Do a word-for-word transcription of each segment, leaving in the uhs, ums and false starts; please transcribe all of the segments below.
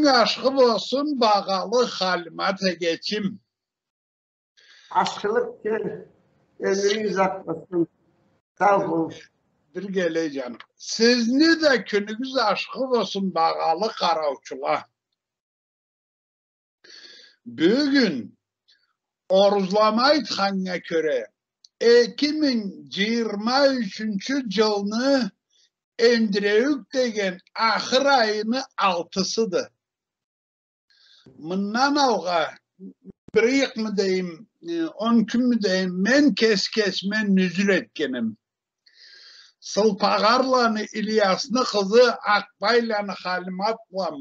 ашхы болсун, багъалы Халимат эгечим. Ашхылыкъ кёл, ёмюрюнг узакъ болсун. Сау бол. Биргелей, джаным. Сизни да кюнюгюз ашхы болсун, багъалы къараучула. Бюгюн, орузлама айтханнга кёре, эки минг джыйырма ючюнчю джылны эндиреуюк деген ахыр айыны алтысыды. Мындан алгъа бир ыйыкъмы дейим, э, он кюнмю дейим, мен кеси кесиме нюзюр этгенем. Сылпагъарланы Ильясны къызы Акъбайланы Халимат бла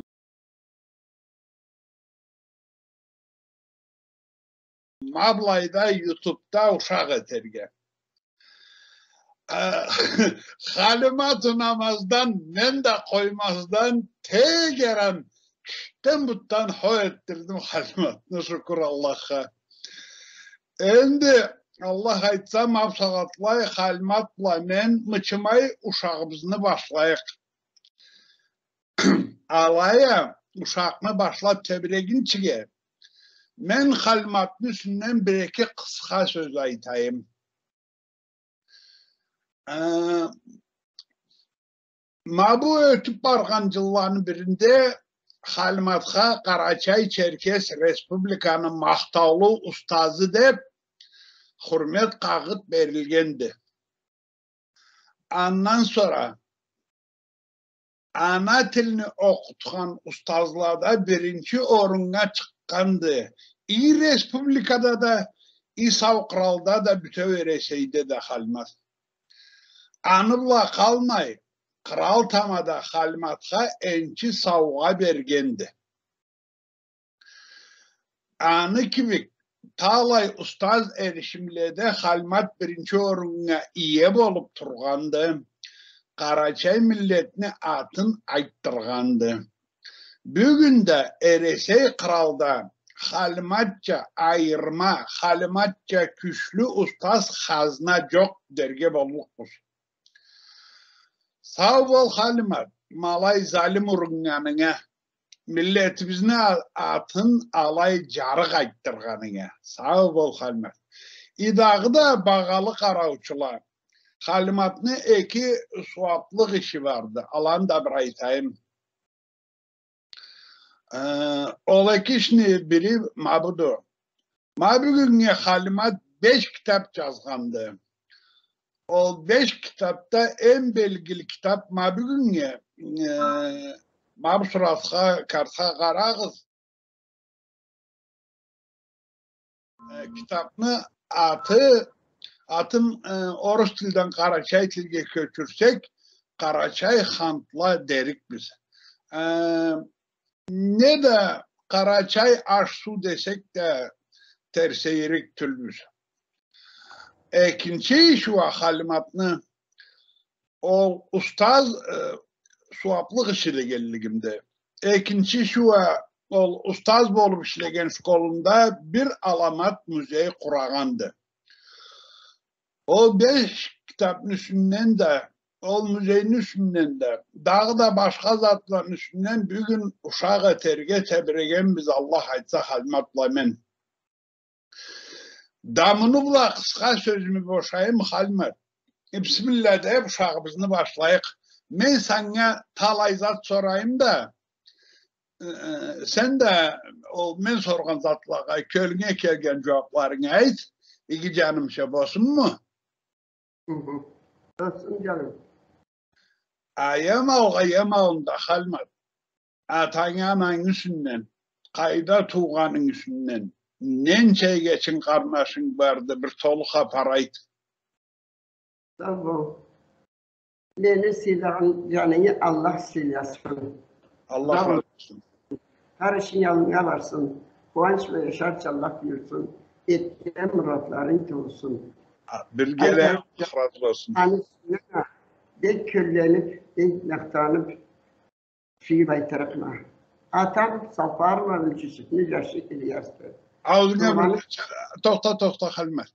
ма былайда ютубда ушакъ этерге. Э, Халимат унамаздан, мен да къоймаздан, тегеран кюшден бутдан хо этдирдим Халиматны, шукур Аллахха. Энди, Аллах айтса, ма бусагъатлай Халимат бла мен мычымай ушагъыбызны башлайыкъ. Алай а, ушакъны башлаб тебирегинчиге, мен Халиматны юсюнден бир-эки къысха сёз айтайым. Э, ма бу ётюб баргъан джылланы биринде Халиматха Къарачай-Черкес Республиканы махтаулу устазы деб хурмет къагъыт берилгенди. Андан сора ана тилни окъутхан устазлада биринчи оруннга чыкъгъанды. И республикада да, и сау къралда да, бютеу Эресейде да Халимат. Аны бла къалмай, кърал тамада Халиматха энчи саугъа бергенди. Аны кибик талай устаз эришимледе Халимат биринчи оруннга ие болуб тургъанды, къарачай миллетни атын айтдыргъанды. Бюгюн да Эресей къралда Халиматча айырма, Халиматча кючлю устаз хазна джокъ дерге боллукъбуз. Сау бол, Халимат, ма алай залим уруннганынга, миллетибизни а-, атын алай джарыкъ айтдыргъанынга. Сау бол, Халимат. И дагъыда, багъалы къараучула, Халиматны эки сууаблыкъ иши барды. Аланы да бир айтайым. Э, ол эки ишни бири ма буду. Ма бюгюннге Халимат беш китаб джазгъанды. Ол беш китабда эм белгили китаб ма бюгюннге, э, ма бу суратха, картха къарагъыз. Э, китабны аты, атын, э, орус тилден къарачай тилге кёчюрсек, «Къарачай хантла» дерикбиз. Э, неда «Къарачай аш-суу» десек да, терсейирик тюлбюз. Экинчи иши уа Халиматны ол устаз, э, сууаблыкъ иши дегенлигимди. Экинчи иши уа ол устаз болуб ишлеген школунда бир аламат музей къурагъанды. Ол беш китабны юсюнден да, ол музейни юсюнден да, дагъыда башха затланы юсюнден бюгюн ушакъ этерге тебирегенбиз, Аллах айтса, Халимат бла мен. Да муну бла къысха сёзюмю бошайым, Халимат. Бисмилла деб, ушагъыбызны башлайыкъ. Мен санга талай зат сорайым да, э, сен да ол мен соргъан затлагъа кёлюнге келген джууабларынгы айт, иги джанымча болсунму? Хы-хы. Болсун, джаным. Аямаугъа, аямаугъа да, Халимат. Атанг, ананг юсюнден, къайда туугъанынг юсюнден, ненча эгечин къарнашынг барды, бир толу хапар айт. Сау бол. Мени сыйлагъан джанынгы Аллах сыйласын. Аллах разы болсун. Хар ишинг аллынга барсын. Къууанч бла джашарча Аллах буюрсун. Этген муратларынг туулсун. А, биргелей, Аллах разы болсун. Аны юсюнден а бек кёллениб, бек махтаныб, сюйюб айтырыкъма. Атам Сапарланы Джюсюпню джашы Ильясды. Аузунга бир... Тохта, тохта, Халимат.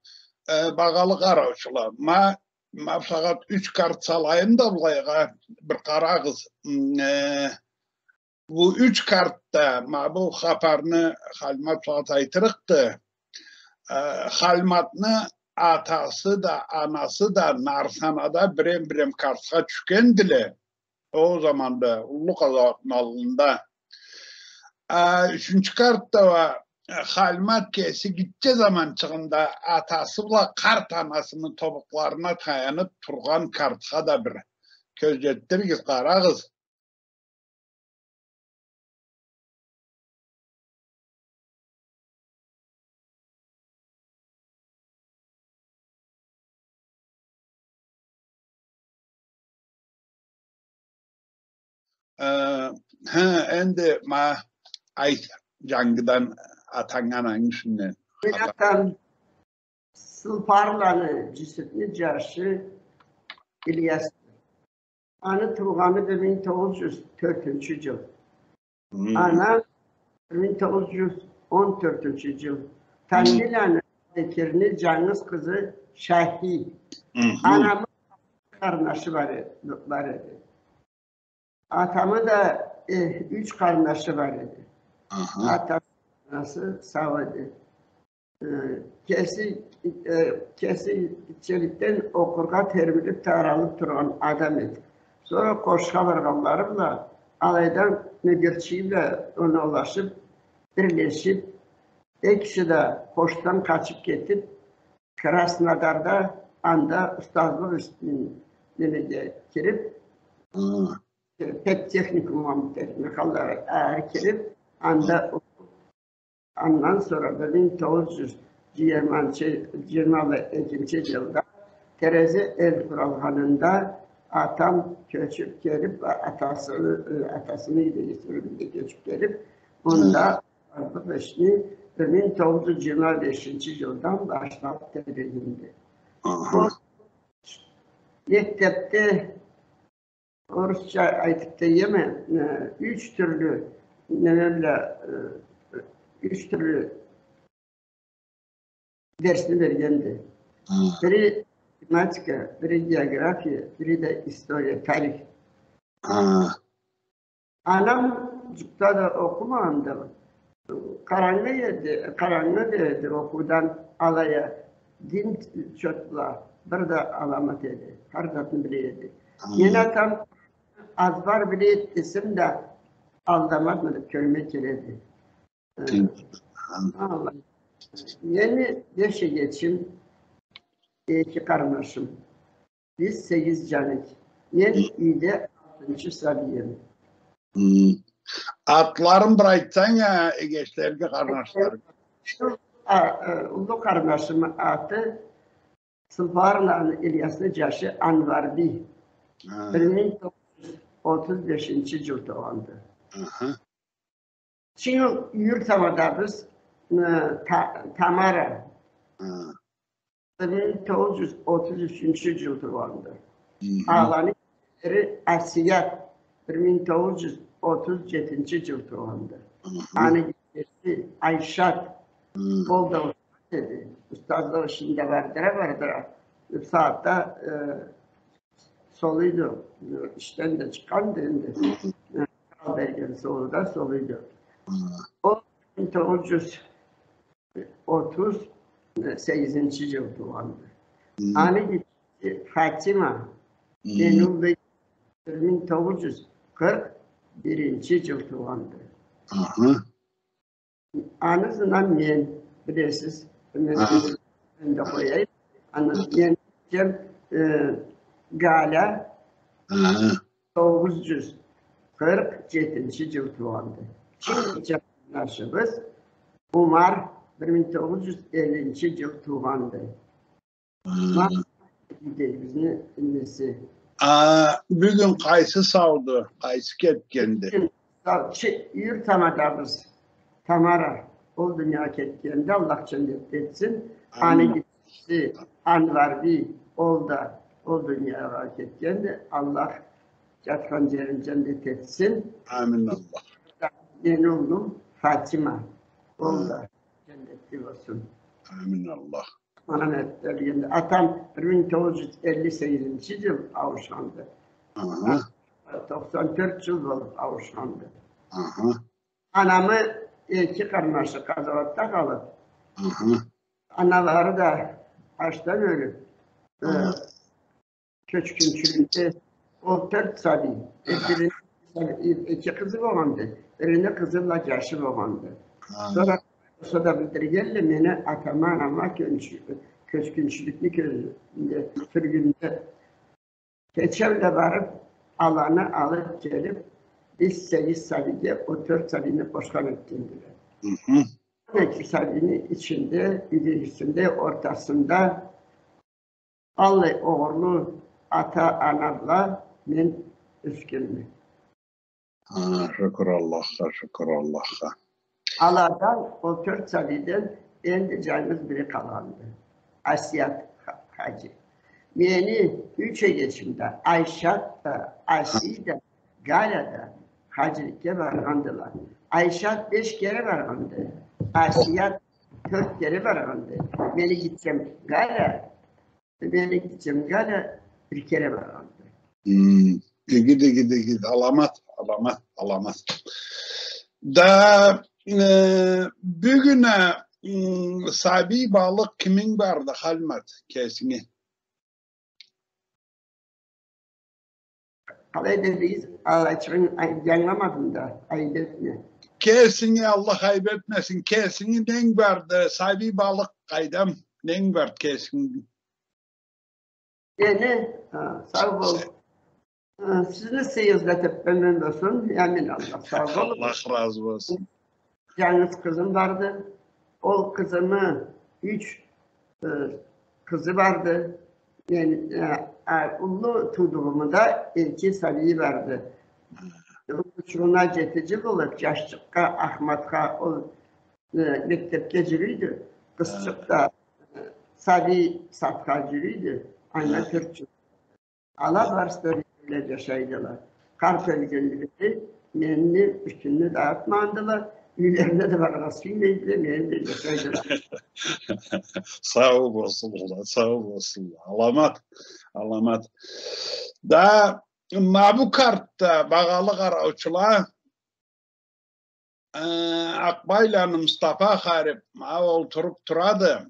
Э, багъалы къараучула, ма, ма бусагъат юч карт салайым да былайгъа, бир къарагъыз. М, э, Бу юч картда, ма бу хапарны Халимат сагъат айтырыкъды. Э, Халиматны атасы да, анасы да Нарсанада бирем-бирем картха тюшгендиле. Ол заманда Уллу къазауатны аллында. А, ючюнчю картда уа, э, Халимат кеси гитче заманчыгъында атасы бла къарт анасыны тобукъларына таянып тургъан картха да бир кёз джетдиригиз, къарагъыз. Э, хы, энди ма айт, джангыдан атангы, анангы юсюнден. Мен атам Сылпарланы Джюсюпню джашы Ильяс. Аны туугъаны бир минг тогъуз джюз тёртюнчю джыл. Хы. Анам бир минг тогъуз джюз он тёртюнчю джыл. Хы. Тангиланы Бекирни джангыз къызы Шахи. Хы. Анамы къарнашы бар эди, бар эди. Атамы да, э, юч къарнашы бар эди. Аха. Атасы, анасы сау эди. Э, кеси, э, кеси гитчеликден окъургъа термилип, таралып тургъан адам эди. Сора къошха баргъанлары бла алайдан Нёгерчи бла оноулашып, бирлешип, экиси да къошдан къачып кетип, Краснодарда анда устазлыкъ ис-, немеге кирип, Хы. педтехникумгъа, техникаллары ары кирип, анда Хы. окъуп, андан сора бир минг тогъуз джюз джыйырманчы, джыйырма экинчи джылда Тереза эл къуралгъанында атам кёчюп келип, атасы, атасыны юйдеги сюргюннге кёчюп келип, Хы. мында Артыкъ ишни бир минг тогъуз джюз джыйырма бешинчи джылдан башлап тебрегенди. Аха. Ол мектепде, орусча айтып да эдим, э, юч тюрлю, неме бла, э, юч тюрлю дерсни бергенди. Хы. Бири математика, бири география, бири да история, тарих. Хы. Анам джукъда да окъумагъанды. Къарангы эди, къарангы да эди окъуудан алай а, дин чотла бир да аламат эди. Хар затны биле эди. Хы. Мени атам азбар биле эди десем да, алдамадым деп кёрюме келеди. Хы. Аллах. Мени беш эгечим, эки къарнашым. Биз сегиз джан эдик. Мен Хы. юйде алтынчы сабийим. Хы. Атларын бир айтсанг а, эгечлеринги, къарнашларынг. А, э, уллу къарнашымы аты Сылпарланы Ильясны джашы Анварбий. Хы. Бир минг тогъуз джюз отуз бешинчи джыл туугъанды. Аха. Чыгъыл юйюр тамадабыз, э, Та-, Тамара. Хы. Бир минг тогъуз джюз отуз ючюнчю джыл туугъанды. Хы-хы. Аланы кеселери Асият, бир минг тогъуз джюз отуз джетинчи джыл туугъанды. Хы-хы. Аны кеселери Айшат, Хы. ол да устаз эди. Устазлыкъ ишинде бардыра, бардыра. Бир сагъатда, э, солуйду, ишден да чыкъгъанды энди. Хы. Къурал берген солуда солуйду. Хы. Ол бир минг тогъуз джюз отуз сегизинчи джыл туугъанды. Хы. Аны гитчеси Фатима, Хы. Зейнулла, бир минг тогъуз джюз къыркъ биринчи джыл туугъанды. Аха. Аны ызындан мен, билесиз, мен, Аха. мен да къояйым. Аны мен, э, Галя, Аха. тогъуз джюз къыркъ джетинчи джыл туугъанды. Ингирча къарнашыбыз Умар бир минг тогъуз джюз эллинчи джыл туугъанды. Хы. Ма-, бизни неси. А, бюгюн къайсы сауду, къайсы кетгенди? Бюгюн сау-, чи-, юйюр тамадабыз. Тамара, ол дуниягъа кетгенди, Аллах джаннетде этсин. Амин. Аны гитчеси Анварбий, ол да ол дуниягъа кетгенди. Аллах джатхан джерин джаннет этсин. Амин, Аллах. Мени уллум Фатима, ол Амин. да джаннетли болсун. Амин, Аллах. Ана мен ёлгенде, атам бир минг тогъуз джюз элли сегизинчи джыл ауушханды. Аха. Токъсан тёрт джыл болуп ауушханды. Аха. Анамы эки къарнашы къазауатда къалып, аналары да ачдан ёлюп, э, кёчгюнчюлюкде ол тёрт сабий, экини, эки къызы болгъанды, бирини къызы бла джашы болгъанды. Сора болса да билдиргенле, мени атама, анама кёч-, кёчгюнчюлюкню кёзюнде, сюргюнде Кече бла барып, аланы алып келип, биз сегиз сабийге ол тёрт сабийни къошхан этгендиле. Хы хы. Он эки сабийни ичинде, юйдегисинде, ортасында аллай огъурлу ата-ана бла мен ёсгенме. Ха, шукур Аллахха, шукур Аллахха. Аладан, ол тёрт сабийден энди джангыз бири къалгъанды. Асият ха-, хаджи. Мени юч эгечим да, Айшат да, Аси да, Галя да хаджиликге баргъандыла. Айшат беш кере баргъанды. Асият тёрт кере баргъанды. Мени гитчем Галя Мени гитчем Галя бир кере баргъанды. Хм, игиди, игиди, игиди. Аламат, аламат, аламат. Да, э, бюгюн а, м, сабий балыкъ киминг барды, Халимат, кесинги? Къалай дедигиз, алайчыгъын ай-, ангыламадым да, айып этме. Кесинги, Аллах айып этмесин, кесинги ненг барды, сабий балыкъ къайдам, ненг барды кесинги? Мени, а, сау бол. А, сизни сыйыгъыз да теппемен болсун, амин, Аллах, сау бол. Аллах разы болсун. Джангыз къызым барды. Ол къызымы юч, э, къызы барды. Мен, э, а, уллу туудугъуму да эки сабийи барды. Уллучугъуна джети джыл болуп, джашчыкъгъа, Ахматха, ол, э, мектепге джюрюйдю. Къызчыкъ да, э, сабий садха джюрюйдю. Анга тёрт джыл. Ала барысы да бир джерде джашайдыла. Къарт ёлгенлери мени бир кюнню да атмагъандыла, юйлерине да барыргъа сюймейдиле, мени бла джашайдыла. Сау болсунла, сау болсунла. Аламат, аламат. Да, ма бу картда, багъалы къараучула, Э, Акъбайланы Мустафа харип, ма, олтуруп турады.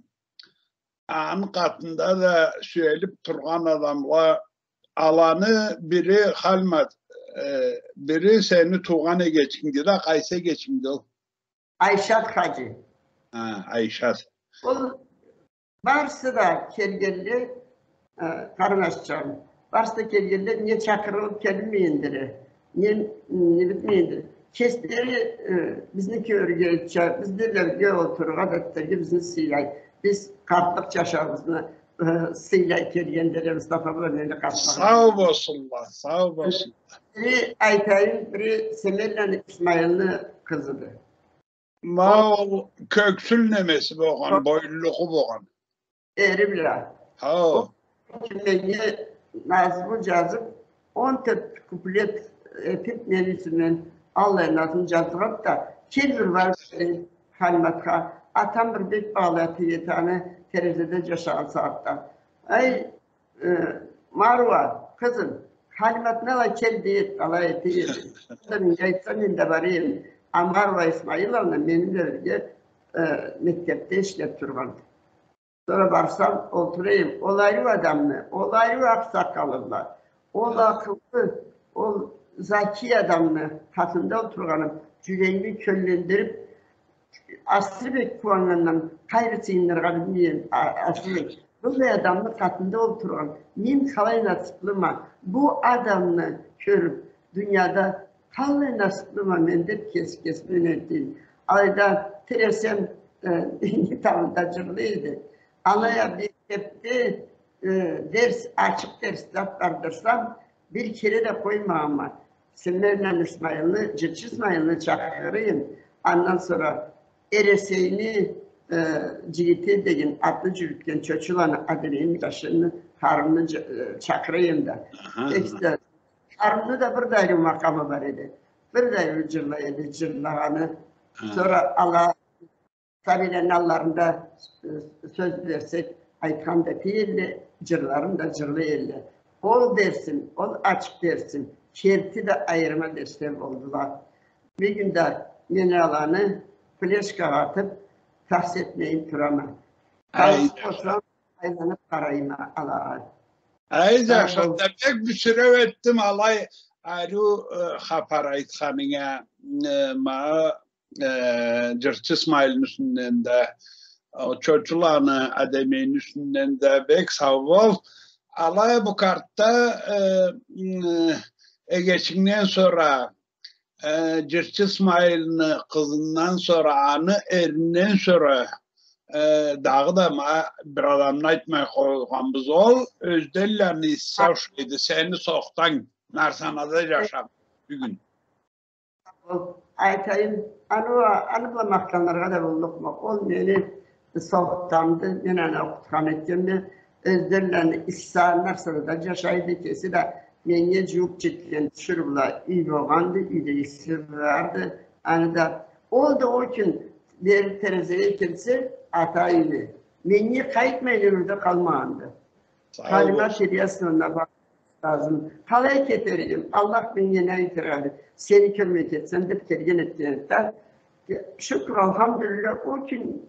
Аны къатында да сюелип тургъан адамла, аланы бири Халимат, э, бири сени туугъан эгечингди да, къайсы эгечингди ол? Айшат хаджи. Ха, Айшат. Ол Барысы да келгенле, э, къарнашчам, барысы да келгенле, не чакъырылып келинмегендиле, не, не битмегендиле. Кеслери, э, бизни кёрюрге, ча-, бизни бирге олтурургъа, адетдеги бизни сыйлай. Биз къартлыкъ джашауубузну, э, сыйлай келгендиле, Мустафа бла мени къартлыгъым. Сау болсунла, сау болсунла. Бири, айтайым, бири Семенланы Исмайылны къызыды. Ма ол кёксюл немеси болгъан, бойлулугъу болгъан. Эри бла. Хо. Ол меннге назму джазып, он тёрт куплет этип, мени юсюмден аллай назму джазгъанды да, кел бир барып келейим Халиматха. Атам бир бек багъалы эди аны, терезеде джашагъан сагъатда. Ай, Э, Маруа, къызым, Халиматны ала кел, дей эди, алай эте эди. Мен да айтсам, мен да бара эдим. А Маруа Исмаиловна мени бла бирге, э, мектепде ишлеп тургъанды. Сора барсам, олтура эдим. Ол ариу адамны, ол ариу акъсакъалы бла, ол акъыллы, ол закий адамны къатында олтургъаным джюрегими кёллендирип, Асырбек къууаннгандан къайры сыйыныргъа билмей эдим, а-, Асырбек. Быллай адамны къатында олтургъан. Мен къалай насыплыма, бу адамны кёрюп, дунияда къалай насыплыма мен деп кеси кесиме айтайым. Алайда тилесем, э, тамда джырлай эди. Алай а мектепде, э, дерс, ачыкъ дерс зат бардырсам, бир кере да къоймагъанма. Семенланы Исмаилни, джырчы Исмаилни чакъыра эдим. Андан сора Эресейни, э, джигити деген атны джюрютген Чочуланы Адемейни джашыны, Харунну дж-, э, чакъыра эдим да. Аха, аха. Экиси да, Харунну да бир да ариу макъамы бар эди. Бир да ариу джырлай эди, джырлагъаны. Ха. Сора ала сабийлени алларында, э, сёз берсек, айтхан да эте эдиле, джырларын да джырлай эдиле. Ол дерсим, ол ачыкъ дерсим, керти да айырма дерсле болдула. Бюгюн да мен аланы флешкагъа атып, тас этмейин турама. Ай, къалгъан болсам, айланып къарайма алагъа. Ай, Джашар, да бек бюсюреу этдим алай ариу, э, хапар айтханынга, э, ма, э, Джырчы Исмайылны юсюнден да, о Чочуланы Адемейни юсюнден да бек сау бол. Алай бу картда, э, м, э, эгечингден сора, э, Джырчы Исмайылны къызындан сора, аны эринден сора, э, дагъыда ма бир адамны айтмай къойгъанбыз. Ол Ёзденланы Исса ушайды, сени сохтанг Нарсанада джашап бюгюн. Ол, айтайым, аны, аны бла махтаныргъа да боллукъма. Ол мени сохтамды, мен аны окъутхан этгенме. Ёзденланы Исса Нарсанада джашайды, кеси да меннге джууукъ джетген тиширыу бла юй болгъанды, юйдегиси барды. Аны да, ол да ол кюн бери Терезеге келсе, ата юйюне. Меннге къайтмай, ёмюрде къалмагъанды. Халима Терезовна бар. Лазым. Къалай кетер эдим? Аллах меннге не айтыр эди? Сени кёрмей кетсем деп келген этген эди да. Шукур, алхамдулиллах, ол кюн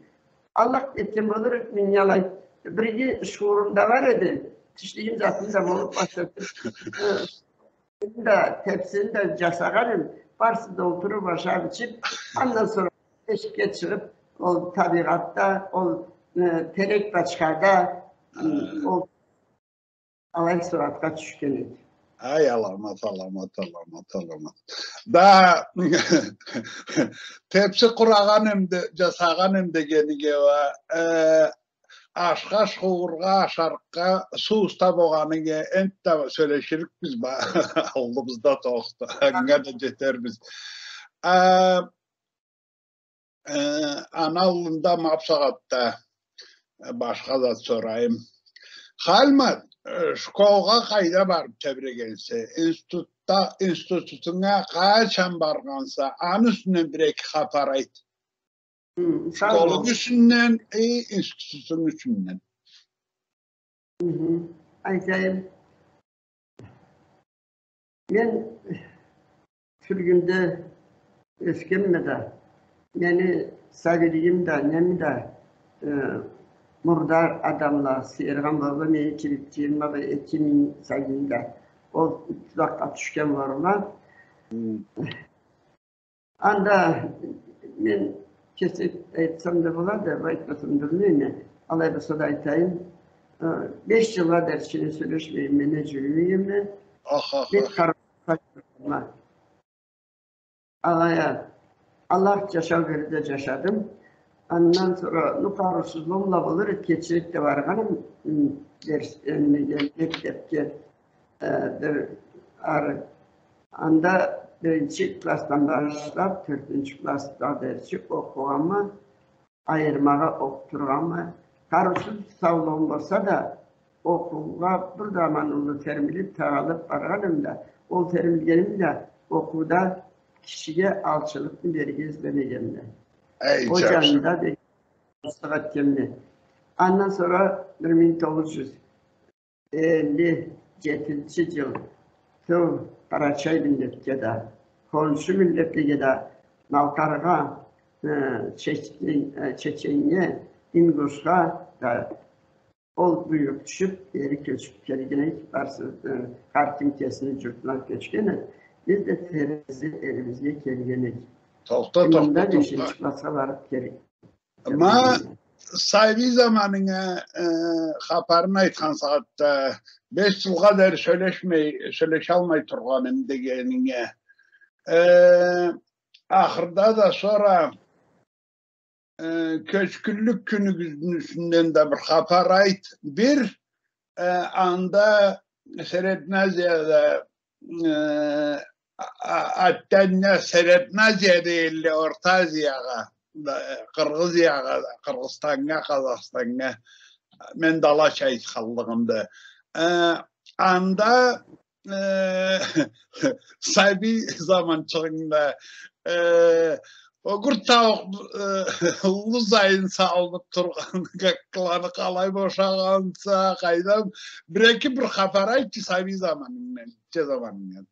Аллах этген болур эди, мен алай. Бир иги шуурум да бар эди. Тишлигим затым да болуп башлады. Э, да, тепсини да джасагъан эдим. Барысы да олтуруп, ашап, ичип, андан сора эшикге чыгъып, ол табигъатда, ол, э, терек бачхада, ол алай суратха тюшген эди. Ай, аламат, аламат, аламат, аламат. Да, тепси къурагъан эдим, джасагъан эдим дегенинге уа, э, ашха, шуургъа, ашарыкъгъа суу уста болгъанынга энтда сёлеширикбиз ба, аллыбызда тохта, анга да джетербиз. А, Э, аны аллында ма бусагъатда, э, башха зат сорайым. Халима, э, школгъа къайда барып тебирегенсе, институтда, институтунга къачан баргъанса, аны юсюнден бир-эки хапар айт. Хы, сау бол. Школунг юсюнден, э, институтунг юсюнден. Хы-хы. Айтайым. Мен сюргюнде ёсгенме да, мени сабийлигим да, неми да, э, мурдар адамла сыйыргъан болду, мени кибик джыйырма бла эки минг сабийлигим да ол тузакъгъа тюшген болурла. Хы. Анда мен кесек айтсам да болады, айтмасам да билмейме. Алай болса да айтайым. Э, беш джылгъа дери сёлешмейме, не джюрюмейме. Аха, аха. Бек къарыусуз джашадым. Алай а, Аллах джашау берди да джашадым. Андан сора, ну, къарыусузлугъум бла болур эди, кечирек да баргъаным, м, дерс, э, немеге, мектебге. Э, бир ары, анда биринчи классдан башлап, тёртюнчю классгъа дери окъугъанма, айырмагъа окъутургъанма. Къарыусуз саулугъум болса да, окъуугъа бир заман уллу термилип, тагъалып баргъаным да, ол термилгеним да окъууда кишиге алчылыкъны берирге излемегенме. Ол джанында бек джашсыз этгенме. Андан сора бир минг тогъуз джюз элли джетинчи джыл тыу къарачай миллетге да, хоншу миллетлеге да, малкъаргъа, э, чечен-, э, чеченнге, ингушха да ол буйрукъ тюшюп, бери кёчюп келген эдик, барысы, э, хар ким кесини джуртуна кёчген эди. Биз да Терезе элибизге келген эдик. Тохта, тохта, тохта. Мында бешинчи классха барып келген. Ма сабий заманынга, э, хапарын айтхан сагъатда, беш джылгъа дери сёлешмей, сёлешалмай тургъаным дегенинге, э, ахырда да сора, э, кёчгюнлюк кюнюгюзню юсюнден да бир хапар айт. Бир, э, анда Средняя Азияда, э, а, а, атданна Средняя Азия дейдиле, Орта Азиягъа, да, Къыргъызиягъа, Къыргъызстаннга, Къазахстаннга, мен да алайча айтханлыгъымды. Э, анда, э, сабий заманчыгъынгда, э, огурт тауукъ, э, уллу зайын салынып тургъан гаккыланы къалай бошагъанса, къайдам, бир-эки бир хапар айтчы сабий заманынгдан, гитче заманынгдан.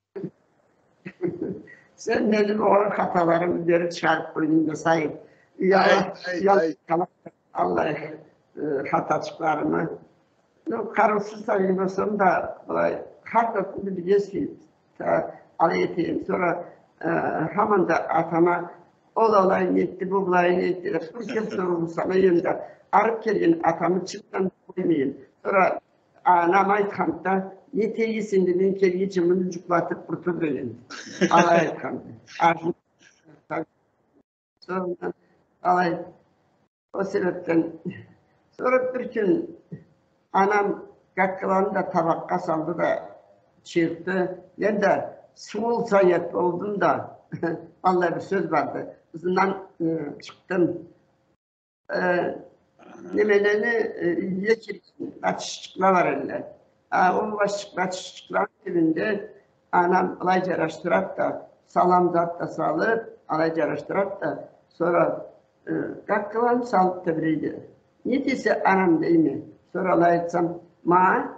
Сен мени огъай хаталарымы бери чыгъарып къойдунг да, Саид. Уяла, уяла, аллай, э, хатачыкъларымы. Ну, къарыусуз да болсам да, былай, хар затны билирге сюйюп, алай этейим. Сора, э, хаман да атама, ол алай нетди, бу былай нетди деп, бир кёп соруу сала эдим да, арып келген атамы чыртдан къоймай эдим. Сора анам айтханды да, не этериксе энди, мен келгинчи муну джукълатып къуртур деген. Алай айтханды. Сора алай, ол себепден, сора бир кюн анам гаккыланы да табакъгъа салды да чыйыртды. Мен да суу алса эди болдум да, аллай бир сёз барды. Ызындан, э, чыкъдым. Э, немелени, э, юйге кирген бачышчыкъла бар эдиле. А, ол бачышчыкъ-, бачышчыкъланы тюбюнде анам алай джарашдырады да, салам зат да салып, алай джарашдырады да, сора, э, гаккыланы салып тебрейди. Не десе, анам, дейме. Сора алай айтсам, ма,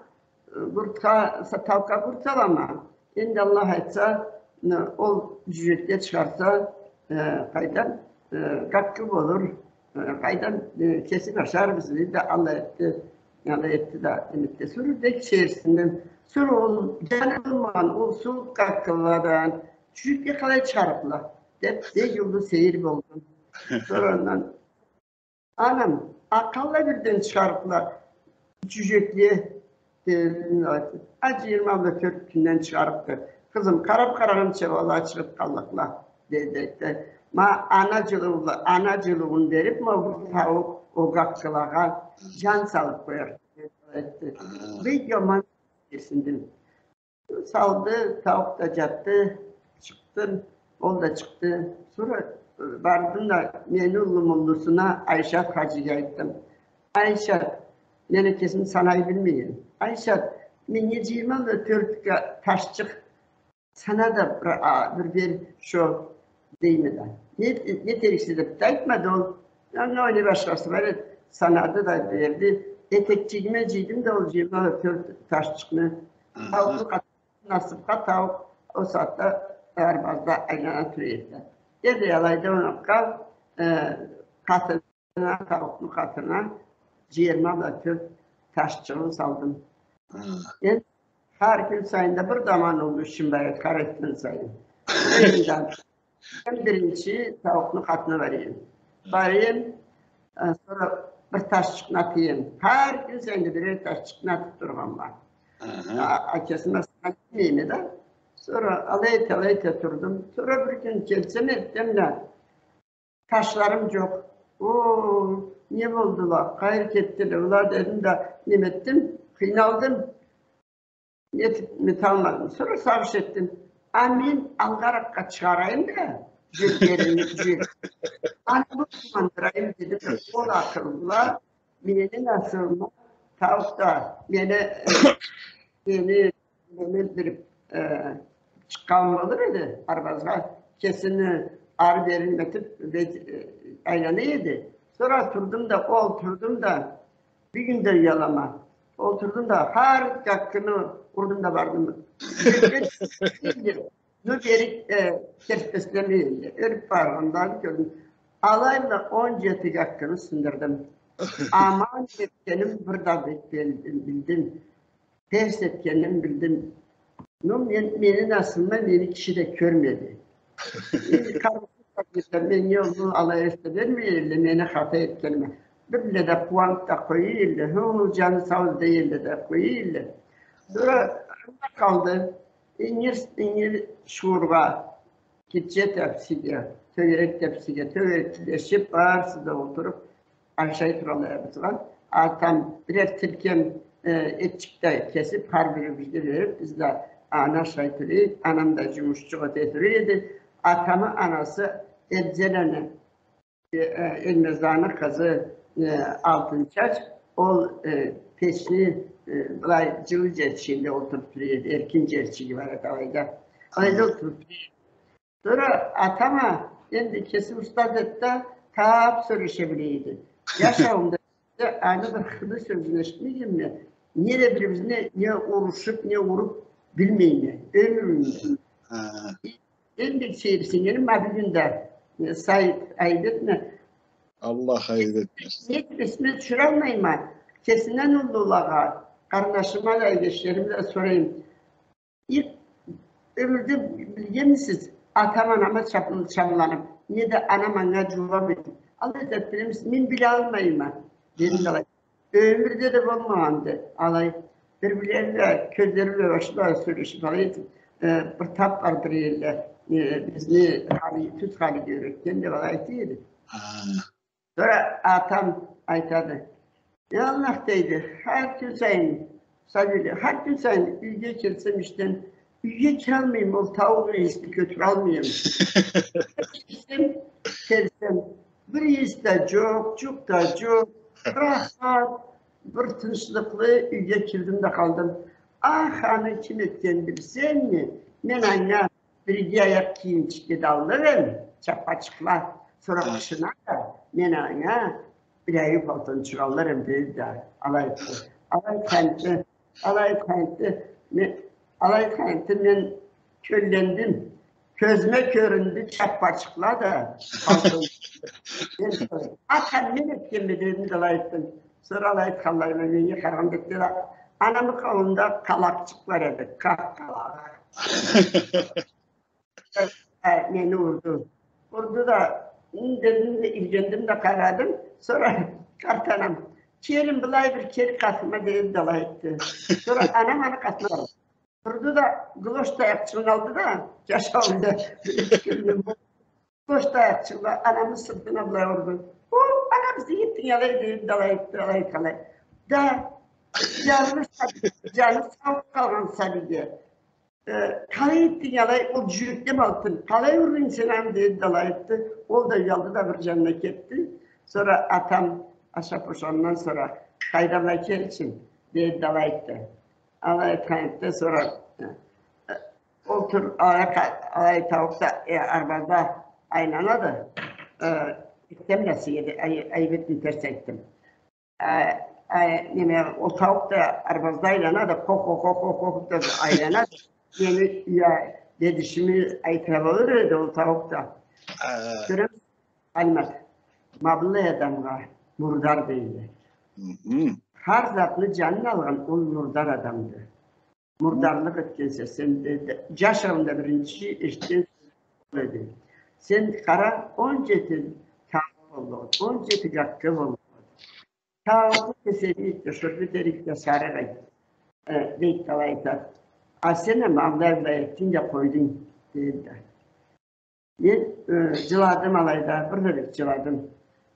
э, гуртха, са-, тауукъгъа гурт салама. Энди Аллах айтса, э, ол джюджекле чыгъарса, э, къайдам, э, гаккы болур. Э, къайдам, э, кесиб ашарбыз, дейди да, алай этди, алай этди да, демек да, сора бек сейирсиндим. Сора ол, джаны болмагъан ол сууукъ гаккылладан джюджекле къалай чыгъарыкъла, деб, бек уллу сейир болдум. Сора андан, анам, а къалай бирден чыгъарыкъла джюджекле, дедим, а, джыйырма бла тёрт кюнден чыгъарыкъды. Къызым, къараб къарагъынча, валлахи, чыгъыб къаллыкъла, деди. Ма ана джылыула-, ана джылыуун бериб, ма бу тауукъ ол гаккылагъа джан салыб къоярыкъды, деди. Бек аман сейирсиндим. Салды, тауукъ да джатды, чыкъдым, ол да чыкъды. Сора, э, бардым да, мени уллум уллусуна Айшат хаджиге айтдым. Айшат, мен а кесим санай билмейме. Айшат, меннге джыйырма бла тёрт ташчыкъ, сана да бир, а, бир бер шо, дейме да. Не, не этериксе деб да айтмады ол. Анга не башхасы бар эди, санады да берди. Этекчигиме джыйдым да ол джыйырма бла тёрт ташчыкъны. Тауукъну къат-, насыбха тауукъ ол сагъатда арбазда айлана тура эди. Энди алайда, ол къатын, э, къатына, тауукъну къатына джыйырма бла тёрт ташчыгъын салдым. Энди хар кюн сайын да бир да аман уллу ишим бар эди, хар этген сайын. Энди биринчи тауукъну къатына барайым. Барайым, э, сора бир ташчыкъны атайым. Хар кюн сайын да бирер ташчыкъны атыб тургъанма. А, а кесим а санай билмейме да. Сора алай эте, алай эте турдум. Сора бир кюн келсем эртденбла, ташларым джокъ. О, не болдула? Къайры кетдиле была, дедим да, неме этдим, къыйналдым. Нетиб, неталмадым. Сора сагъыш этдим. А мен алгъаракъгъа чыгъарайым да, джюрегими, джюрегими. Аны бу тумандырайым, дедим да, ол акъылла мени насыбыма тауукъ да мени, э, мени, мени билиб, э, чыкъгъан болур эди арбазгъа. Кесини ары-бери этиб, э, айлана эди. Сора турдум да, олтурдум да, бюгюн да уялама. Олтурдум да, хар гаккыны урдум да бардым. Ну, бери, э, кертеслемей, ёлюб баргъанларын кёрдюм. Алай бла он джети гаккыны сындырдым. Аман этгеним бир да бек бил-, билдим. Терс этгеним билдим. Ну, мен, мени насыбыма мени киши да кёрмеди. Энди къарыусуз да, меннге уллу алай эсе бермей эдиле, мени хата этгениме. Бир бла да къууаныб да къоя эдиле, хы, джаны сау дей эдиле да къоя эдиле. Сора къалды. Ингир, ингир шуургъа, гитче тепсиге, тёгерек тепсиге, тёгерек тилешиб, барысы да олтуруб, ашай туралла бизге. Атам бирер тилкем, э, этчик да кесиб, хар бирибизге бериб, биз да аны ашай тура эдик. Анам да джумушчукъ эте тура эди. Атамы анасы Эльзеланы, э, Эльмирзаны къызы, э, Алтынчач, ол, э, печни, э, былай джылы джерчигинде олтуруб тура эди, эркин джерчиги бар эди алайда. Алайда олтуруб тура эди. Сора атам а энди кеси устаз эди да, таб сёлеше биле эди. Джашауумда аны бир хыны сёзюн эшитмегенме, не да бирибизни не урушуб, не уруб билмейме ёмюрюмде. Энди сейирсиннгеним ма бюгюн да, э, Саид, айып этме. Аллах айып этмесин. Эс-, эсиме тюшюралмайма. Кесинден уллулагъа, къарнашыма да, эшеклериме да сорайым. Ик, ёмюрде билгенмисиз, атам анама чаб-, чабынланып, неда анам анга джууаб этип, алай зат билемисиз, мен билалмайма, дедим да алай. Ёмюрде да болмагъанды алай. Бир-бирлери бла, кёзлери бла, башы бла сёлешип, алай этип, э, бир тап бардыр элле, э, бизни хали, тюз халиге юретген деп алай айтады. Хы. Сора атам айтады: «Я Аллах, — дейди, — хар кюн сайын, сабийле, хар кюн сайын юйге келсем ишден, юйге киралмайма, ол тауукъ ийисни кётюралмайма. Келсем, келсем, бир ийис да джокъ, джукъ да джокъ, рахат, бир тынчлыкълы юйге кирдим да къалдым. Ах, аны ким этгенин билсенг, мен анга бир иги аякъ кийимчик да аллыкъ эм, чаппачыкъла. Сора къышына да мен анга бир иги палтончукъ аллыкъ эм», — деди да, алай айтды. Алай айтхан этди, алай айтхан этди. Мен, алай айтхан этди, мен кёллендим. Кёзюме кёрюндю чаппачыкъла да, палтон. Мен сордум: «Атам, мен этгенме?» — дедим да алай айтдым. Сора алай айтханларына меннге къарагъан бетде да, анамы къолунда къалакъчыкъ бар эди, къакъ къалакъ. Э, мени урду. Урду да, м, дедим да, иргендим да къарадым. Сора къарт анам: «Келин, былай бир кел къатыма», — деди да алай айтды. Сора анам аны къатына алды. Турду да, глош таякъчыгъын алды да, джашауунда бир эки кюнню бу глош таякъчыгъы бла анамы сыртына былай урду. «О, анам, бизге этдинг алай», — деди да алай айтды, алай айтды, алай. Да, джаны сау, джаны сау къалгъан сабийге, э, «Къалай этдинг алай, ол джюрекден алтын, къалай урдунг сен аны?» — деди да алай айтды. Ол да уялды да, бир джанына кетди. Сора атам ашап бошагъандан сора: «Къайдам, былай келчи», — деди да алай айтды. Алай айтхан этди, сора, э, ол тур, алай къа-, алай тауукъ да, э, арбазда айланады. Э, этсем да сиз да, ай-, айып этмей, терс айтдым. Э, э, неме, ол тауукъ да арбазда айланады, къо-къо-къо-къо-къо деп айланады. Мени, я, дедишими айтыргъа болур эди ол тауукъ да. Э. Кёремисиз? Алимат, ма быллай адамгъа мурдар дейле. Хы-хы. Хар затны джанын алгъан ол мурдар адамды. Мурдарлыкъ этгенсе сен, деди, джашауумда биринчи эшитген сёз эди. Сен къара, он джети тауукъ болду, он джети гакка болду. Тауукъну кесерик да, шорпа этерик да сарыкъ эди, э, дейди да алай айтады. А сен ма былай этдинг да къойдунг, деди да. Мен, э, джыладым алайда, бир да бек джыладым.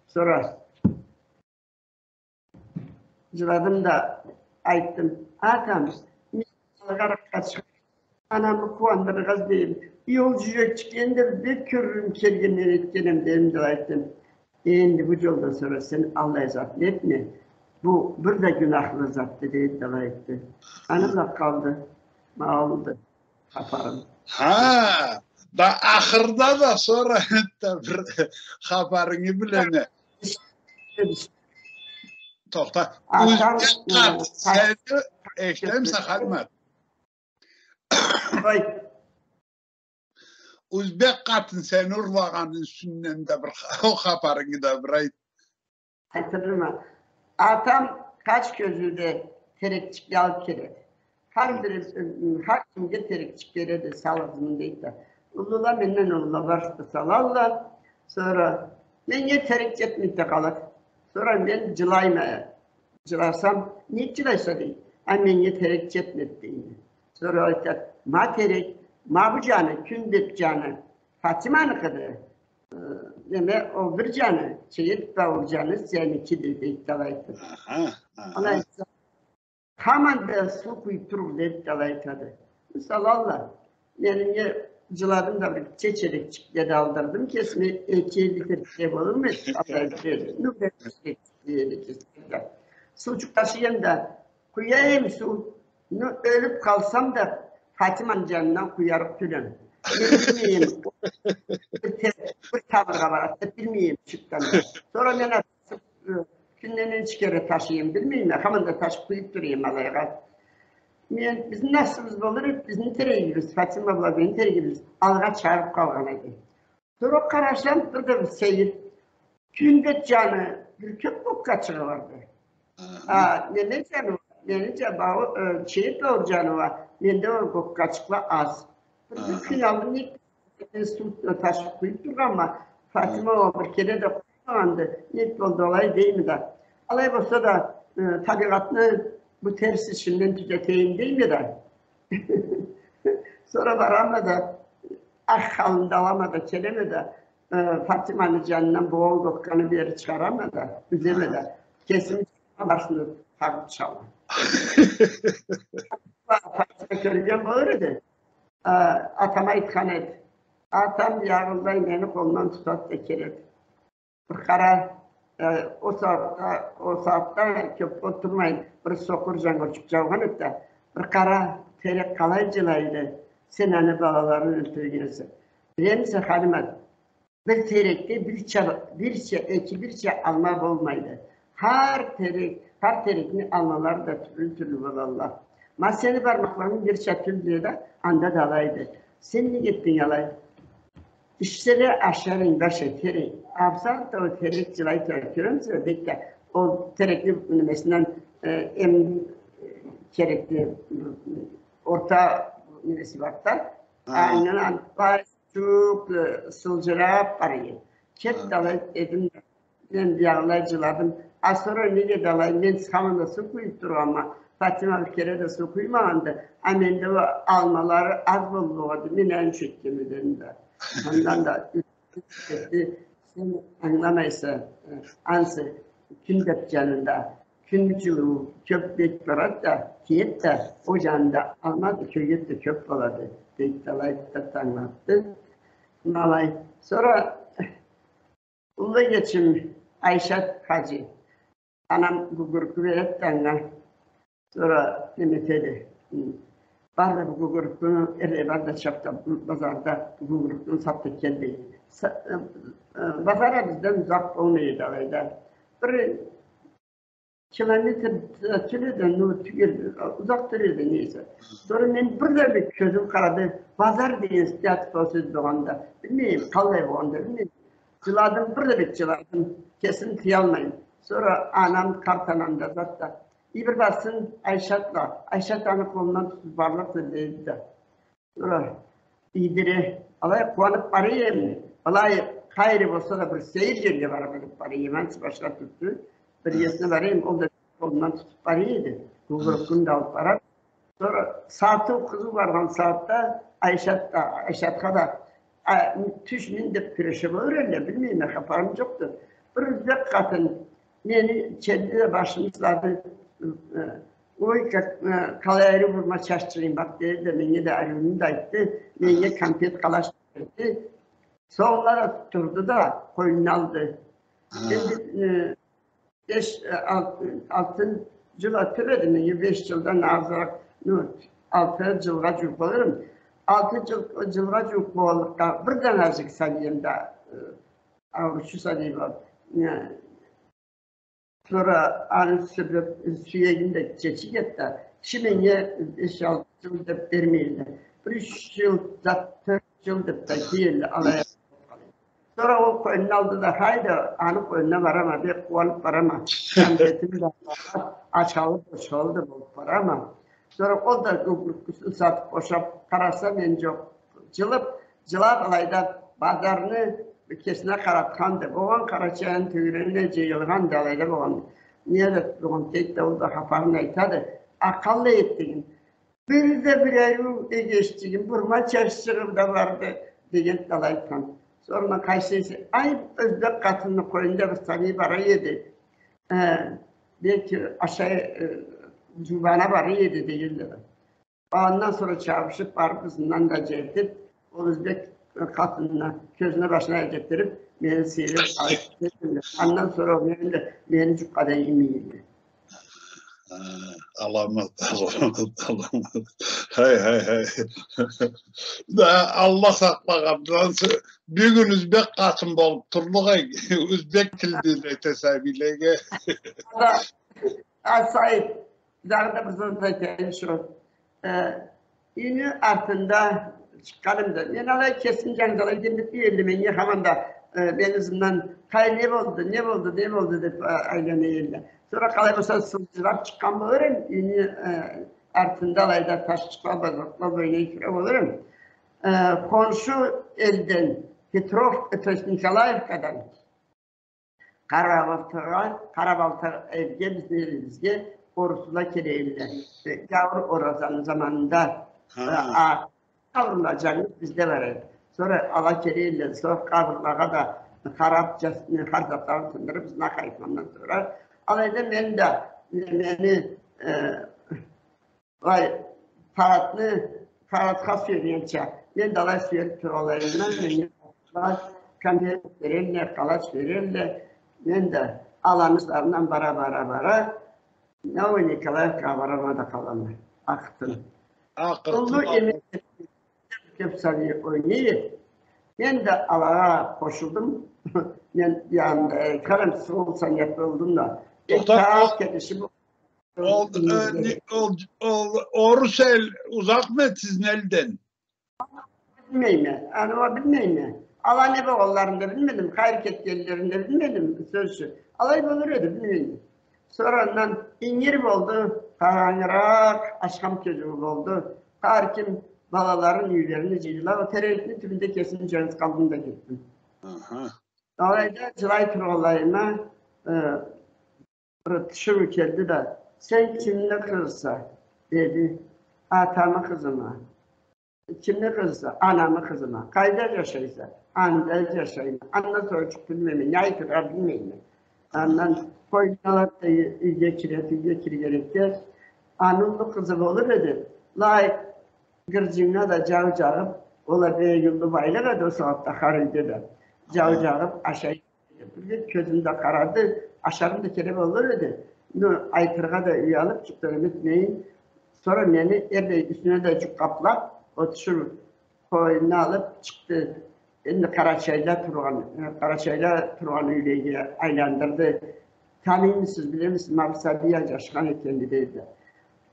Сора джыладым да айтдым: «Атам, мен къаракъгъа чыгъып, анамы къууандырыргъа излейме. Ол джюрекчикни да бек кёргюм келгенден этгенме», — дедим да айтдым. «Энди бу джолдан сора сен аллай затны этме. Бу бир да гюнахлы затды», — деди да алай айтды. Аны бла къалды. Ма олду хапарым. Ха, да ахырда да сора да бир хапарынгы билеме. Тохта. Атам, Узбек, э, къатын, сени эшитемисе, Халимат? Ой. Узбек къатын сени урлагъаны юсюнден да бир ха-, ол хапарынгы да бир айт. Айтырма. Атам къач кёзюуде терекчик алып келеди. Хар бир, хар кимге терекчик береди, салыгъыз муну, дейди да. Уллула, менден уллула барысы да салалла. Сора меннге терек джетмей да къалады. Сора мен джылайма, джыласам, «Нек джылайса?» — дейди. «А меннге терек джетмеди», — дейме. Сора айтады: «Ма терек, ма бу джаны, кюндюз джаны Фатиманыкъыды. Э, неме, ол бир джаны, чегет да ол джаны сеникиди», — дейди да алай айтады. Аха, аха. Алай айтса, «Хаман да суу къуюп туругъуз», — деди да алай айтады. Салалла, мен энди джыладым да, бир чечерекчик да алдырдым кесиме, эки литр да болурму эди, алай бир, ну, бир чечерекчик да. Суучукъ ташыйма да, къуяйым суу, ну, ёлюп къалсам да, Фатиманы джанындан къуярыкъ тюлме. Мен билмейме, бир те-, бир тамыргъа барады, билмейме, чыкъгъанды. Сора мен атып, э, кюнде ненча кере ташыйма билмейме, хаман да ташып къуюп турама алайгъа. Мен, бизни насыбыз болур эди, бизни терегибиз, Фатима бла мени терегибиз алгъа чыгъарып къалгъан эди. Сора къарасам, бир да бир сейир. Кюндет джаны бир кёп гоккачыгъы барды. Аха. А, неме джаны, мени джа-, бау-, э, Чеет баур джаны уа, менде ол гоккачыкъла аз. Бир, бир Аха. кюн алдым, не мен суу ташып къуюп тургъанма, Фатима ол бир кере да къуймагъанды, не болду алай дейме да. Алай болса да, э, табигъатны бу терс ишинден тюзетейим дейме да. Сора барама да, ах халымы да алама да, келеме да, э, Фатиманы джанындан бу ол гокканы бери чыгъарама да, юземе да, кесим башына тагъып чыгъама. Фатима кёрген болур эди. А, атама айтхан эди. Атам биягъылай мени къолумдан тутады да келеди. Бир къара, э, ол сагъатда, ол сагъатда кёп болтурмайын, бир сокъур джангурчукъ джаугъан эди да, бир къара терек къалай джылайды, сен аны балаларын ёлтюргенсе. Билемисе, Халимат, бир терекде бирча, бирча, эки бирча алма болмайды. Хар терек, хар терекни алмалары да тюрлю-тюрлю болалла. Ма сени бармакъларынг бирча тюлдю да, анда да алайды. Сен неге этдинг алай? Ишселе ашарынг, баш этеринг. Абзар да ол терек джылай турады, кёремисе, дейди да, ол терекни немесинден, э, эм, э, терекни, м, орта немеси бар да. Ха. Андан алай джукъ, э, сылджырап барады. Кет да алай дедим да, мен биягъылай джыладым. А сора неге да алай, мен сыхама да суу къуюп тургъанма, Фатима бир кере да суу къуймагъанды. А менде ол алмалары аз боллукъ эди, мен аны ючюн этгенме дедим да. Андан да этди, сен ангыламайса, э, ансы Кюндет джанында кюн джылыу кёп бек барады да, тиеди да, ол джанында алма да, кёгет да кёп болады, дейди да алай да ангылатды. Ма алай. Сора уллу эгечим Айшат хаджи, анам гугурку береди да анга. Сора неме этеди. М, бар да бу гугурукну, эре, бар да чап да базарда бу гугурукну сат да кел дейди. Са-, э, э, базар а бизден узакъ болмай эди алайда. Бир километр, э, тюл эди, ну, тюгюл, э, узакъ тюл эди, нейсе. Сора мен бир да бир кёзюм къарады, базар деген сёз болгъанда, билмейме, къалай болгъанда, билмейме. Джыладым, бир да бир джыладым, кесими тыялмайма. Сора анам, къарт анам да зат да, ий, бир барсын Айшатла, Айшат аны къолундан тутуп барлыкъды, деди да. Сора ийдире, алай къууанып бара эдим, алай къайры болса да бир сейир джерге барып, барып бара эдим, ансы башха тюлдю. Бир джерге бара эдим, ол да къолумдан тутуп бара эди. Гугурукну да алып барады. Сора сатыу къызыу баргъан сагъатда Айшат да, Айшатха да, а, тюшмейин деп кюреше болур элле, билмейме, хапарым джокъду. Бир узбек къатын мени келди да башымы сылады, э, ой, как, э, къалай ариу бурма чаччыгъынг бар, деди да, меннге да ариуну да айтды, меннге кампет, къалаш берди. Сонгра да турду да, къойнуна алды. Энди, э, беш, э, ал-, алты джыл а тюл эди, меннге беш джылдан азыракъ, ну, алты джылгъа джууукъ болурму. Алты джыл, джылгъа джууукъ болгъанлыкъгъа, бир данажыкъ сабийим да, э, ауручу сабий болуп, э, сора аны сюйреп, сюегин да чечик этди. Киши меннге беш-алты джыл деп бермейди. Бир юч джыл, зат, тёрт джыл деп да кийинди, алай. Сора ол къойнуна алды да, хайда, аны къойнуна барама, бек къууанып барама. Кампетим да, ачхалы-бошхалы да болуп барама. Сора ол да гугурукусун сатып бошап, къараса, мен джокъ. Джылып, джылап алайда базарны кесине къаратханды. Болгъан Къарачайны тёгерине джыйылгъанды, алайда болгъан. Не да болгъан, тек да ол да хапарын айтады. А къалай этдигин? Бир да бир ариу эгеччигим, бурма чаччыгъым да барды, деген да алай айтхан. Сора мен къайсы эсе, ай, узбек къатынны къойнунда бир сабий бара эди. Э, бек ашай, э, джубана бара эди, дегенле. Андан сора чабышып барып, ызындан да джетип, ол узбек къатынына, кёзюне башына джетдирип, мени сыйлап алып кетдиле. Андан сора ол мени да, мени джукъ да иймейди. Ха, аламат, аламат, аламат. Хай, хай, хай. Да, Аллах сакълагъандан сора, бюгюн узбек къатын болуп турлукъ, узбек тилде да айтаса, билеге. А, Саид, дагъыда бир зат айтайым, шо. Э, юйню артында чыкъгъанымда, мен алай кесим джангылай демдик тюйюлдюм, мен хаманда, э, мени ызымдан, «Къай, не болду, не болду, не болду?» деп, а, айлана эдиле. Сора къалай болса сылджырап чыкъгъан болур эм, юйню, э, артында алайда ташчыкъла, базукъла, ойнай тура болур эм. Э, хоншу элден, Петров, э, то есть Николаевкадан, Къарабалтыгъа, Къарабалтыгъа, элге, бизни элибизге орусла келе эдиле. Э, гяуур оразаны заманында, э, а, къабырла джангыз бизде бар эди. Сора ала келе эдиле, сора къабырлагъа да къарап, джас-, хар затларын сындырып, знак айтхандан сора. Алайда мен да, э, мени, э, Алай, парадны, парадха сюелгенча, мен да алай сюелип тургъанлайымдан, меннге конфет берелле, къалач берелле, мен да аланы ызларындан бара, бара, бара, Новая Николаевкагъа барама да къалама, акъыртын. Уллу эме кёп сабий ойнай эди. Мен да алагъа къошулдум. Мен джанында, э, къарам, сол санат болдум да. Тохта, таа ол келиши бу- Ол, э, ни-, ол, ол орус эл узакъмы эди сизни элден? Билмейме, аны уа билмейме. Ала не болгъанларын да билмедим, къайры кетгенлерин да билмедим, сёз ючюн. Алай болур эди, билмейме. Сора андан ингир болду, къарангыракъ, ашхам кёзюу болду. Хар ким балаларын юйлерине джыйдыла, ол тереликни тюбюнде кесим джангыз къалдым да кетдим. Аха. Алайда джылай тургъанлайыма, э, Бир тиширыу келди да, «Сен кимни къызыса?» деди. «Атамы къызыма». «Кимни къызыса?» «Анамы къызыма». «Къайда джашайса?» «Анда джашайма». «Андан сора джукъ билмейме, не айтыргъа билмейме». Андан къойнуна алат да юйге кирет, юйге киргенликде, аны уллу къызы болур эди. Лай гырджыннга да джау джагъып, ол а бек уллу байлыкъ эди ол сагъатда хар юйде да. Джау джагъып, ашай Бир кёзюм да къарады, ашарым да керек болур эди. Ну, айтыргъа да уялып, джукъ да этмейин. Сора мени эрлай юсюне да джукъ къаплап, ол тиширыу къойнуна алып чыкъды. Энди къарачайла тургъан, э, къарачайла тургъан юйлеге айландырды. Таныймысыз, билемисиз, ма бу сабий аджашхан экенди, деди.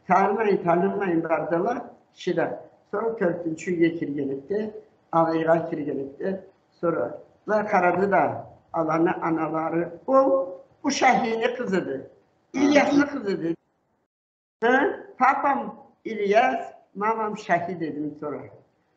Танымайын, танымайын бардыла, киши да. Сора тёртюнчю юйге киргенликде, алайгъа киргенликде, Сора да къарады да, аланы аналары, ол, бу Шахини къызыды. Ильясны къызыды. Хы? Папам Ильяс, мамам Шахи дедим сора.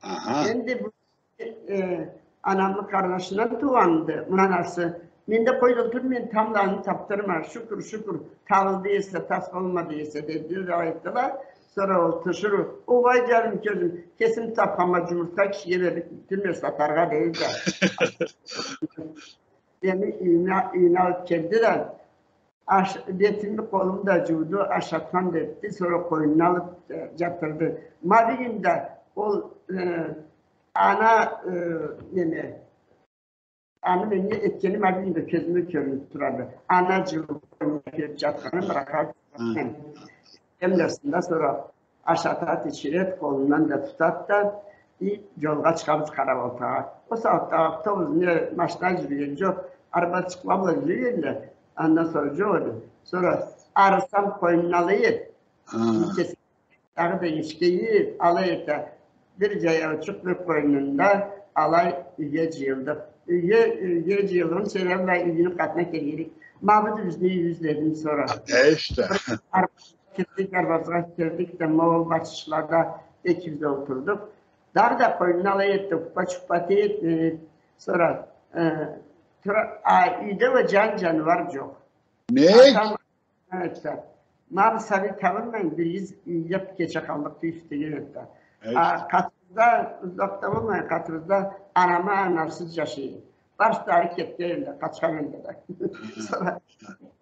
Аха. Энди бу, э, анамы къарнашындан туугъанды, муну анасы. Мен да, къой да олтур, мен тамбла аны табдырма, шукур, шукур, табылды эсе, тас болмады эсе, деди да айтдыла. Сора ол тиширыу, угъай, джаным, кёзюм, кесим табханма, джумуртха кишиге берлик тюлме, сатаргъа, деди да. Мени юйюне, юйюне алып келди да, аш-, бетими, къолуму да джууду, ашатхан да этди, сора къойнуна алып, э, джатдырды. Ма бюгюн да ол, э, ана, э, неме, Аны меннге этгени ма бюгюн да кёзюме кёрюнюп турады. Ана джылы къойнуна кирип джатханым, рахат джатхан. Хы. Эм да сора ашатат, ичирет, къолундан да тутат да, и джолгъа чыгъабыз Къарабалтыгъа. Ол сагъатда автобус, не машина джюрюген джокъ, арбачыкъла бла джюрюгенле, андан сора джокъ эди. Сора арысам къойнуна алай эди. Хы. Дагъыда эшикге алай эте, бир джаяучукъ, бир къойнунда алай юйге джыйылдыкъ. Юйге, юйге джыйылгъан сора бла юйню къатына келгенлик. Ма буду бизни юйюбюз дедим сора. Э, иште. Арбазгъа кирдик, арбазгъа кирдик да, ма ол башчылада экибиз да олтурдукъ. Дагъыда къойнуна алай этди, уппа-чуппа этди. Сора, э, тура, а, юйде уа джан-джаныуар джокъ. Не? Атам Айтса, ма бу сабий табылмайын, бир из ийип кече къаллыкъ, тюйюс деген айтса. Ай. А, къатыбызда, узакъда болмайын, къатыбызда анамы анасы джашай. Барысы да ары кетген энди, къачхан энди да. Хы. Сора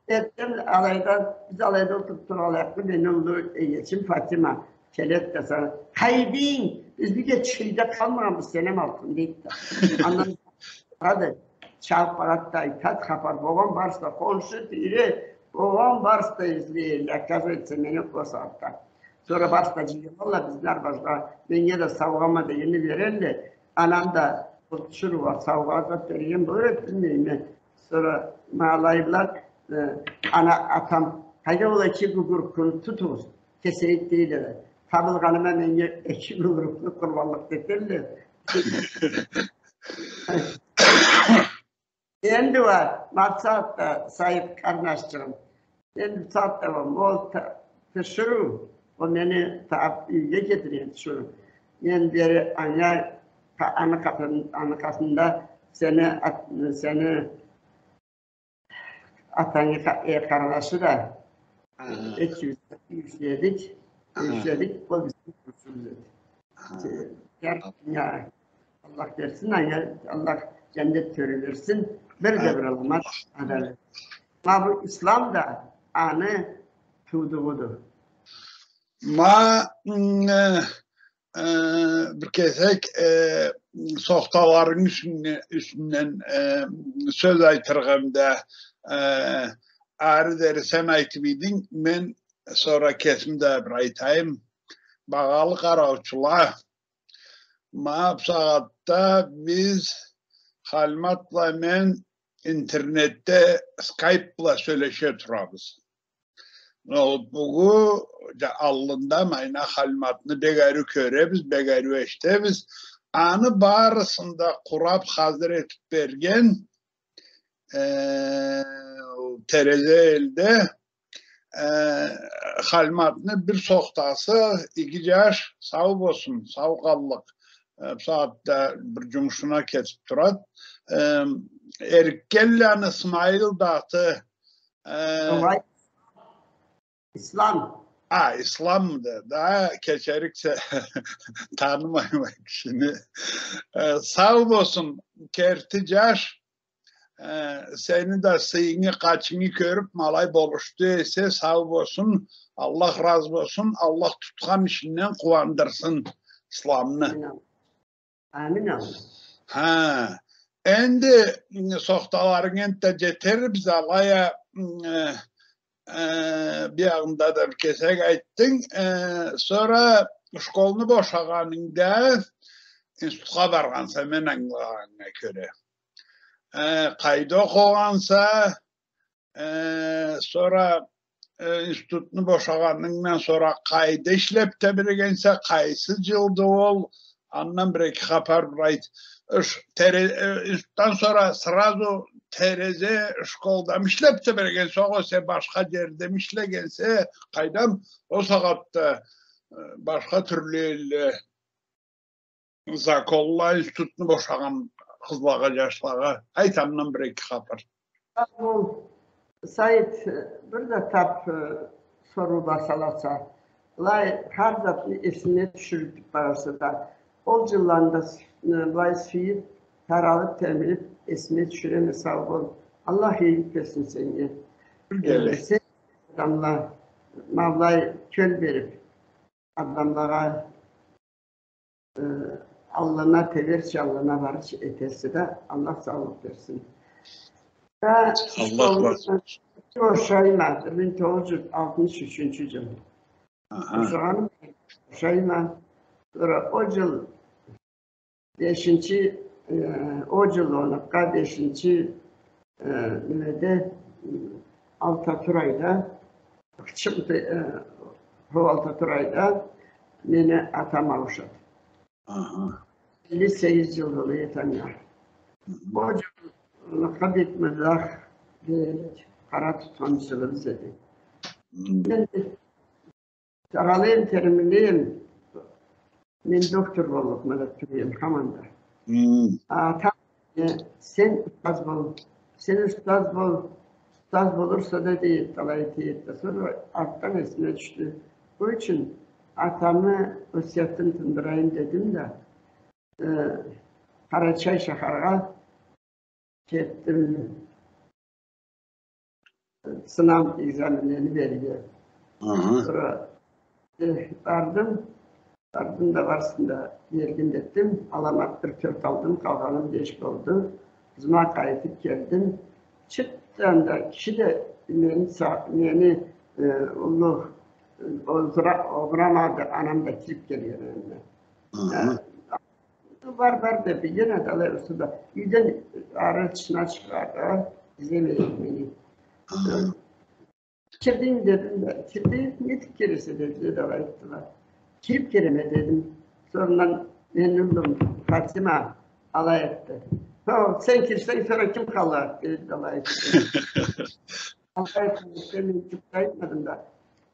эртден алайда, биз алайда олтуруп тургъанлайыкъ, мени уллу эгечим Фатима келет да сора, «Къайдынг, биз бир да тюшде къалмагъанбыз, сен эм алтын», дейт да. Андан Хады, чабып барат да айтат хапар, болгъан барысы да, хоншу, тийре, болгъан барысы да излейле, оказывается, мени ол сагъатда. Сора барысы да джыйылалла бизни арбазгъа, меннге да саугъама дегенни берелле, анам да ол тиширыугъа саугъа зат берген болур эди, билмейме. Сора ма алайла, э, ана, атам, къайда ол эки гугуркуну тутугъуз, кесейик дейле да. табылгъаныма меннге эки бюлюрюкню къурбанлыкъ этелле. Энди уа, ма бусагъатда, Саид къарнашчыгъым, энди бусагъатда уа, ол та-, тиширыу, ол мени таб-, юйге кетирген тиширыу. Мен бери анга, аны къатын-, аны къатында сени ат-, сени атангы къа-, э, къарнашы да, экибиз да юйюшедик, юйюшедик, ол бизни юйюшюбюз эди. Э, я, Аллах берсин, анга Аллах джаннет тёре берсин. Бир да бир аламат адамы. Ма бу ислам да аны туудугъуду. Ма, м, э, э, бир кесек, э, сохталарынгы юсюнде-, юсюнден, э, сёз айтыргъа эм да, э, ары дери сен айтып эдинг, мен сора кесим да бир айтайым. Багъалы къараучула, ма бусагъатда биз Халимат бла мен интернетде скайп бла сёлеше турабыз. Ноутбугу да аллында, ма айна Халиматны бек ариу кёребиз, бек ариу эшитебиз. Аны барысын да къурап, хазыр этип берген, э, Терезе элде, э, Халиматны бир сохтасы, иги джаш, сау болсун, сау къаллыкъ. Э, бусагъатда бир джумушуна кетип турад. Э, Эриккенланы Исмаил да аты, Э, Ислам. А, Исламды да, кечериксе, танымайма кишини. Э, сау болсун, керти джаш. Э, сени да сыйынгы, къачынгы кёрюп, ма алай болушду эсе, сау болсун, Аллах разы болсун, Аллах тутхан ишинден къууандырсын Исламны. Амин. Амин, амин. Хы. Энди, м, сохталарынг энтда джетербиз, алай а, м, э, э, биягъында да бир кесек айтдынг. Э, сора школну бошагъанынгда институтха баргъанса, мен ангылагъаныма кёре. Э, къайда окъугъанса, Э, сора, э, институтну бошагъанынгдан сора къайда ишлеп тебрегенсе, къайсы джылды ол, андан бир эки хапар бир айт. Ш-, Тере-, э, институттан сора сразу Терезе школдамы ишлеп тебрегенсе, огъесе башха джердеми ишлегенсе, къайдам, ол сагъатда, э, башха тюрлю элле законла институтну бошагъан къызлагъа, джашлагъа. Айт андан бир эки хапар. Сау бол, Саид, бир да тап, э, соруу бла саласа. Былай хар затны эсиме тюшюрюп бараса да. Ол джылланы да с-, э, былай сюйюп, таралып, темилип, эсиме тюшюреме, сау бол. Аллах иелик берсин сеннге. Э, сен адамла, ма былай кёл берип, адамлагъа э, аллына теберча, аллына барырча этесе да, Аллах саулукъ берсин. Да, Аллах разы болсун. Бошайма, бир минг тогъуз джюз алтмыш ючюнчю джыл. Аха. Бошагъаным, бошайма. Сора ол джыл бешинчи, э, ол джыл онукъгъа бешинчи Э, немеде, м, Алтатурайда, кичи, э, хо, Алтатурайда мени атам ауушады. Аха. Элли сегиз джыл болур эди анга. Хы хы. Ол джыл, э, Хабиб Мырзах бек къара тутхан джылыбыз эди. Хы. Энди Сагъалайым, термилейим. Мен доктор боллукъма деп тура эдим хаманда. Хы. Атам, э, сен устаз бол, сен устаз бол, устаз болурса да, дейди, алай эте эди да. Сора артдан эсиме тюшдю. Ол ючюн атамы осиятын тындырайым дедим да, э, Къарачай шахаргъа кетдим. Сынау экзаменлерини берирге. Аха. Сора, э, бардым. Бардым да, барысын да бергин этдим. Аламат бир тёрт алдым, къалгъаны беш болду. Ызыма къайтып келдим. Чыртдан да киши да мени са-, мени, э, уллу, э, огъура-, огъурамады, анам да кирип келген энди. Аха. Э, Бар, бар деп, егене да алай урса да, юйден ары тышына чыгъаргъа излемей эди мени. Аха. Кирдинг дедим да, кирди, нетип киресе дедиле да алай айтдыла. Кирип келеме, дедим. Сора мен уллум Фатима алай айтды. Хо, сен кирсенг, сора ким къалыр? Деди, алай айтды. Алай айтды, мен джукъ да айтмадым да.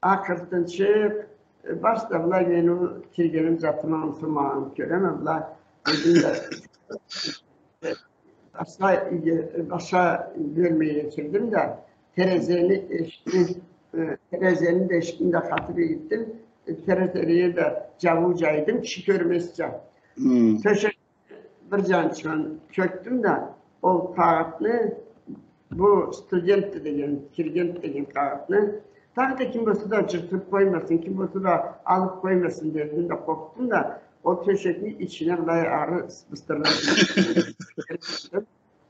Акъыртынчыкъ, э, барысы да былай мени киргеним затыма умсумагъан кёреме, былай дедим да. Башха, башха бёлмеге кирдим да, терезени, эшикни, э, терезени да, эшикни да къаты бегитдим. Э, терезени да джабыу джайдым, киши кёрмезча. Хы. Тёшек бир джанчыгъын чёкдюм да, ол къагъытны, бу студентди деген, киргенди деген къагъытны, дагъыда ким болса да джыртып къоймасын, ким болса да алып къоймасын дедим да, къоркъдум да, ол тёшекни ичине былай ары сыбыстырдым.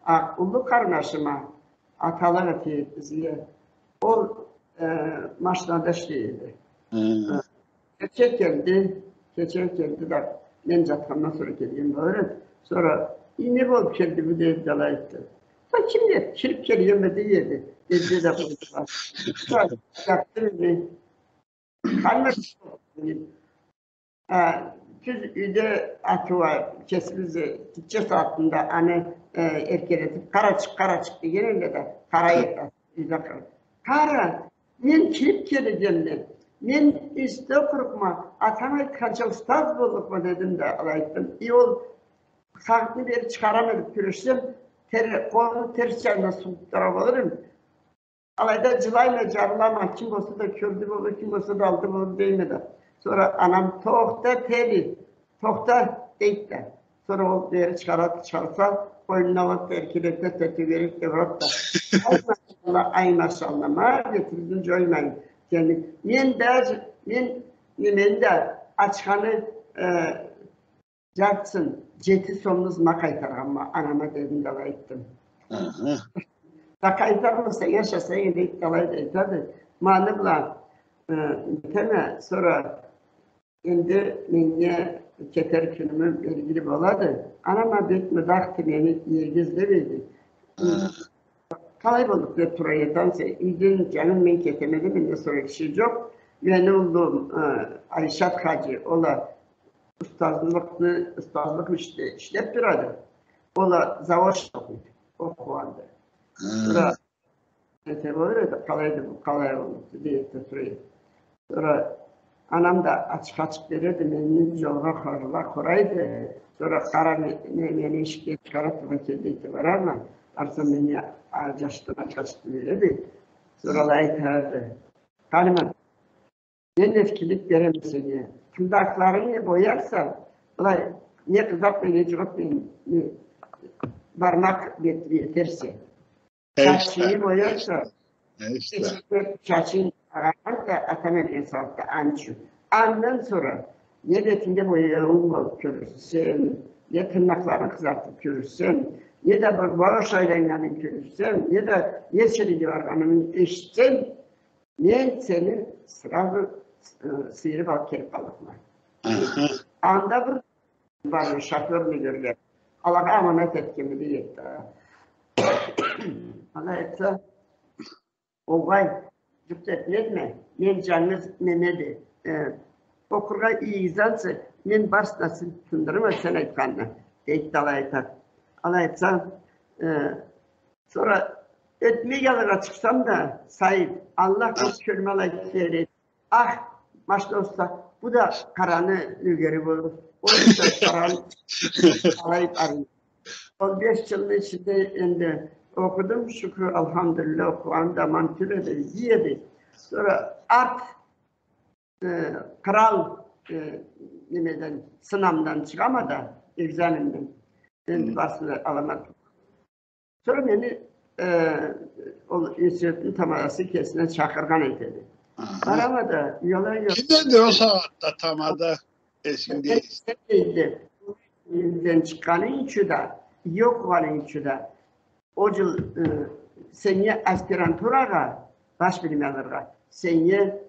А, уллу къарнашыма аталыкъ эте эди бизге. Ол, э, машинада ишлей эди. Хы. Кече келди, кече келди да, мен джатхандан сора келген болур эди. Сора, «Ий, не болуп келди бу?» деди да, алай айтды. Да ким деб, кирип келгенме дей эди. Эди да къойдула. Сора джакъды мени. Къалмады. А, тюз юйде аты бар, кесибиз, гитче сагъатында аны, э, эркелетип, «Къарачыкъ, къарачыкъ» деген элле да, къара эди, юйде къара. Къара, мен кирип келгенме, мен юсте окъурукъма, атам айтханча устаз боллукъма дедим да, алай айтдым. И ол сагъатны бери чыгъарама деб кюрешсем, тер-, къолну терс джанына сугъуб тура болур эдим. Алайда джылайма, джарылама, ким болса да кёрдю болур, ким болса да алды болур дейме да. Сора анам, «Тохта, Тели, тохта», дейди да. Сора ол бери чыгъарады, чыгъарса, къойнуна алады да, эркелете, тёгерек да урады да. Ай, машалла, ай, машалла, ма, бетибизни джоймайын. Яни, мен даже, мен, мен да ачханы, э, джартысын, джети сомну ызыма къайтаргъанма, анама дедим да, алай айтдым. Аха. Да къайтармасанг, ашасанг энди, алай да айтады. Ма аны бла, э, битеме, сора энди меннге кетер кюнюмю белгили болады. Анама бек мыдахды, мени иеге излемейди. Аха. Къалай боллукъ деб тура эди ансы, ийден, джаным, мен кетеме да, менде сора киши джокъ. Мени уллум, э, Айшат хаджи, ол а устазлыкъны, устазлыкъ ишде ишлеб турады. Ол а заочно окъуйду, окъугъанды. Хы. Сора эте болур эди, къалайды бу, къалай боллукъду деб да тура эди. Сора анам да ачыкъ-ачыкъ береди, мени джолгъа къарай-, къарайды. Сора къара не-, не-, мени эшикге чыгъарыб тургъан келди, эте барама. Барсам мени а-, джашдан ачыкъ-ачыкъ береди. Сора алай айтады. Халимат, мен этгилик береме сеннге. Тырнакъларынгы боярса, былай, не къызартмай, не джугъутмай, не бармакъ бет-, етерсе. Чачынгы боярса, чачынг агъаргъанса, атам этген сагъатда анчу. Андан сора не бетинге бояууунг алыб кёрюрсе, не тырнакъларынгы къызартыб кёрюрсе, не да бир баш айланнганынг кёрюрсе, не да не джерге баргъанынгы эшитсем, мен сени сразу, э, сыйырыб алыб келиб къаллыкъма. Аха. Анда бир бар, шофёрну кёрле. Алагъа аманат этгенме дей эди. Алай айтса, огъай, джукъ этмедиме, мен джангыз неме да, э, окъургъа ийигиз ансы, мен барысына сизге тындырырма сен айтханны, дейди да алай айтады. Алай айтса, э, сора ётмей алгъа чыкъсам да, Саид, Аллах, къыз кёлюме алай келеди. Ах, машалла, бу да къараны нёгери болур. Ол да къараны алай барады. Ол беш джылны ичинде энди окъудум, шукур, алхамдулиллях, окъугъаным да аман тюл эди, иги эди. Сора арт, э, кърал, э, немеден, сынамдан чыгъама да, экзаменден. Энди барысына аламат. Сора мени, э, ол институтну тамадасы кесине чакъыргъан этеди. Аха. Барама да, уяла-уяла. Ким эди ол сагъатда тамада, эсингде? Эсингде. Элден чыкъгъанынгы ючюн да, окъугъанынгы ючюн да. Ол джыл, э, сеннге аспирантурагъа, баш билим алыргъа, сеннге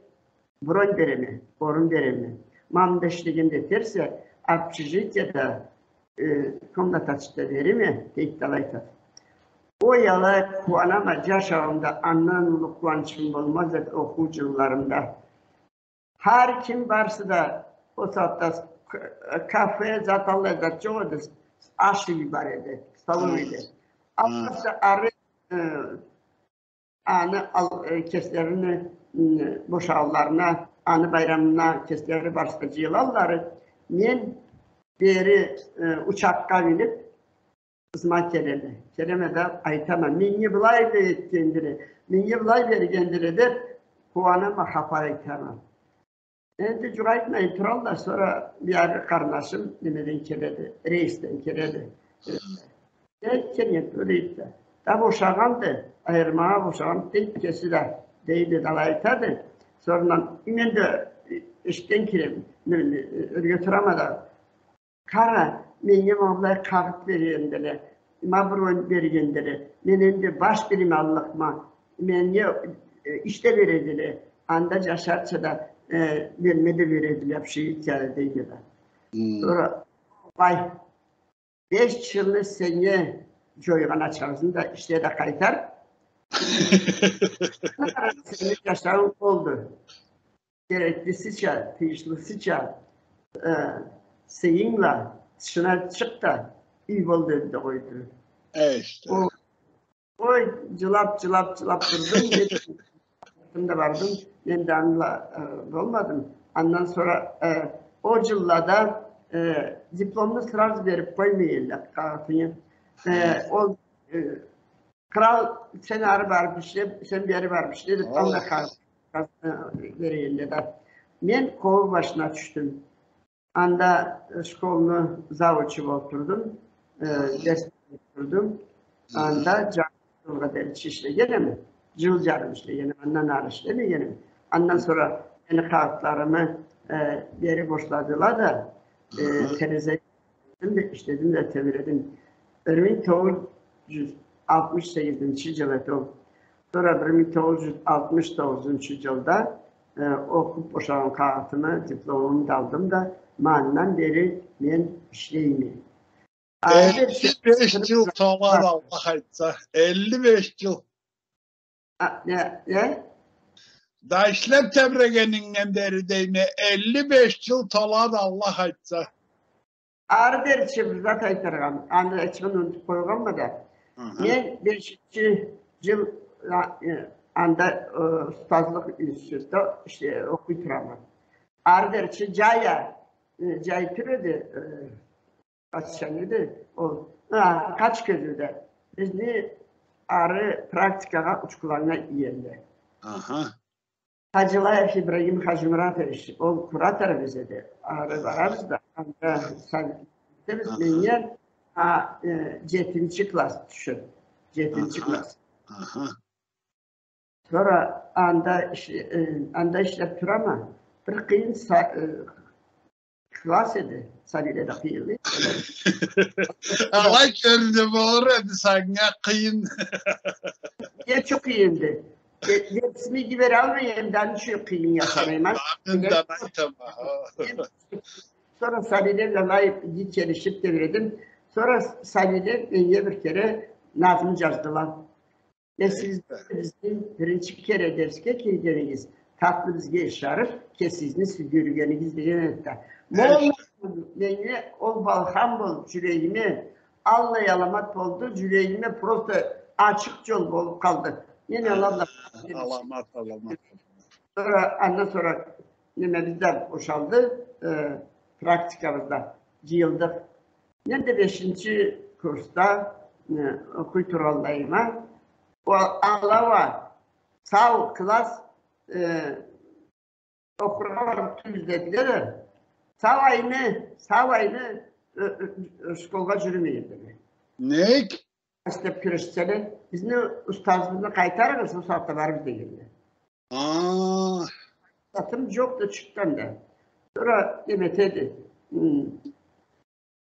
бронь береме, орун береме. Ма мында ишлегенде этерсе, общежитиеде, э, комната ачыб да береме, дейди да алай айтады. Ой, алай къууанама, джашауумда андан уллу къууанчым болмаз эди окъуу джылларымда. Хар ким, барысы да Ол сагъатда к-, кафе, зат, аллай зат джокъ эди. Аш юй бар эди, столовый эди. Аллай да ары, э, аны ал-, э, кеслерини, м, бошагъанларына, аны байрамына кеслери барысы да джыйылалла ары. Мен бери, э, учакъгъа миниб, ызыма келеме. Келеме да айтама, меннге былай да этгендиле, меннге былай бергендиле деб, къууанама, хапар айтама. Энди джукъ айтмайын туралла, сора биягъы къарнашым немеден келеди, рейсден келеди. Э, келген, ёле эди да. Да бошагъанды, айырмагъа бошагъан, тек кеси да, дейди, да алай айтады. Сора мен да эшикден кирем, не, не, ёрге турама да. Къара, меннге ма былай къагъыт бергендиле, ма бир ойун бергендиле. Мен энди баш билим аллыкъма. Меннге, э, иш да бередиле. Анда джашарча да, э, бёлме да бередиле, общежитиеде, дейди да. Хм. Сора, вай, беш джылны сеннге джойгъан ачхазынгы да ишле да къайтар. Сени джашауунг болду. Кереклисича, тийишлисича, э, сыйынг бла тышына чыкъ да, юй бол деди да къойду. Э, иште. О, ой, джылаб, джылаб, джылаб турдум. Мен да бардым, мен да аны бла, э, болмадым. Андан сора, э, ол джыллада, э, дипломну сразу бериб къоймай эдиле, къагъытынгы. Э, ол, э, Кърал, сен ары барыб ишле, сен бери барыб ишле деб, анда къал-, къал-, э, бере эдиле да. Мен къобу башына тюшдюм. Анда, э, школну завучу болуб турдум, э, дерс бериб турдум. Анда джарым джылгъа дери ишлегенме. Джыл джарым ишлегенме, андан ары ишлемегенме. Андан сора мени къагъытларымы, э, бери бошладыла да, э, тереза Эм да ишледим да тебиредим. Бир минг тогъуз джюз алтмыш сегизинчи джыл эди ол. Сора бир минг тогъуз джюз алтмыш тогъузунчу джылда, э, окъуб бошагъан къагъытымы, дипломуму да алдым да, ма андан бери мен ишлейме. Элли беш джыл толады, Аллах айтса. Элли беш джыл. А, не, не? Да ишлеб тебирегенингден бери дейме, элли беш джыл толады, Аллах айтса. Ары дери чи бир зат айтыргъа, аны ичине унутуб къойгъанма да. Мен бешинчи джыл, а, э, анда, э, устазлыкъ институтда ишде окъуй турама. Ары дери чи джай а, э, джай тюл эди, э, Къачан эди ол? Ха, къач кёзюуде. Бизни ары практикагъа Учкуланнга иелле. Аха. Хаджилаев Ибрагим Хаджимуратович, ол кураторубуз эди. Ары барабыз да, анда сабитле, аха, меннге, а, э, джетинчи класс тюшюр. Джетинчи класс. Аха. Сора анда иш-, э, анда ишлеб турама. Бир къыйын са-, э, класс эди. Сабийле да къыйынлы. Алай кёрюне болур эди санга къыйын. Не ючюн къыйынды? Э, дерсими иги бералмай эдим, да не ючюн къыйын санайма. Мен да айтама. Сора сабийле бла алай иги келишиб тебиредим. Сора сабийле меннге бир кере назму джаздыла. Э, сиз бизни биринчи кере дерсге киргенигиз татлы бизге ишарыб, кесигизни сюйдюргенигиз деген эди да. Ма ол, меннге ол балхам болуб, джюрегиме аллай аламат болду, джюрегиме просто ачыкъ джол болуб къалды. Мен аламат, аламат. Сора, андан сора немебиз да бошалды, э, практикабыз да, джыйылдыкъ. Мен да бешинчи курсда, э, окъуй тургъанлайыма, ол ала уа сау класс, э, окъургъа барыб тюб изледиле да, сау айны, сау айны, э, э, школгъа джюрюмей эдиле. Нек? Ишлеб кюрешселе, бизни устазыбызны къайтарыгъыз, ол сагъатда барыбыз дегенле. А. Затым джокъду чыртдан да. Сора неме этеди. Хм.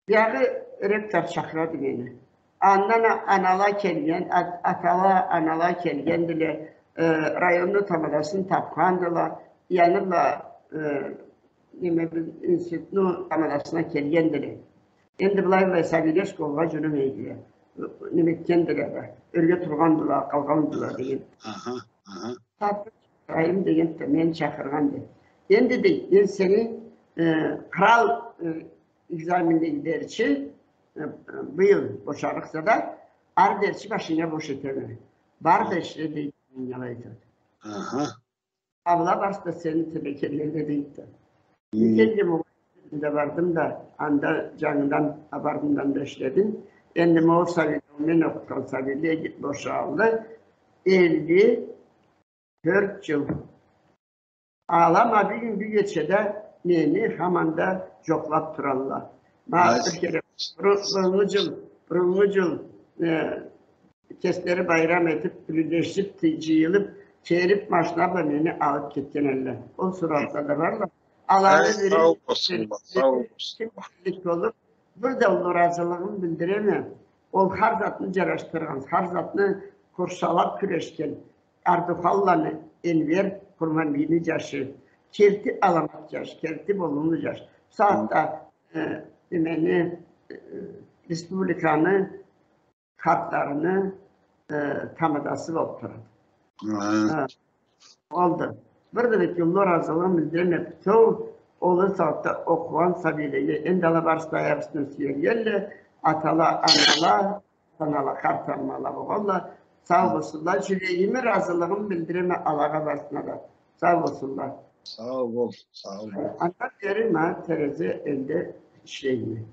Биягъы ректор чакъырады мени. Андан а-, анала келген, ат-, атала, анала келгендиле, э, районну тамадасын табхандыла, аны бла, э, неме, институтну тамадасына келгендиле. Энди былай-былай сабийле школгъа джюрюмейдиле. Неме этгендиле да, ёрге тургъандыла, къалгъандыла деген. Аха, аха. Тартыб чакъырайым деген да, мени чакъыргъанды. Энди, дей, мен сени э, кърал, э, экзаменлей дерчи, э, быйыл бошарыкъса да, ары дерчи башынга бош этеме. Бар да ишле, дейди, манга айтады. Аха. Абла барысы да сени тилегенлеге, дейди да. Мм. Кенгем ол да бардым да, анда джангыдан, а, бардым да, анда ишледим. Энди ма ол сабийле, мен окъутхан сабийле бошалды. Элли тёрт джыл. Ала ма бюгюн, бюгече да мени хаманда джокълаб туралла. Ма бир кере буру-, буруннгу джыл, буруннгу джыл, э, кеслери байрам этиб, бюгюлешиб, ты-, джыйылыб, келиб, машина бла мени алыб кетген элле. Ол суратла да барла. Аланы... Ай, бири сау болсунла, сау болсунла. Ким билик болуб, бир да уллу разылыгъымы билдиреме. Ол хар затны джарашдыргъан, хар затны къуршалаб кюрешген Ардуханланы Энвер Курманбийни джашы. Керти аламат джаш, керти болумлу джаш. Бусагъатда, э, немени, э, республиканы хартларыны, э, тамадасы болуб турады. Ха. Ха, олду. Бир да бек уллу разылыгъымы билдиреме бютеу ол сагъатда окъугъан сабийлеге. Энди ала барысы да аякъ юсюне сюелгенле, атала, анала, анала, къарт аммала болгъанла. Сау болсунла. Джюрегими разылыгъымы билдиреме алагъа барысына да. Сау болсунла. Сау бол, сау бол. Андан бери ма Терезе элде ишлейме.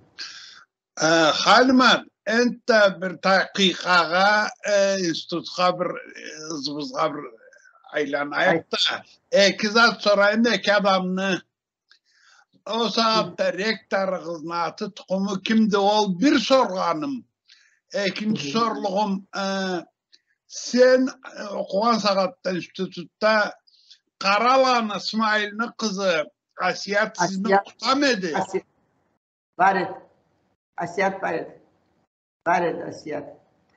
Э, Халимат, энтда бир такъыйкъагъа, э, институтха бир, э, ызыбызгъа бир айланайыкъ да, эки зат сорайым, эки адамны. Ол сагъатда ректоругъузну аты, тукъуму кимди? Ол бир соргъаным. Экинчи сорлугъум, э, сен, э, окъугъан сагъатда институтда Къараланы Смайылны къызы Асият сизни окъутамы эди? Бар эди. Асият бар эди. Бар эди Асият.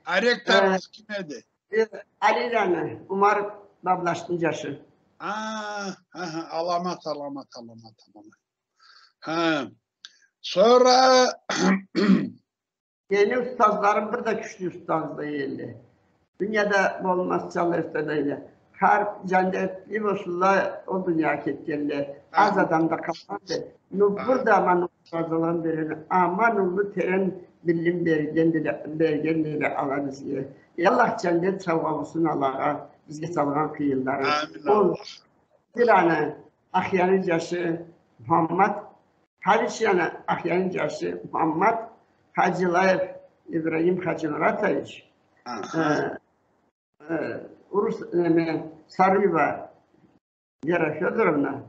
А ректоругъуз ким эди? Э, Алиланы, Умар Баблашны джашы. А, аха, аламат, аламат, аламат, аламат. Ха. Сора мени устазларым бир да кючлю устазла эдиле. Дунияда болмазча устазла эдиле. Хар джандетли болсунла, ол дуниягъа кетгенле. Аз адам да къалмады. Ну, бир да аман уллу разылыгъым береме. Аман уллу терен билим бергендиле, бергендиле ала бизге. Аллах джандет саугъа болсун алагъа, бизге салгъан къыйынларын. Амин. Ол Аллах. Бир аны Ахъяны джашы Мухаммад, Хабишаны Ахъяны джашы Мухаммад Хаджилаев Ибрагим Хаджимуратович, аха, э, э, Урус, неме, Сарыева Вера Фёдоровна,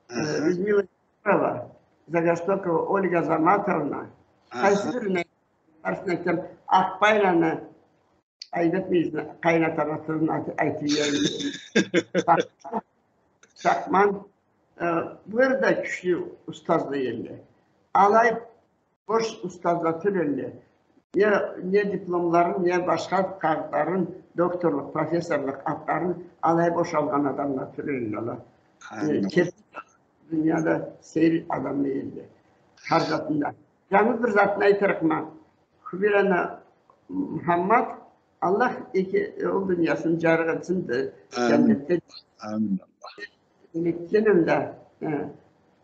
э, аха, Людмила Егорова, Загостокова Ольга Заматовна, аха, къайсы бирин барысын айтсам, Акъбайланы Айбек бизни къайнатабызны атын айтып йибермейме. Сакъман, э, бир да кючлю устазла эдиле. Алай бош устазла тюл эдиле. Не, не дипломларын, не башха къагъытларын, докторлукъ, профессорлукъ атларын алай бош алгъан адамла тюл эдиле ала. Э, кеси дунияда сейир адамла эдиле. Хар затында. Джангыз бир затны айтырыкъма. Хубираны Мухаммад, Аллах эки, ол дуниясын джарыкъ этсин да, амин, джаннетде. Амин, Аллах. Элтгеним да, э,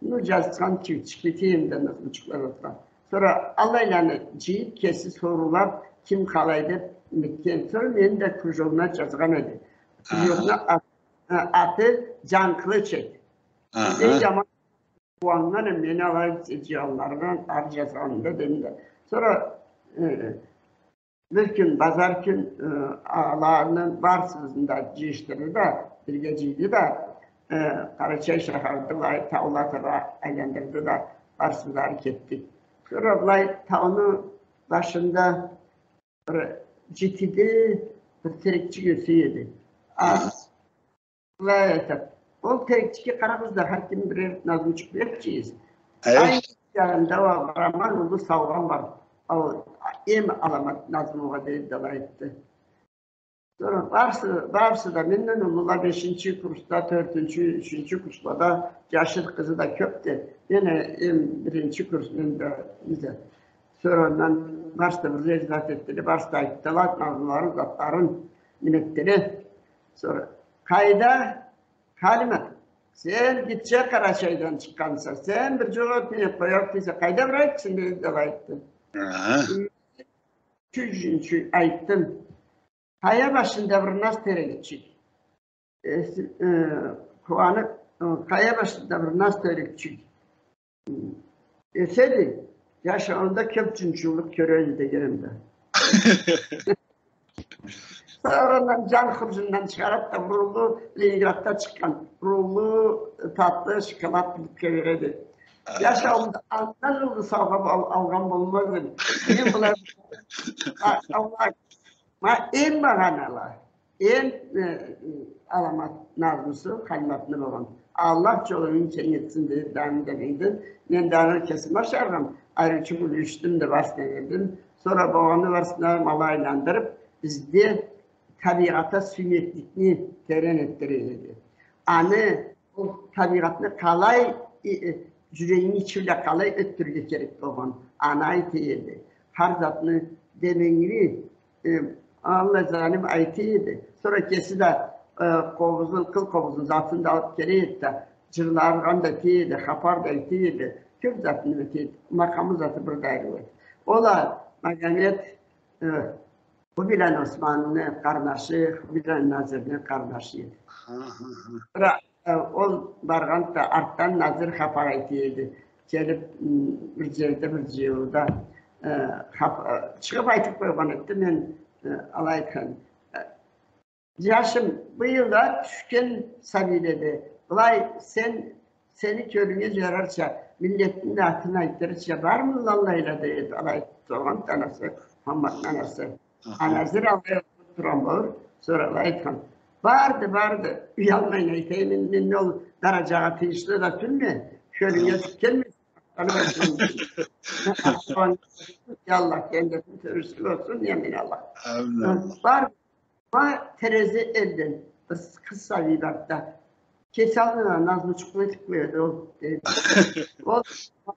ну, джазгъан чы-, чыкъгъан эдим да, назмучукъла джазгъан. Сора аллайланы джыйып, кеси сорулап, ким къалай деп, нетген. Сора мени да кружогума джазгъан эди. Кружогну ат-, э, аты Джанкълыч эди. Аха. Эй, джаман къууаннган эдим, мени алай джанларындан ары джазгъанымда дедим да. Сора, э, бир кюн, базар кюн, э, аланы барысыбызны да джыйышдырды да, бирге джыйды да, э, Къарачай шахарда былай таула таба айландырды да, барысыбыз ары кетдик. Сора былай тауну башында бир джитиде бир терекчик ёсе эди. А, былай айтады. Ол терекчикге къарагъыз да, хар ким бирер назмучукъ берчигиз. Ай, джанында уа бир аман уллу саугъа бар. Ол эм аламат назмугъа, деди да алай айтды. Сора барысы, барысы да, менден уллула бешинчи курсда, тёртюнчю, ючюнчю курслада, джашы, къызы да кёпдю. Мен эм биринчи курс, мен да, биз да. Сора андан барысы да бир зат этдиле, барысы да айтдыла назмуларын, затларын, неме этдиле. Сора, къайда, Халимат, Сен гитче Къарачайдан чыкъгъанса, сен бир джукъ этмей къоярыкъ тюлсе, къайда барайыкъ сен, деп айтды. Аха. Ючюнчю айтдым. Къая башында бир нас терекчик. Э, с-, э, къууанып, э, къая башында бир нас терекчик эседи, джашауунда кёп джунчуллукъ кёрер эди дегеним да. Сора андан джан хуржундан чыгъарып да, бир уллу, Ленинградда чыкъгъан бир уллу татлы шоколад плитка береди. Джашауумда андан уллу саугъа ал-, алгъан болмаз эдим. Мен былай, а, Аллах, ма эм багъаналы, эм, э, аламат назмусу Халиматны болгъан. Аллах джолунгу кенг этсин, деб, дагъыда дейди. Мен дагъыда кесим ашаргъам, айрычы бюлюшдюм да, барысына бердим. Сора болгъанны барысына ма алай айландырып, бизде табигъатха сюймекликни терен этдире эди. Аны, ол табигъатны къалай, э, э, джюрегинги ичи бла къалай ётдюрюрге керек болгъан, аны айта эди. Хар затны деменгили, э, Аллах, заними айта эди. Сора кеси да, э, къобузун, къыл къобузун, затын да алып келе эди да, джырларгъа да эте эди, хапар да айта эди. Кёп затны эте эди. Макъамы заты бир да айры эди. Ол а Магомет, э, Хубиланы Османны къарнашы, Хубиланы Назирни къарнашы эди. Аха, аха. Бир а, э, ол баргъанда артдан Назир хапар айта эди. Келип, м, бир джерде, бир джыйылыуда, э, хап-, э, чыгъып айтып къойгъан эди, мен, э, алай айтхан. Э, джашым, быйыл да тюшген сабийледе былай сен Сени кёлюнге джарарча, миллетни да атын айтдырырча бармыдыла алайла, деб, алай соргъан анасы, Мухаммадны анасы. Аха. Анасы алай тургъан болур, сора алай айтхан. Барды, барды, уялмайын айтайым, мен, мен ол даражагъа тийишли да тюлме, кёлюнге тюшгенме, аны башындан. Аллах дженнетин кёрюрсюз болсун, я мен Аллах. Амин, амин. Бар, Ма Терезе элден бир къыз сабий барды да. Кеси аллына назмучукъну этип къояды ол, деди. Ол,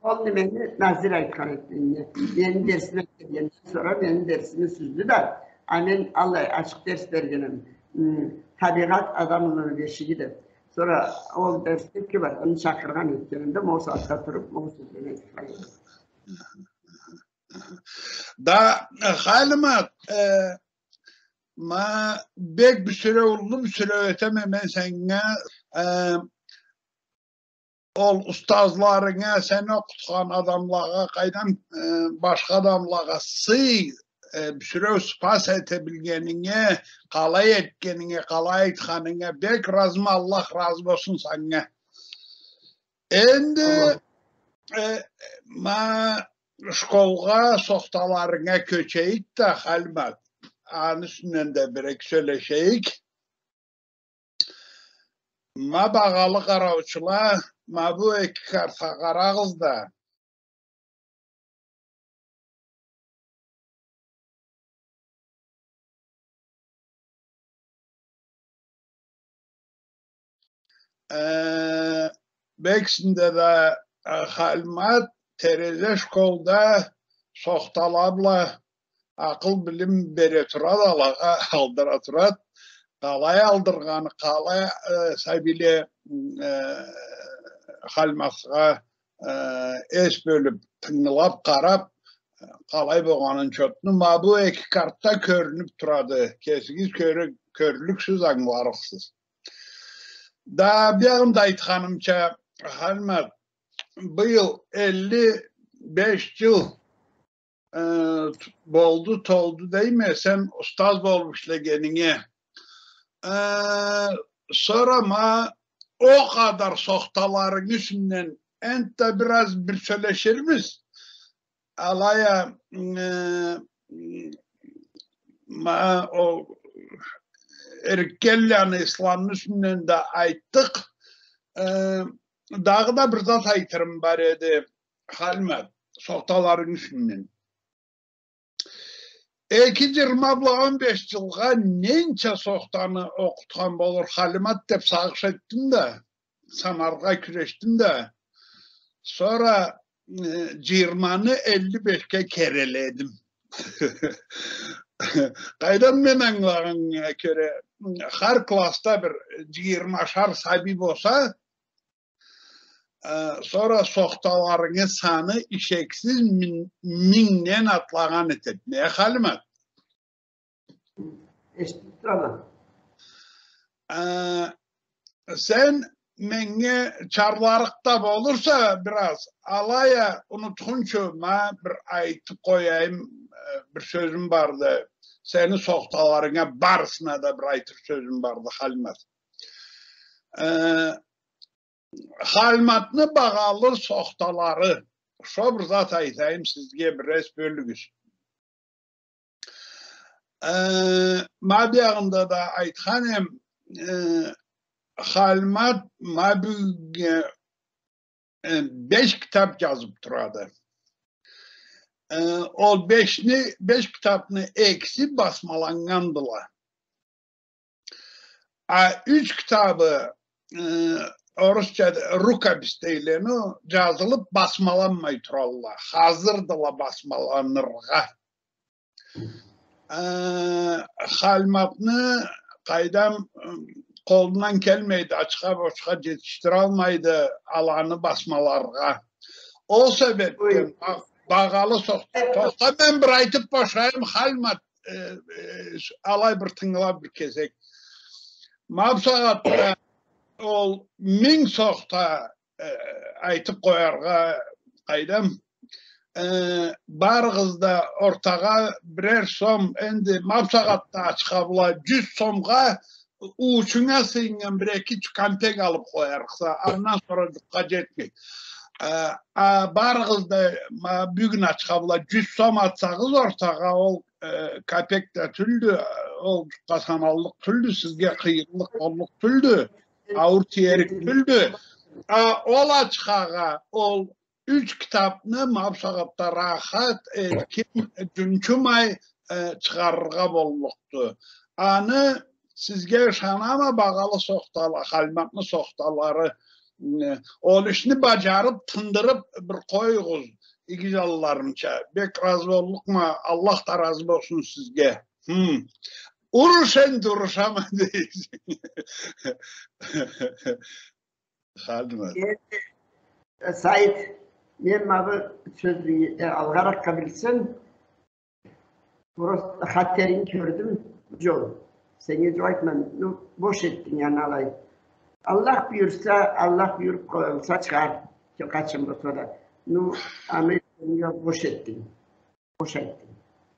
ол немени Назир айтхан эди меннге. Мени дерсиме келгенден сора мени дерсими сюздю да, а мен аллай ачыкъ дерс бергенем, м, табигъат адамны бешиги деп. Сора ол дерсге ким барды, аны чакъыргъан этгеним да, ма ол сагъатда туруп, ма ол сёзлени айтып къалды. Да, э, Халимат, э, ма бек бюсюреу, уллу бюсюреу этеме мен сеннге, э, ол устазларынга, сени окъутхан адамлагъа, къайдам, э, башха адамлагъа сый, э, бюсюреу сыпат эте билгенинге, къалай этгенинге, къалай айтханынга бек разыма, Аллах разы болсун сеннге. Энди, э, ма школгъа, сохталарынга кёчейик да, Халимат. Аны юсюнден да бир-эки сёлешейик. Ма, багъалы къараучула, ма бу эки картха къарагъыз да. Э, бек синде да, э, Халимат, Терезе школда сохтала бла акъыл билим бере турады, алагъа алдыра турады. Къалай алдыргъаны, къалай, э, сабийле, э, Халиматха, э, эс бёлюп, тынгылап, къарап, къалай болгъанын чотну ма бу эки картда кёрюнюп турады. Кесигиз кёрю-, кёрлюксюз, ангыларыкъсыз. Да, биягъында айтханымча, Халимат, быйыл элли беш джыл, э, болду, толду дейме, сен устаз болуп ишлегенинге. Э, сора ма о къадар сохталарынгы юсюнден энтда бир аз бир сёлеширбиз. Алай а, э, ма о эркенланы, исламны юсюнден да айтдыкъ. Э, дагъыда бир зат айтырым бар эди, Халимат, сохталарынгы юсюнден. Эки джыйырма бла он беш джылгъа ненча сохтаны окъутхан болур Халимат деп сагъыш этдим да, санаргъа кюрешдим да, сора, э, джыйырманы элли бешге кереледим. Къайдан мен ангылагъаннга кёре, хар классда бир джыйырмашар сабий болса, Э, сора сохталарынгы саны ишексиз мин-, мингден атлагъан этеди. Не, Халимат? Эшитип турама. Э, сен меннге чарларыкъ да болурса бир аз, алай а унутхунчу, ма бир айтып къояйым, э, бир сёзюм барды. Сени сохталарынга барысына да бир айтыр сёзюм барды, Халимат. Э, Халиматны багъалы сохталары. Шо бир зат айтайым сизге, бир эс бёлюгюз. Э, ма биягъында да айтхан эм, э, Халимат ма бюгюннге, э, беш китап джазып турады. Э, ол бешни, беш китапны экиси басмаланнгандыла. А юч китабы, э, орусча рукопись дейле, ну, джазылып басмаланмай туралла. Хазырдыла басмаланыргъа. Э, Халиматны къайдам, э, къолундан келмейди, ачха-бошха джетишдиралмайды аланы басмаларгъа. Ол себепден ба-, багъалы сох-, тохта, мен бир айтып бошайым, Халимат, э, э, алай бир тынгылап бир кесек. Ма бусагъатда ол минг сохта, э, айтып къояргъа къайдам, э, барыгъыз да ортагъа бирер сом, энди ма бусагъатда ачха бла джюз сомгъа уучунга сыйыннган бир эки-юч кампек алып къоярыкъса, андан сора джукъгъа джетмей. Э, а барыгъыз да ма бюгюн ачха бла джюз сом атсагъыз ортагъа, ол э, капек да тюлдю, ол джукъгъа саналлыкъ тюлдю, сизге къыйынлыкъ боллукъ тюлдю, ауур тиерик тюлдю. А, ол ачхагъа ол юч китапны ма бусагъатда рахат, эркин, джунчумай, э, чыгъарыргъа боллукъду. Аны сизге ышанама, багъалы сохтала-, Халиматны сохталары, э, ол ишни баджарып, тындырып бир къоюгъуз. Иги джанларымча. Бек разы боллукъма, Аллах да разы болсун сизге. Хм. Уруш энди, урушама дейсиз. Халимат. Энди, Саид, мен ма бу сёзню, э, алгъаракъгъа билсем, просто хатеринги кёрдюм, джол. Сеннге джол айтмам, ну, бош этдинг, яни алай. Аллах буюрса, Аллах буюруп къойса, чыгъар. Кё-, къачан болса да. Ну, аны бош этдинг. Бош айтдынг.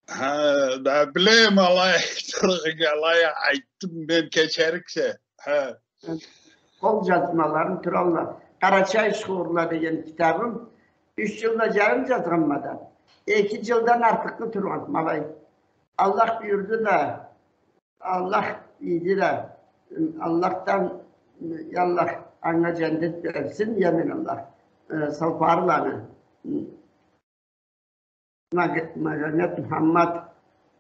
Ха, да, билем, алай айтырыгъынг, алай айтдым мен, кечериксе. Ха. Къол джазмаларым туралла. «Къарачай шхурла» деген китабым. Юч джылда джарым джазгъанма да. Эки джылдан артыкъны тургъан, ма алай. Аллах буюрду да, Аллах ийди да, Аллахдан, я Аллах, анга джандет берсин, я мен Аллах, э, Салпарыланы, Маг-, Магомет Мухаммад,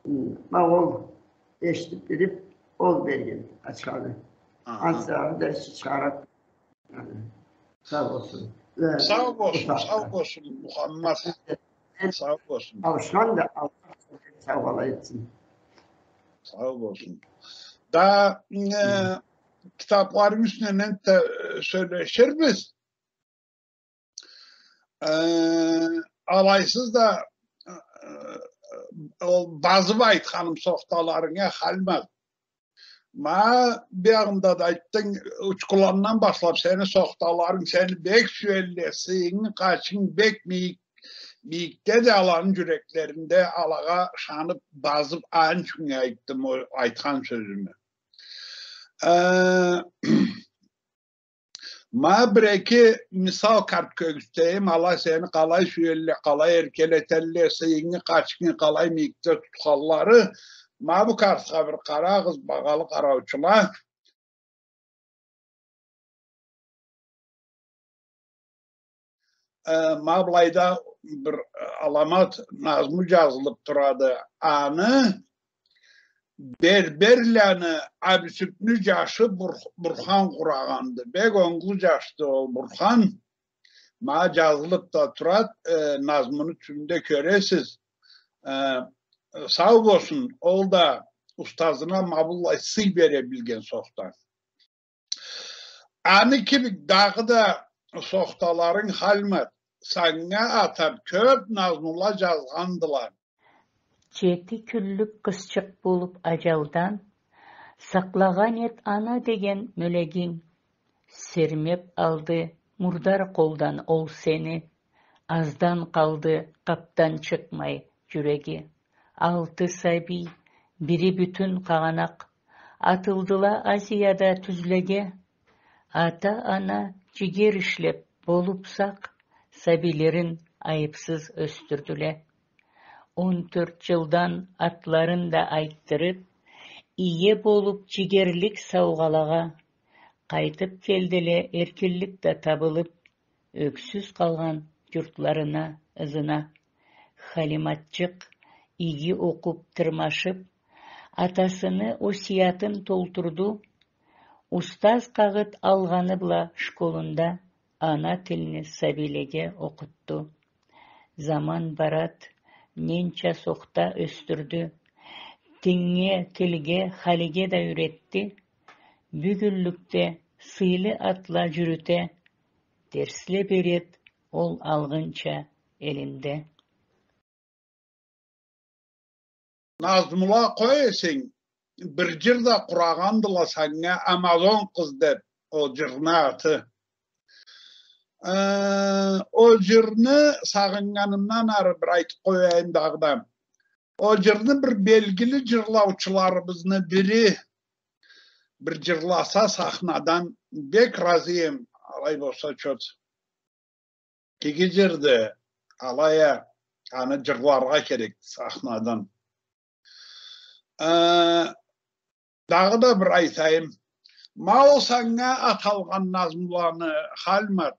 ма ол эшитип билип, ол берген ачханы. Аха. Ансагъа дерс чыгъарып. Сау болсун. Э, сау болсун, сау болсун, Мухаммад. Сау болсун. Ауушхан да Аллах сау этсин. Сау болсун. Да, э, китапларынгы юсюнден да, э, сёлеширбиз. Э, алайсыз да, э, ол базып айтханым сохталарынга, Халимат. Ма биягъында да айтдынг, Учкуландан башлап сени сохталарынг, сени бек сюелле, сыйынгы, къачынг бек мийик, мийикде да аланы джюреклеринде, алагъа ышанып, базып, аны ючюн айтдым ол айтхан сёзюмю. Э, Ма бир-эки мисал къарт кёргюзтейим, ала сени къалай сюелле, къалай эркелетелле, сыйынгы, къачынгы къалай мийикде тутханлары. Ма бу къартха бир къарагъыз, багъалы къараучула. Э, ма былайда бир, э, аламат назму джазылып турады. Аны Берберланы Абюсюпню джашы Бур-, Бурхан къурагъанды. Бек онглу джашды ол Бурхан. Ма джазылып да турад, э, назмуну тюбюнде кёресиз. Э, сау болсун, ол да устазына ма быллай сый бере билген сохта. Аны кибик дагъыда сохталарынг, Халимат. Санга атам кёп назмула жазгъандыла. Джети кюнлюк къызчыкъ болуп аджалдан, сакълагъан эд ана деген мёлегинг. Сермеп алды мурдар къолдан ол сени, аздан къалды къапдан чыкъмай джюреги. Алты сабий, бири бютюн къагъанакъ, атылдыла Азияда тюзлеге. Ата-ана джигер ишлеп, болуп сакъ, сабийлерин айыпсыз ёсдюрдюле. Он тёрт джылдан атларын да айтдырып, ие болуп джигерлик саугъалагъа, къайтып келдиле эркинлик да табылып, ёксюз къалгъан джуртларына, ызына. Халиматчыкъ иги окъуп, тырмашып, атасыны осиятын толтурду. Устаз къагъыт алгъаны бла школунда ана тилни сабийлеге окъутду. Заман барад, ненча сохта ёсдюрдю. Тиннге, тилге, халиге да юйретди. Бюгюнлюкде сыйлы атла джюрюте, дерсле беред ол алгъынча элинде. Назмула къой эсенг, бир джыр да къурагъандыла санга, «Амазон къыз» деп, ол джырны аты. Э, ол джырны сагъыннганымдан ары бир айтып къояйым дагъыда. Ол джырны бир белгили джырлаучуларыбызны бири, бир джырласа сахнадан, бек разыем, алай болса чот. Иги джырды, алай а, аны джырларгъа керек сахнадан. Э, дагъыда бир айтайым. Ма ол санга аталгъан назмуланы, Халимат,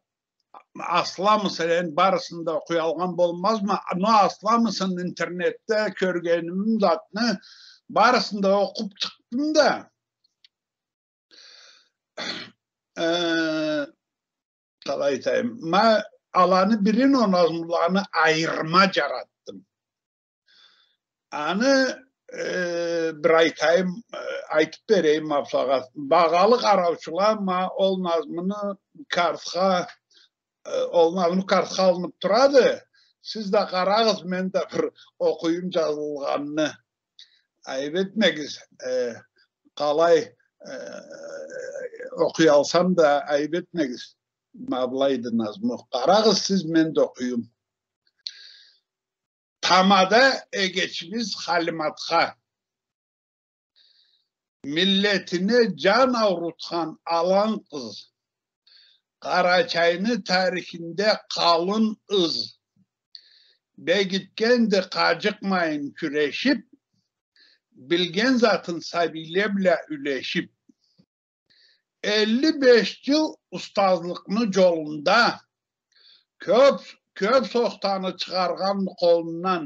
асламысын, энди барысын да окъуялгъан болмазма, но асламысын интернетде кёргеним затны барысын да окъуп чыкъдым да. Э, къалай айтайым, ма аланы бирин, ол назмуланы айырма джаратдым. Аны, э, бир айтайым, э, айтып берейим, ма бусагъат. Багъалы къараучула, ма ол назмуну картха, э, ол назму картха алынып турады. Сиз да къарагъыз, мен да бир окъуюм джазылгъанны. Айып этмегиз, э, къалай, э, окъуялсам да айып этмегиз. Ма былайды назму. Къарагъыз сиз, мен да окъуюм. Тамада эгечибиз Халиматха. Миллетине джан аурутхан алан къыз, Къарачайны тарихинде къалын ыз. Бегитгенди къаджыкъмайын кюрешип, билген затын сабийле бла юлешип. Элли беш джыл устазлыкъны джолунда кёп, кёп сохтаны чыгъаргъан къолундан.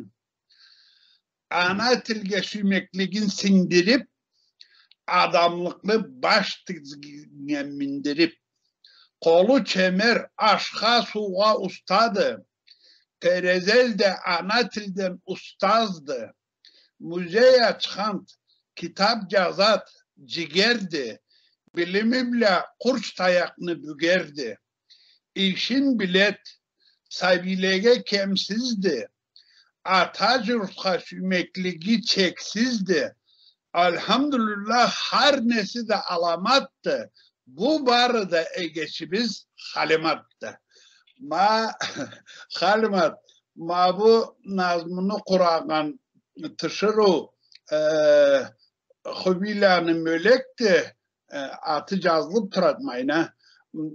Ана тилге сюймеклигин сингдирип, адамлыкъны баш тизгинге миндирип. Къолу чемер, ашха, суугъа устады. Терезел да ана тилден устазды. Музей ачханд, китап джазад, джигерди. Билими бла къурч таякъны бюгерди. Ишин билед, сабийлеге кемсизди. Ата джуртха сюймеклиги чексизди. Альхамдулиллах, хар неси да аламатды. Бу бары да эгечибиз Халиматды. Ма, Халимат, ма бу назмуну къурагъан тиширыу, э, Хубийланы Мёлекди, э, аты джазылып турад майна.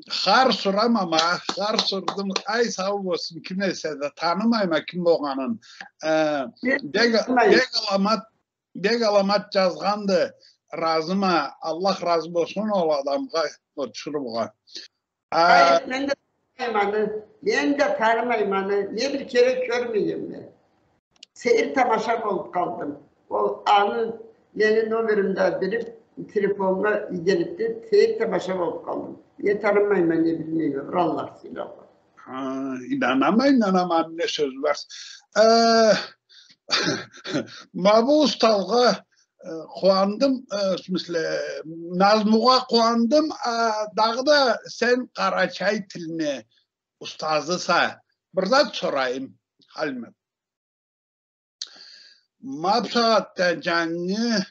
Хар сурама ма, хар сурдум, ай, сау болсун, ким эсе да, танымайма ким болгъанын. Э, бек, бек аламат, бек аламат джазгъанды, разыма, Аллах разы болсун ол адамгъа, ол тиширыугъа. А, ай, мен да танымайма аны, мен да танымайма аны, не бир кере кёрмегенме. Сейир тамаша болуп къалдым. Ол аны, мени номеримде бири телефонума келипди, сейир тамаша болуп къалдым. Не танымайма, не билмейме, бир Аллах сыйлы. Ха, ийнанама, ийнанама, не сёз бар. Э, ма бу устазгъа, э, къууандым, э, в смысле, назмугъа къууандым, а, дагъыда сен къарачай тилни устазыса. Бир зат сорайым, Халимат. Ма бусагъатда джангы,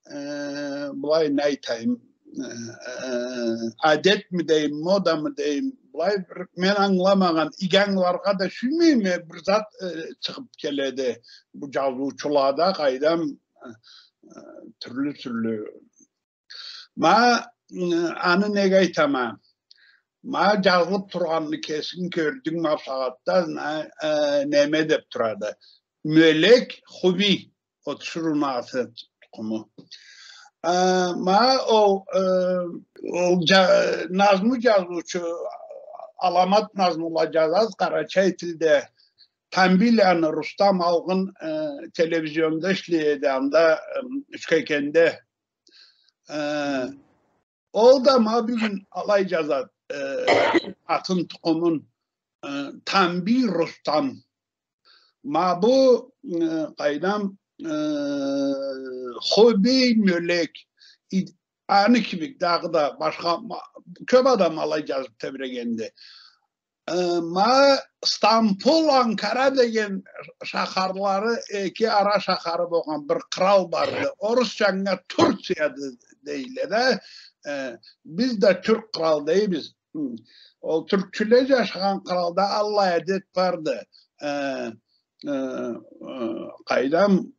э, былай не айтайым, э, адетми дейим, модамы дейим, былай бир мен ангыламагъан, иги ангыларгъа да сюймейме, бир зат, э, чыгъыб келеди бу джазыучулада, къайдам, э, тюрлю-тюрлю. Ма, э, аны неге айтама? Ма джазылыб тургъанны кесинг кёрдюнг ма бусагъатда, на-, э, неме деб турады. Мёлек Хуби, Отшур Нуасы тукъуму. Э, ма ол, э, ол джа-, назму джазыучу, аламат назмула джазады къарачай тилде. Тамбийланы Рустам алгъын, э, телевизионда ишлей эди, анда, э, Учкекенде. Э, ол да ма бюгюн алай джазады, э, атын, тукъумун, э, Тамбий Рустам. Ма бу, э, къайдам, э, Хуби Мёлек, и-, аны кибик дагъыда башха ма-, кёб адам алай джазыб тебрегенди. Э, ма Стамбул, Анкара деген шахарлары, эки ара шахары болгъан бир кърал барды. Орусча анга Турция де-, дейле да. Э, биз да тюрк кърал дейбиз. Хы. Ол тюркчюле джашагъан къралда аллай адет барды. Э, э, э, къайдам,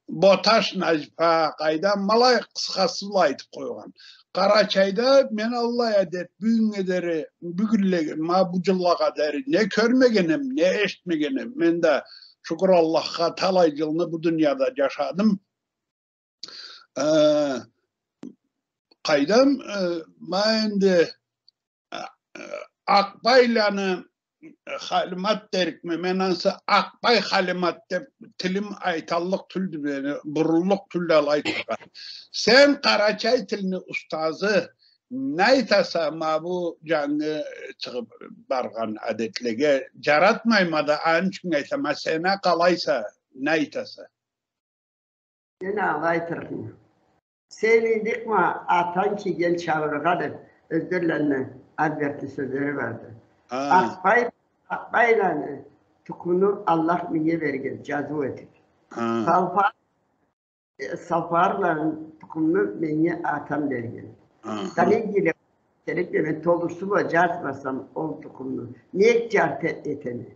Боташ Назифа, къайдам, ма алай къысхасы бла айтыб къойгъан. Къарачайда мен аллай адет бюгюннге дери, бюгюнлеге, ма бу джыллагъа дери не кёрмегенем, не эшитмегенем. Мен да, шукур Аллахха, талай джылны бу дунияда джашадым. Э, къайдам, э, ма энди, э, э, Акъбайланы, э, Халимат дерикме, мен ансы Акъбай Халимат деб тилим айталлыкъ тюлдю мени, буруллукъ тюлдю алай айтыргъа. Сен къарачай тилни устазы, не айтаса ма бу джангы чыгъыб баргъан адетлеге? Джаратмайма да, аны ючюн айтама, сен а къалайса, не айтаса? Мен алай айтырыкъма. Сен индикъма атанг кийген чабыргъа деб, Ёзденланы Альбертни сёзлери барды. Хы. Акъбай, Акъбайланы тукъумну Аллах меннге берген, джазыу этиб. Хы. Салпа-, э, Салпарланы тукъумну меннге атам берген. Хы. Далегиле керек, мен толусу бла джазмасам ол тукъумну, не джарты этеме?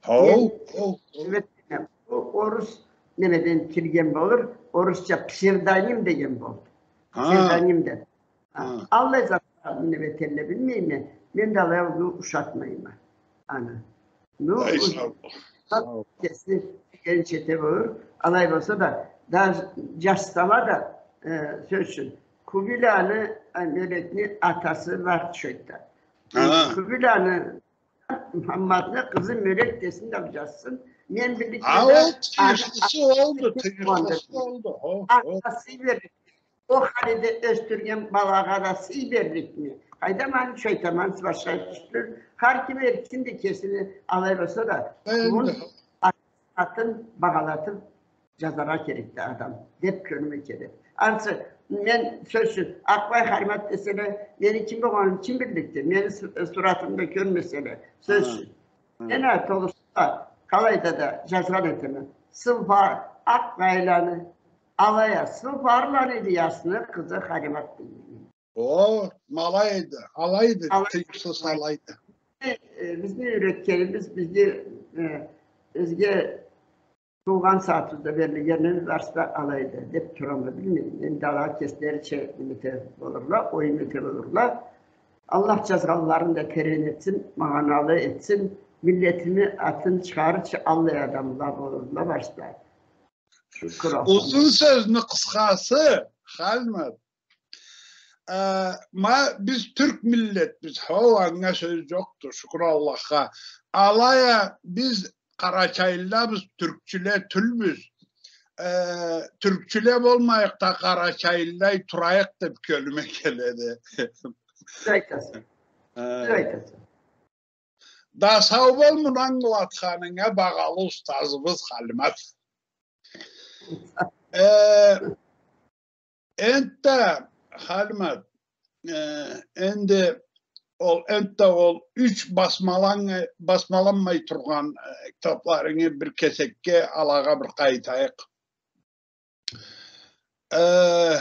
Хоу, мен хоу, хоу. О-, орус немеден кирген болур, орусча псевдоним деген болду. Хы. Псевдоним деп. Хы. Аллай затла неме этелле билмейме. Мен да алай ушатмайма аны. Ну, ай, сау бол. Сау бол. Кеси дегенча эте болур. Алай болса да, да, джашсала да, э, сёз ючюн, Хубиланы, э, Мёлекни атасы бар шойта. Хы. Хубиланы Мухаммадны къызы Мёлек десин да, джазсын. Мен билдигиме, ол тыйыншлысы олду, тыйыншлысы олду. Хо, хо. Атасы берлик. Ол халиде ёсдюрген балагъа да сый берликми? Къайдам, аны чойтаман, башха тюшдю. Хар ким эркинди кесини, алай болса да, энди, атын багъалатып, джазаргъа керекди адам, деп кёлюме келеди. Ансы, мен, сёз ючюн, Акъбай Халимат деселе, мени ким болгъанымы ким билликди? Мени су-, суратымы да кёрмеселе, сёз ючюн. Хы. Мен а толусу да, къалайда да джазгъан этеме. Сылпа-, Акъбайланы, алай а, Сылпарланы Ильясны къызы Халимат деген. О, ма алайды, алайды, алай-, тыйыншсыз алайды. Э, э, бизни юретгенибиз, бизге, э, бизге туугъан сагъатыбызда берлигенибиз барысы да алайды деп турама, билмейме. Энди ала кеслерича неме эте болурла, оюм эте болурла. Аллах джазгъанларын да терен этсин, магъаналы этсин. Миллетими атын чыгъарырча аллай адамла болурла барысы да. Шукур Аллахха. Узун сёзню къысхасы, Халимат. Э, ма, биз тюрк миллетбиз, хо, анга сёз джокъду, шукур Аллахха. Алай а биз къарачайлыла, биз тюркчюле тюлбюз. Э, тюркчюле болмайыкъ да, къарачайлылай турайыкъ деп кёлюме келеди. Тюз айтаса. Э. Тюз айтаса. Да сау бол муну ангылатханынга, багъалы устазыбыз Халимат. Э, энтда, Халимат, э, энди ол, энтда ол юч басмалан-, басмаланмай тургъан, э, китабларынгы бир кесекге, алагъа бир къайтайыкъ. Э,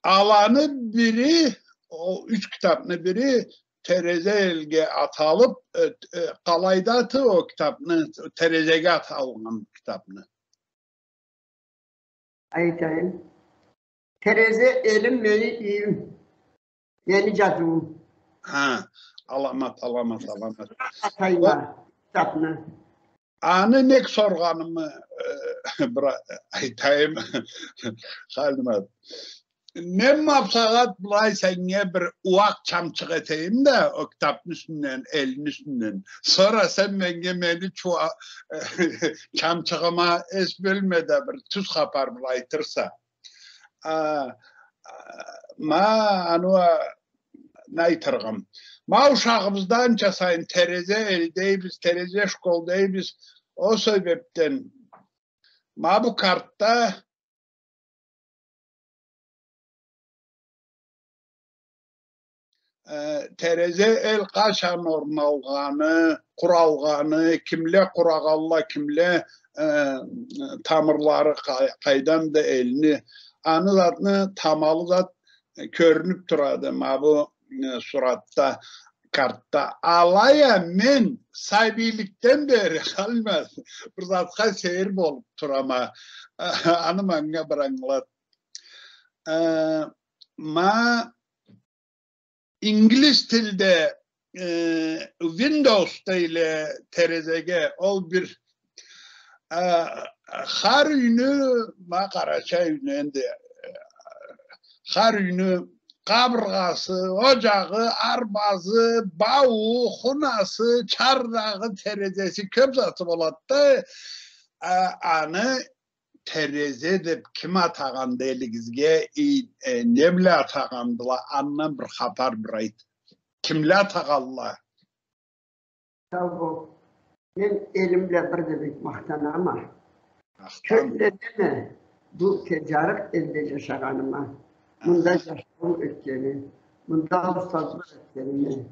аланы бири, ол юч китабны бири Терезе элге аталып, э, э, къалайды аты ол китабны, Терезеге аталгъан китабны. Айтайым. Терезе элим мени юйюм. Мени джазыуум. Ха, аламат, аламат, аламат. Атайма, китапны. Аны нек соргъанымы, э, бир айтайым, Халимат. Мен ма бусагъат былай сеннге бир ууакъ чамчыкъ этейим да, ол китапны юсюнден, элни юсюнден. Сора сен меннге мени чуа-, чамчыгъыма эс бёлме да, бир тюз хапар бла айтырса. А, а, ма, аны уа не айтырыгъым. Ма ушагъыбызда анча сайын Терезе эл дейбиз, Терезе школ дейбиз. Ол себепден ма бу картда, э, Терезе эл къачан орун алгъаны, къуралгъаны, кимле къурагъанла, кимле, э, тамырлары къай-, къайдан да элни, аны затны тамалы зат, э, кёрюнюп турады ма бу, э, суратда, картда. Алай а мен сабийликден бери, Халимат, бир затха сейир болуп турама. Аны манга бир ангылат. Э, ма ингилиз тилде, э, Windows дейле терезеге, ол бир, э, хар юйню, ма, къарачай юйню энди, э, хар юйню къабыргъасы, оджагъы, арбазы, бауу, хунасы, чардагъы, терезеси, кёп заты болады да, э, аны терезе деп ким атагъанды элигизге, и, э, не бла атагъандыла, андан бир хапар бир айт. Кимле атагъанла? Сау бол. Мен элим бла бир да бек махтанама. Махтан. Кёлленеме бу ке-, джарыкъ элде джашагъаныма. Мында джашауум ётгени, мында устазлыкъ этгениме.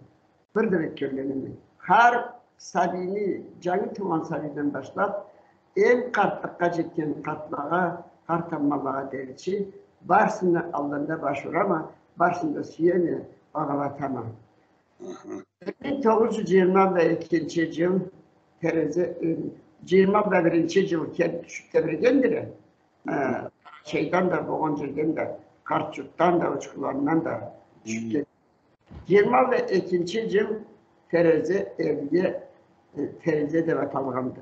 Бир да бек кёлленеме. Хар сабийни, джангы туугъан сабийден башлап, эм къартлыкъгъа джетген къартлагъа, къарт аммалагъа деричи, барысыны аллында баш урама, барысыны да сюеме, багъалатама. Бир минг тогъуз джюз джыйырма бла экинчи джыл терезе, э, джыйырма бла биринчи джыл кел-, тюшюп тебрегендиле. Э, Къарачайдан да, болгъан джерден да, Къарт-Джуртдан да, Учкуландан да тюшюп келди. Джыйырма бла экинчи джыл терезе элге, э, терезе деп аталгъанды.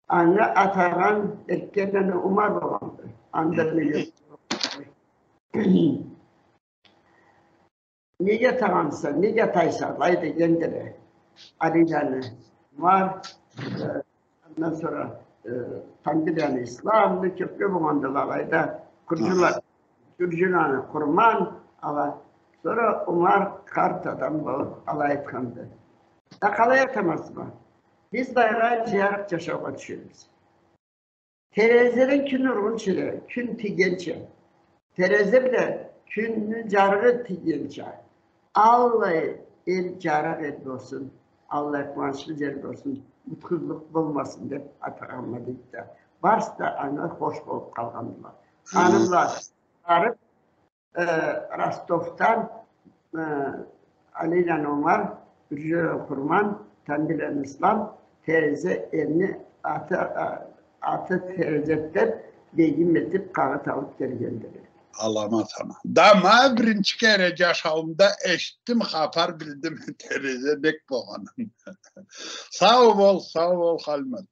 Аны атагъан Эркенланы Умар болгъанды. Анда неге, неге атагъанса, неге атайса алай дегендиле. Алийланы Умар, э, андан сора, э, Тамбийланы Исламны, кёпле болгъандыла алайда. Курджула-, Курджуланы Къурман, ала. Сора Умар къарт адам болуп алай айтханды. Да къалай атамазма? Биз былайгъа джарыкъ джашаугъа тюшебиз. Терезеден кюн ургъунча, кюн тийгенча. Терезе бла кюнню джарыгъы тийгенча. Аллай эл джарыкъ эл болсун, аллай къууанчлы джер болсун, мутсузлукъ болмасын деп атагъанма дейди да. Барысы да анга хош болуп къалгъандыла. Аны бла барып, э, Ростовдан, э, Алийланы Умар, Курджуланы Къурман, Тамбийланы Ислам, терезе элни аты, а, аты Терезе деп, бегим этип, къагъыт алып келгендиле. Аламат ана. Да ма биринчи кере джашауумда эшитдим, хапар билдим терезе нек болгъанын. Сау бол, сау бол, Халимат.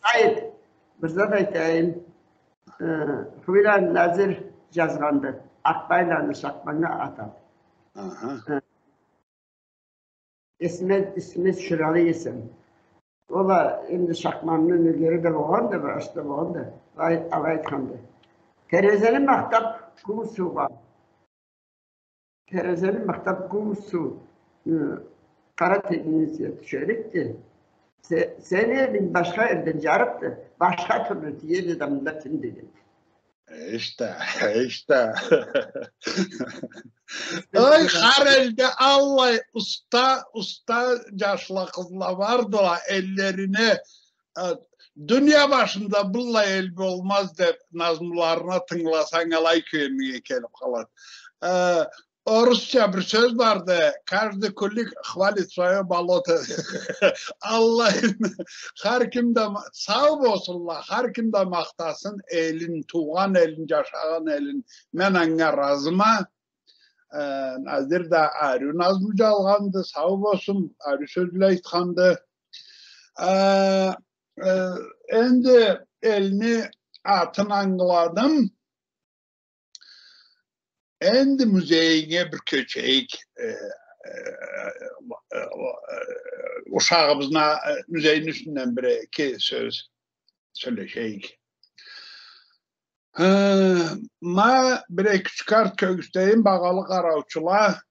Саид, бир зат айтайым. Э, Хубейланы Назир джазгъанды. Акъбайланы Шакъманнга атап. Аха. Э, эсиме, эсиме тюшюраллыкъ эсем. Ол а энди Шакъманны нёгери да болгъанды, врач да болгъанды. Алай, алай айтханды. Терезени махтап, къум суугъа. Терезени махтап, къум суу, э, Къара тенгизге тюшерикди. Се-, сени элинг башха элден джарыкъды, башха тюрлю тиеди да мында тин деген. Ишта, ишта. Ой, хар элде аллай уста, уста джашла, къызла бардыла, эллерине, э, дуния башында быллай эл болмаз деп, назмуларына тынгыласанг, алай кюйюнге келип къалады. Э, орусча бир сёз барды: «Каждый кулик хвалит своё болото». Аллай, хар ким да ма-, сау болсунла, хар ким да махтасын элин, туугъан элин, джашагъан элин. Мен анга разыма. Э, Назир да ариу назму джазгъанды, сау болсун, ариу сёзле айтханды. Э, э, энди элни атын ангыладым. Энди музейге бир кёчейик. Э, э, э, э, ушагъыбызны, э, музейни юсюнден бир эки сёз сёлешейик. Э, ма бир эки-юч карт кёргюзтейим, багъалы къараучула.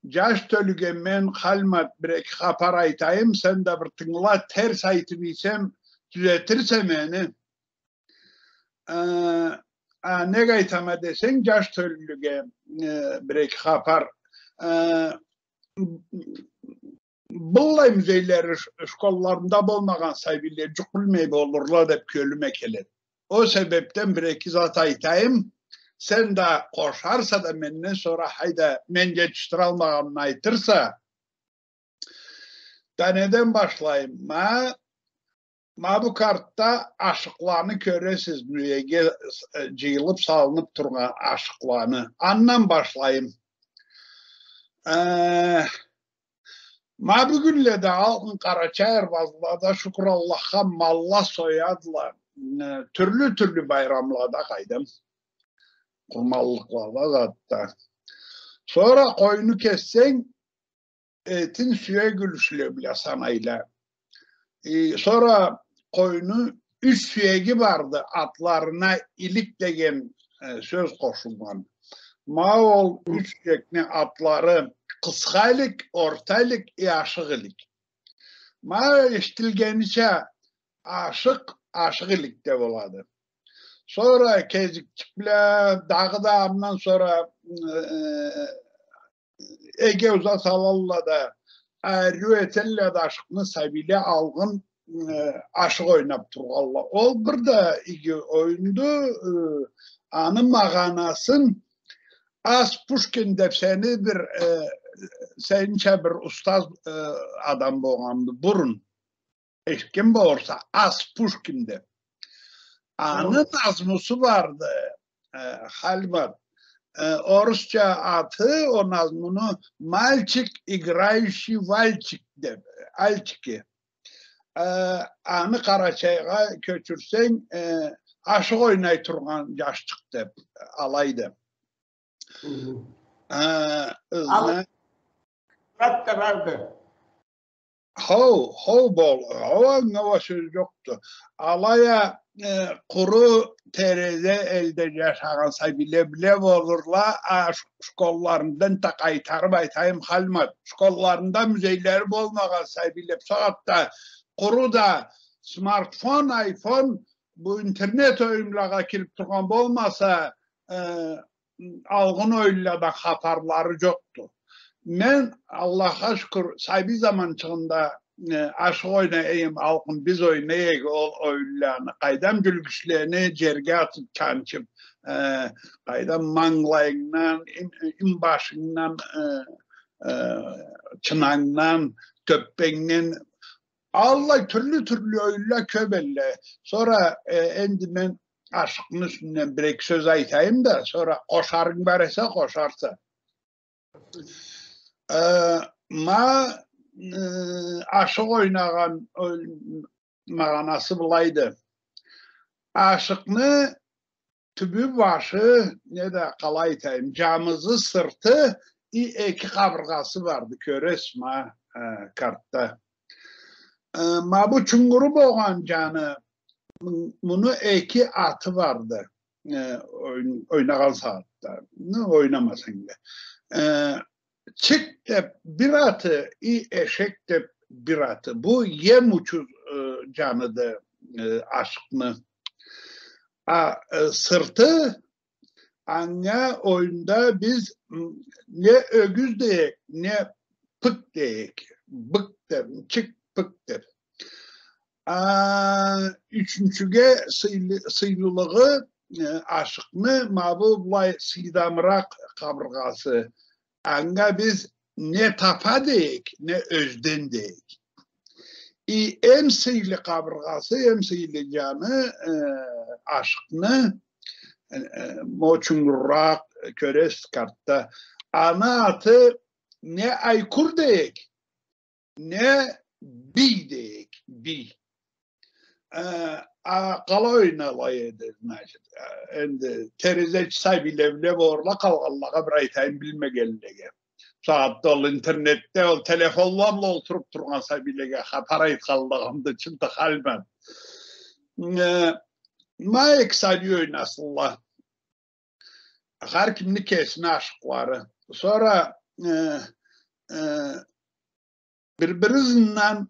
Джаш тёлюге мен, Халимат, бир эки хапар айтайым, сен да бир тынгыла, терс айтып ийсем, тюзетирсе мени. Э, а, неге айтама десенг, джаш тёлюге, э, бир эки хапар. Э, быллай музейлери ш-, школларында болмагъан сабийле джукъ билмей болурла деп кёлюме келеди. Ол себепден бир эки зат айтайым. Сен да къошарса да, менден сора, хайда, мен джетишдиралмагъанны айтырса. Да неден башлайым? Ма, ма бу картда ашыкъланы кёресиз, музейге, э, джыйылып салынып тургъан ашыкъланы. Андан башлайым. Э, ма бюгюнледе алкъын Къарачай Арбазлада, шукур Аллахха, малла соядыла. Э, тюрлю-тюрлю байрамлада, къайдам, къурманлыкълада, затда. Сора къойну кессенг, этин сюек юлюшле бла санайла. Э, сора къойну юч сюеги барды, атларына илик деген, э, сёз къошулгъан. Ма ол юч сюекни атлары къысха илик, орта илик и ашыкъ илик. Ма эшитилгенича, ашыкъ, ашыкъ иликде болады. Сора кезикчик бла, дагъыда андан сора, э, эге уза салалла да, ариу этелле да ашыкъны, сабийле алгъын, э, ашыкъ ойнап тургъалла. Ол бир да иги оюнду, э, аны магъанасын Ас Пушкин деп сени бир, э, сенича бир устаз, э, адам болгъанды бурун. Эшитген болурса, Ас Пушкин деп. Аны назмусу барды, э, Халимат. Э, орусча аты ол назмуну «Мальчик, играющий в альчик» деп, альчики. Э, аны къарачайгъа кёчюрсенг, э, ашыкъ ойнай тургъан джашчыкъ деп, алайды. Хы-хы. Э, ызна-, Мурат да барды. Хоу, хоу бол, хоу, анга уа сёз джокъду. Алай а, э, къуру Терезе элде джашагъан сабийле биле болурла, а, ш-, школларындан да къайтарып айтайым, Халимат. Школларында музейлери болмагъан сабийле, бу сагъатда къуру да смартфон, айфон, бу интернет оюнлагъа кирип тургъан болмаса, э, алгъын оюнладан хапарлары джокъду. Мен, Аллахха шукур, сабий заманчыгъымда, э, ашыкъ ойнай эдим, алгъын биз ойнай эдик ол оюнланы. Къайдам, джюлгючлени джерге атып, чанчып, э, къайдам, мангылайынгдан, им-, имбашынгдан, э, э, чынангдан, тёппенгден, аллай тюрлю-тюрлю оюнла кёп элле. Сора, э, энди мен ашыкъны юсюнден бир-эки сёз айтайым да, сора къошарынг бар эсе, къошарса. Э, ма, э, ашыкъ ойнагъан, ой-, магъанасы былайды. Ашыкъны тюбю, башы, неда, къалай айтайым, джамызы, сырты и эки къабыргъасы барды, кёресиз ма, э, картда. Э, ма бу чунгуру болгъан джаны, м-, муну эки аты барды. Э, ойн-, ойнагъан сагъатда. Ну, ойнамасанг да. Э, чик деб бир аты, и эшек деб бир аты. Бу эм учуз, э, джаныды, э, ашыкъны. А, э, сырты, анга оюнда биз, м, не ёгюз дейик, не пык дейик. Бык деб, чик пык деб. А, ючюнчюге сыйлы-, сыйлылыгъы, э, ашыкъны ма бу былай сыйдамыракъ къабыргъасы. Анга биз не тапа дейик, не ёзден дейик. И эм сыйлы къабыргъасы, эм сыйлы джаны, э, ашыкъны, э, э, мо чунгуруракъ кёресиз картда. Аны аты не айкур дейик, не бий дейик, бий. Э, а къалай ойнала эди, значит, э, энди терезечи сабийле биле болурла, къалгъанлагъа бир айтайым билмегенлеге. Бусагъатда ол интернетде, ол телефонла бла олтуруб тургъан сабийлеге хапар айтханлыгъымды, чынтты, Халимат. Э, ма эки сабий ойнасынла. Хар кимни кесини ашыкълары. Сора, э, э, бир-бири ызындан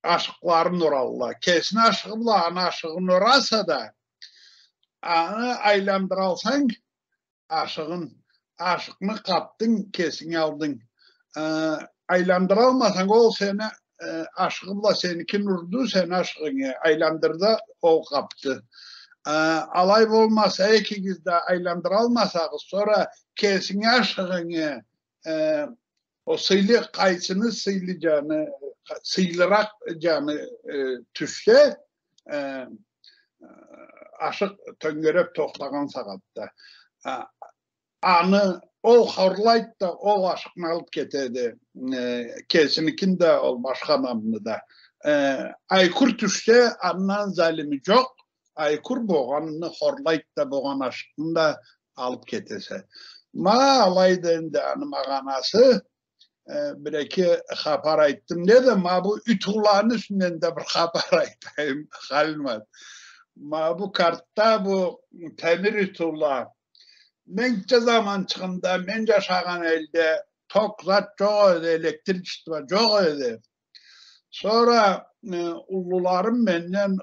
ашыкъларын оралла. Кесини ашыгъы бла аны ашыгъын ораса да, аны айландыралсанг, ашыгъын, ашыкъны къапдынг, кесинг алдынг. Э, айландыралмасанг, ол сени, э, ашыгъы бла сеникин урду, сени ашыгъынгы айландырды, ол къапды. Э, алай болмаса, экигиз да айландыралмасагъыз, сора кесинги ашыгъынгы, э, ол сыйлы, къайсыны сыйлы джаны, сыйлыракъ джаны, э, тюшсе, э, ашыкъ тёнгереб тохтагъан сагъатда, а, аны ол хорлайды да, ол ашыкъны алыб кетеди. Э, кесиникин да, ол башха адамны да. Э, айкур тюшсе, андан залими джокъ. Айкур болгъанны хорлайды да, болгъан ашыкъны да алыб кетесе. Ма алайды энди аны магъанасы. Э, бир-эки хапар айтдым. Не да, ма бу ютууланы юсюнден да бир хапар айтайым, Халимат. Ма бу картда бу темир ютуула. Менча заманчыгъымда, мен джашагъан элде ток зат джокъ эди, электричество джокъ эди. Сора, э, уллуларым менден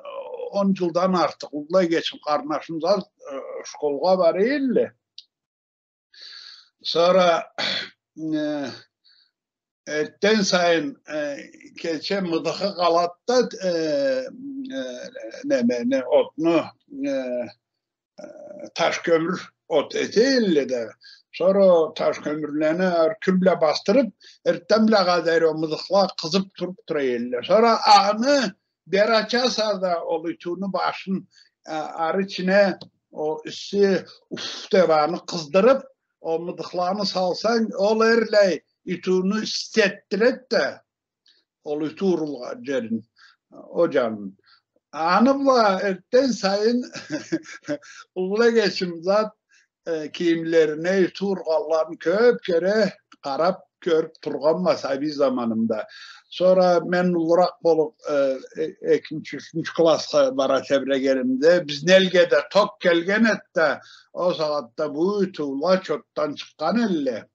он джылдан артыкъ, уллу эгечим, къарнашым зат, э, школгъа бара элле. Сора, э, эртден сайын, э, кече мыдыхы къалады да, э, э, неме, не, отну, э, э, таш кёмюр от эте элле да. Сора ол таш кёмюрлени кюл бла басдырыб, эртден бла къадери ол мыдыхла къызыб туруб тура элле. Сора аны бери ачаса да, ол ютууну башын, а, ары ичине ол исси уф деб аны къыздырыб, ол мыдыхланы салсанг, ол эрлай ютууну исситдиреди да, ол ютуу урулгъан джерин, ол джанын. Аны бла эртден сайын уллу эгечим зат, э, кийимлерине ютуу ургъанларын кёб кере къараб, кёрюб тургъанма сабий заманымда. Сора мен уллуракъ болуб, э, э, экинчи, ючюнчю классха бара тебрегенимде, бизни элге да ток келген эди да, ол сагъатда бу ютуула чотдан чыкъгъан элле.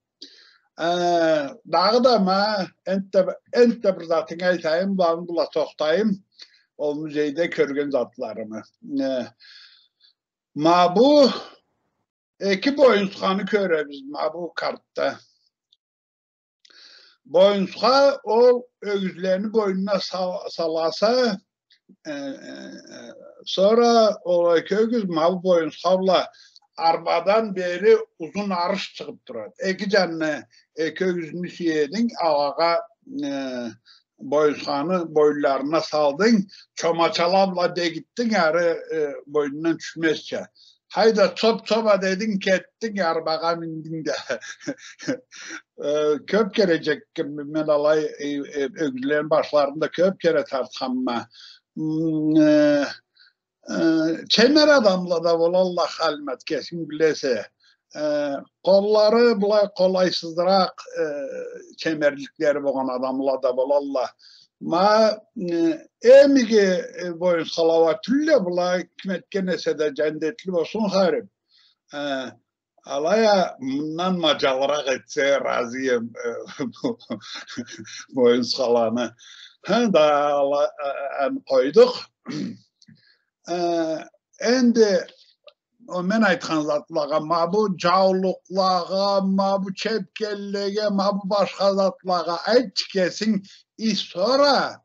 Э, дагъыда ма, энтда, энтда бир затынг айтайым, ма аны бла тохтайым, ол музейде кёрген затларымы. Э, ма бу эки боюнсханы кёребиз, ма бу картда. Боюнсха ол ёгюзлени бойнуна са-, саласа, э, э, э, сора ол эки ёгюз ма бу боюнсха бла арбадан бери узун арыш чыгъыб турады. Эки джанына эки ёгюзню сюединг, алагъа, э, боюнсханы бойнларына салдынг, чомачала бла дегитдинг, ары, э, бойнундан тюшмезча. Хайда, чоп-чоба дединг, кетдинг, арбагъа миндинг да. Э, кёб кере джеккенме мен алай, э, э, ёгюзлени башларын да кёб кере тартханма. М, э, э, чемер адамла да болалла, Халимат, кесинг билесе. Э, къоллары былай къолайсызыракъ, э, чемерликлери болгъан адамла да болалла. Ма, э, эм иги, э, боюнсхала уа тюлле, былай ким этген эсе да джандетли болсун, харип. Э, алай а мындан маджалыракъ этсе, разыем, э, бу боюнсхаланы. Ха, да, ала-, э, аны къойдукъ. Э, энди о мен айтхан затлагъа, ма бу джаулукълагъа, ма бу чепкенлеге, ма бу башха затлагъа айтчы кесинг, и сора,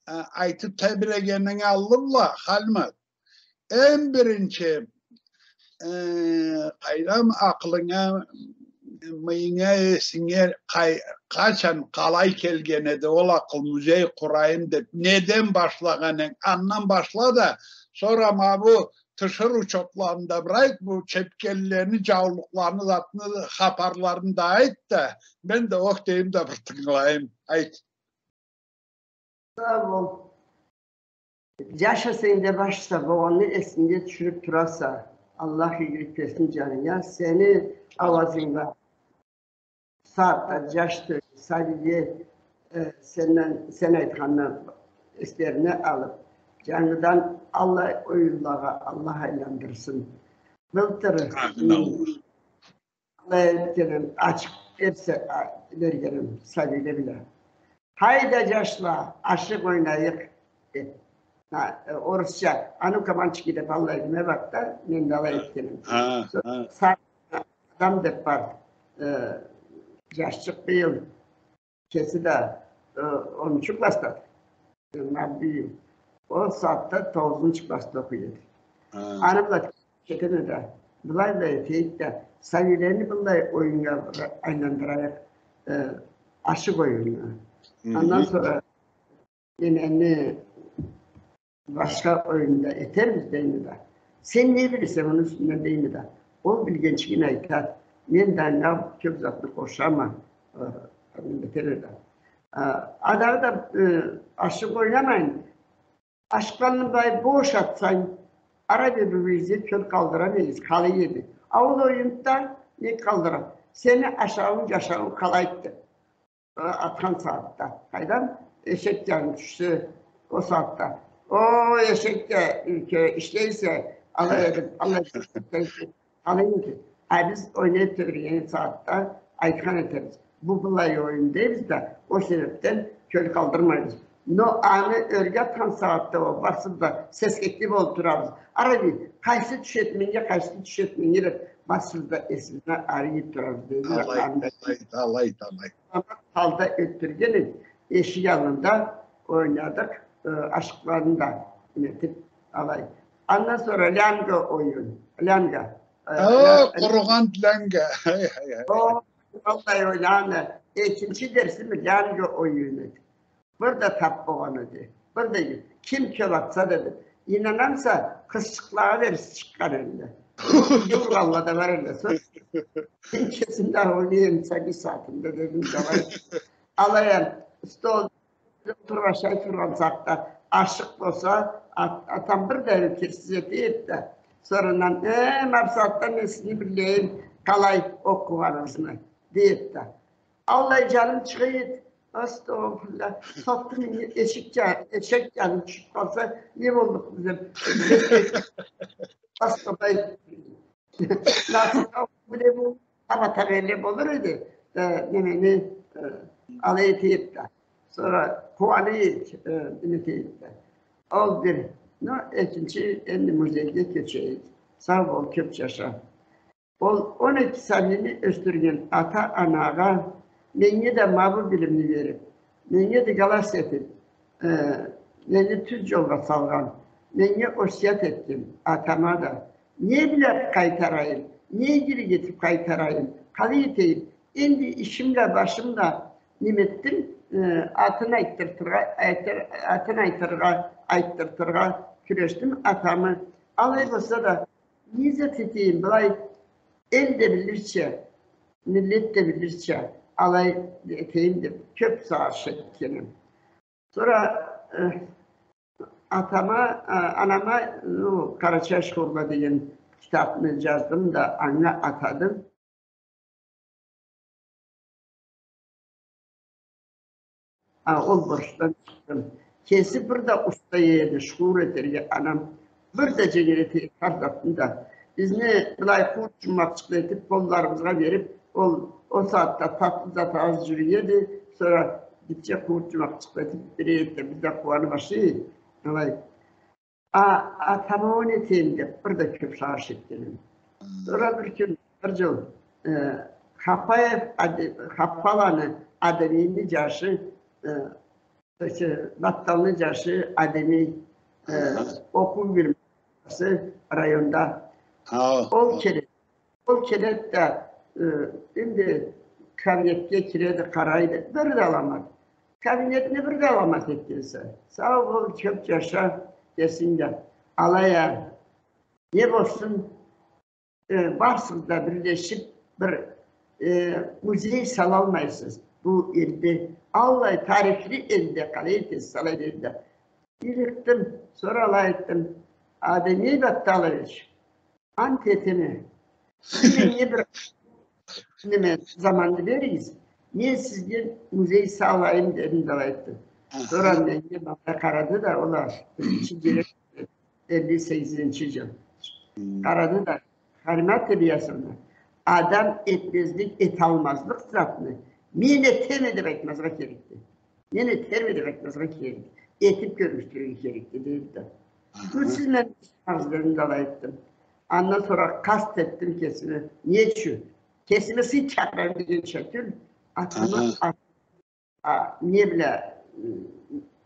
э, айтып тебирегенинги аллы бла, Халимат. Эм биринчи, э, къайдам, акъылынга, мыйынга, эсинге къай-, къачан, къалай келген эди ол акъыл, музей къурайым деп, неден башлагъан эдинг, андан башла да, сора ма бу тиширыу учётларын да бир айт, бу чепкенлени, джаулукъланы, затны, хапарларын да айт да, мен да ох дейим да бир тынгылайым. Айт. Сау бол. Джаш эсенг да башха болгъанны эсинге тюшюрюп тураса. Аллах игилик берсин джанынга. Сени ауазынг бла сагъатда джаш тёлю, сабийле, э, сенден, сен айтханны эслерине алып, джангыдан аллай оюнлагъа Аллах айландырсын. Былтыр, амин, Аллах. Алай этгеним, ачыкъ берсе, а, бергеним, сабийле бла. Хайда, джашла, ашыкъ ойнайыкъ, деп. Ха, э, орусча, а ну-ка, мальчики, деп аллай неме бар да, мен да алай этгеним. Ха, ха. Сора адам деп бар, э, джашчыкъ быйыл. Кеси да, э, онунчу классдады. Ма бу, ол сагъатда тогъузунчу классда окъуй эди. Ха. Аны бла кетеме да, былай да этейик да, сабийлени былай оюннга айландырайыкъ, э, ашыкъ оюнну. Хы-хы. Андан сора немени башха оюнда этербиз, дейме да. Сен не билесе муну юсюнден, дейме да. Ол билгенчигин айтады. Мен да анга кёп затны къошама. Э, этеме да. Э, а дагъыда, э, ашыкъ ойнамайын. Ашыкъланы былай бош атсанг, ара бир-биригизге кёл къалдырамыгъыз, къалай эди. А ол оюнда не къалдыра? Сени ашауунг, джашауунг къалайды. Э, атхан сагъатда. Къайдам, эшек джаны тюшсе, ол сагъатда. О, эшек да, э, ишлейсе, алай этип, алай этип, алай этип. А биз ойнап тебиреген сагъатда айтхан этербиз. Бу былай оюн дейбиз да, ол себепден кёл къалдырмайбыз. Но аны ёрге атхан сагъатда ол барыбыз да сескекли болуп турабыз. Ара бир, къайсы тюшеди меннге, къайсы тюшеди меннге деп, барыбыз да эсибизни ары ийип турабыз, дейди. Алай, алай, алай, алай. Алай халда ётдюрген эдик. Эшик аллында ойнадыкъ, э, ашыкъланы да нетип алай. Андан сора лянга оюн, лянга. Э, о, ля-, къуругъан лянга. Хай, хай, хай. О, къуругъанлай ойнагъан. Экинчи дерсими лянга оюн эди. Бир да тап болгъан эди. Бир да ким кёп атса да, деди. Ийнанамыса, къызчыкълагъа дери чыкъгъан эди. Ургъанла да бар эди. Сора мен кесим да ойнай эдим, сабий сагъатымда, дедим, давай. Алай а стол тургъан, шай тургъан сагъатда ашыкъ болса, ат-, атам бир да эркексиз эте эди да. Сора андан, э, ма бусагъатда мен сизни билейим, къалай окъугъаныгъызны, дей эди да. Аллай джаным чыгъа эди. Астагъфируллах. Сатдым, эшек джа-, эшек джаны тюшюп къалса, не болдукъ биз? Астагъфируллах. Насыб биле бу, таба-таба эле болур эди. Э, немени, э, алай эте эди да. Сора къууана эди, э, не эте эди да. Ол бир. Но экинчи, энди музейге кёчейик. Сау бол, кёп джаша. Ол он эки сабийни ёсдюрген ата-анагъа, меннге да ма бу билимни берип, меннге да глаз этип, э, мени тюз джолгъа салгъан, меннге осият этген атама да не билип къайтарайым, не игилик этип къайтарайым, къалай этейим? Энди ишим да, башым да неме этдим, э, атын айтдыртыргъа, айтыр-, атын айтыргъа, айтдыртыргъа кюрешдим атамы. Алай болса да, не зат этейим, былай эл да билирча, миллет да билирча, алай этейим деп, кёп сагъыш этгеним. Сора, э, атама, э, анама, ну, «Къарачай школла» деген китапны джаздым да, анга атадым. А, ол борчдан чыкъдым. Кеси бир да уста эди, шукур этерге анам. Бир да дженгиллете эди хар затны да. Бизни былай къууурт джуммакъчыкъла этиб, къолларыбызгъа бериб, ол, ол сагъатда татлы зат аз джюрюй эди. Сора гитче къууурт джуммакъчыкъла этиб бере эди да, биз да къууаныб ашай эдик. Алай. А, атама он этейим деб, бир да кёб шагъыш этгеним. Сора бир кюн, бир джыл, э, Хапаев, Аде-, Хапаланы Адемийни джашы, э, Батталны джашы Адемий, э, окъуу бёлюмюнде районда. Ол келеди. Ол келеди да, э, энди кабинетге киреди, къарайды. Бир да аламат. Кабинетни бир да аламат этгенсе. Сау бол, кёб джаша, кесинг да. Алай а, не болсун, э, барсыгъыз да бирлешиб бир, э, музей салалмайсыз. Бу элде аллай тарихли элде къалай этесиз, алай деди да. Иликъдим, сора алай айтдым. Адемий Батталович, ант этеме, сиз меннге бир неме, заманны беригиз, мен сизге музей салайым, дедим да алай айтдым. Сора меннге былай къарады да, ол а биринчи директор, элли сегизинчи джыл. Къарады да, Халимат Ильясовна, адам этмезлик, эталмазлыкъ затны мен этеме деб айтмазгъа керекди. Мен этерме деб айтмазгъа керекди. Этиб кёргюзтюрге керекди, деди да. Бу сиз мени ишимсиз, дедим да алай айтдым. Андан сора къаст этдим кесиме. Не ючюн? Кесиме сый чакъырайым дегенча тюл, атымы, а, не бла, м,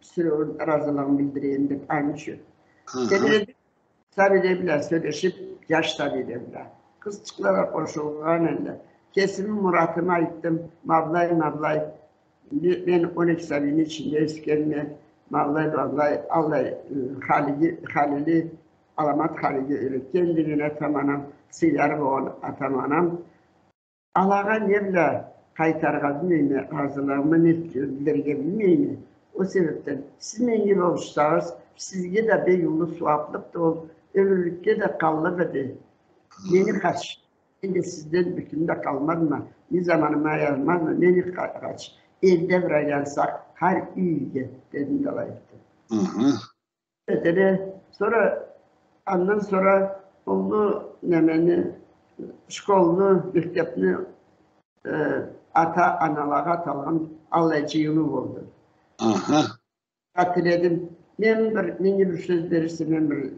сюреуюн, ыразылыгъымы билдирейим деб, аны ючюн. Тебиредим, сабийле бла сёлешиб, джаш сабийле бла. Къызчыкъла да къошулгъан энди. Кесими муратымы айтдым, ма былай, ма былай. Ме-, мен он эки сабийни ичинде ёсгенме, ма былай, ма былай, аллай, ы, халиги, халили, аламат халиге юретгенди мени атам-анам, сыйлары болгъан атам-анам. Алагъа не бла къайтарыргъа билмейме, ыразылыгъымы не билдирирге билмейме. Ол себебден сиз меннге болушсагъыз, сизге да бек уллу сууаблыкъды ол, ёмюрлюкге да къаллыкъ эди. Мени къач, мен да сизден бютюн да къалмадым а, не заманыма аярмадым а, мени къа-, къач. Элде бир айлансакъ, хар юйге, дедим да алай айтдым. Этеди. Сора, андан сора уллу немени, школну, мектебни, э, ата-аналагъа аталгъан аллай джыйылыу болду. Аха. Тиледим. Мен бир, меннге бир сёз берирсе, мен бир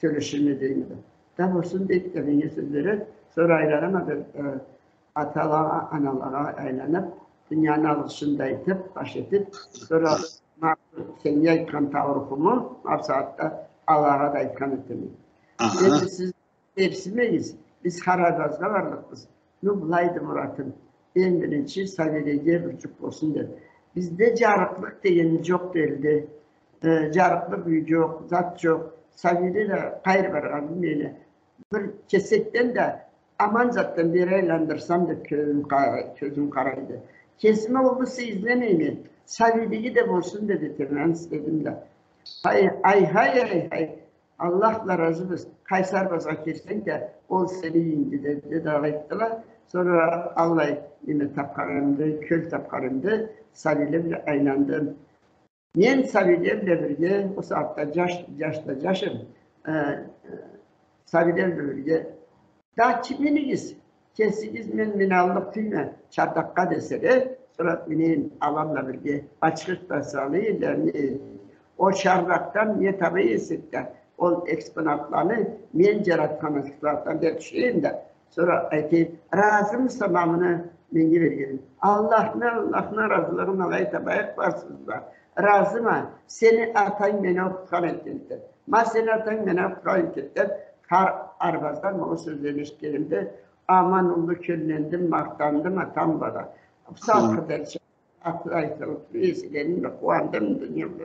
сёлеширме дейме да. Да болсун, дейди да, меннге сёз береди. Сора айланама да, э, аталагъа, аналагъа айланыб, дунияны алгъышын да айтыб, баш этиб, сора ма сеннге айтхан таурухуму, ма бусагъатда алагъа да айтхан этеме. Аха. Энди сиз берсимегиз, биз хар арбазда барлыкъбыз. Ну, былайды муратым. Эм биринчи сабийлеге бир джукъ болсун деб. Бизде джарыкълыкъ деген джокъду элде. Э, джарыкълыкъ юй джокъ, зат джокъ. Сабийле да къайры баргъанын билмейле. Бир кесекден да аман затдан бери айландырсам деб кёзюм къа-, кёзюм къарайды. Кесиме уллу сый излемейме. Сабийлеге да болсун деб этеме, аны изледим да. Ай, ай, хай, ай, хай. Аллах бла разыбыз. Къайсы арбазгъа кирсенг да, ол сени юйюнгдю, деди да айтдыла. Сора аллай неме тапханым энди, кёл тапханым энди, сабийле бла айландым. Мен сабийле бла бирге, ол сагъатда джаш, джаш да джашым, э, сабийле бла бирге, да ким минигиз, кесигиз, мен миналлыкъ тюйюлме, чардакъгъа деселе, сора минейим, ала бла бирге, бачхыкъ да салайым да, не, ол чардакъдан не табай эсек да, ол экспонатланы, мен джаратхан экспонатланы да тюшюрейим да, сора айтайым, разымыса ма муну меннге бергенинге? Аллахны, Аллахны разылыгъын алай табайыкъ барысыбыз да. Разыма, сени атанг мени окъутхан этгенди. Ма сени атанг мени окъутхан этгенди. Хар арбаздан ол сёзлени эшитгенимде, аман уллу кёллендим, махтандым атам бла да. Бусагъатха дери айтылыб, эсгереме да къууандым, дуния бла.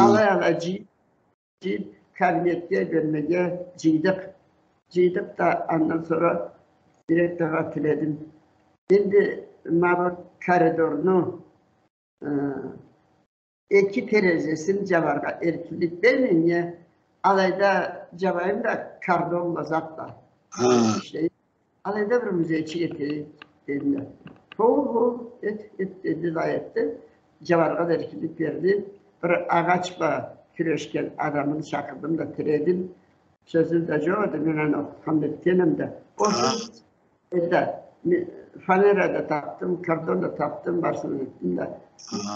Алай-алай джыйыб, кабинетге, бёлмеге джыйдыкъ. Джыйдыкъ да, андан сора директоргъа тиледим. Энди ма бу коридорну, э, эки терезесин джабаргъа эркинлик бер меннге, алайда джабайым да, кордон бла зат бла ишлейим. Алайда бир музейчик этейик, дедиле. Хо, хо, эт, эт, деди да этди. джабаргъа да эркинлик берди. Бир агъач бла кюрешген адамны чакъырдым да тиредим. Сёзю да джокъ эди, мен аны окъутхан этгеним да. Ол сёз эди да, ме-, фанера да тапдым, картон да тапдым, барысын этдим да,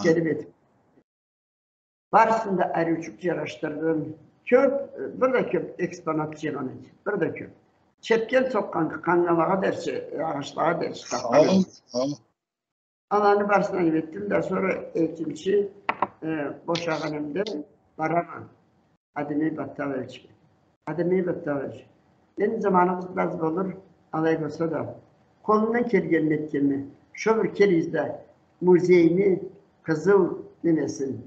келип этип. Барысын да ариучукъ джарашдырдым. Кёп, э, бир да кёп экспонат джыйгъан эди. Бир да кёп. Чепкен сокъгъан къангалагъа дерчи, э, агъачлагъа дерчи тапхан эди. Аланы барысын да этдим да, сора экинчи, э, бошагъанымда барама Адемей Батталовичге. Адемей Батталович, энди заманыгъыз да аз болур, алай болса да, къолумдан келгенин этгенме, шо бир келигиз да музейни къызыл немесин,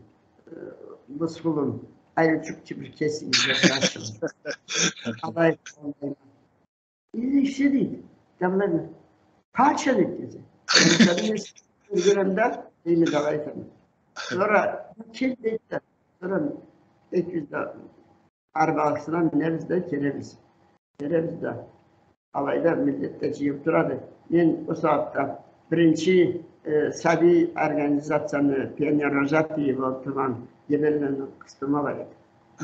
э, бусхулун, ариучукъ бир кесигиз да, алай, алай. Или ещё дейди, да былай, къачан этгенсе? Мен сени не кёргенем да, дейме, давай сени. Сора, кел, дейди да, сора экибиз да арбасына минебиз да келебиз. Келебиз да. Алайда миллет да джыйылып турады. Мен ол сагъатда биринчи, э, сабий организацияны пионервожатыйы болуп тургъан Гебелланы къызы бар эди.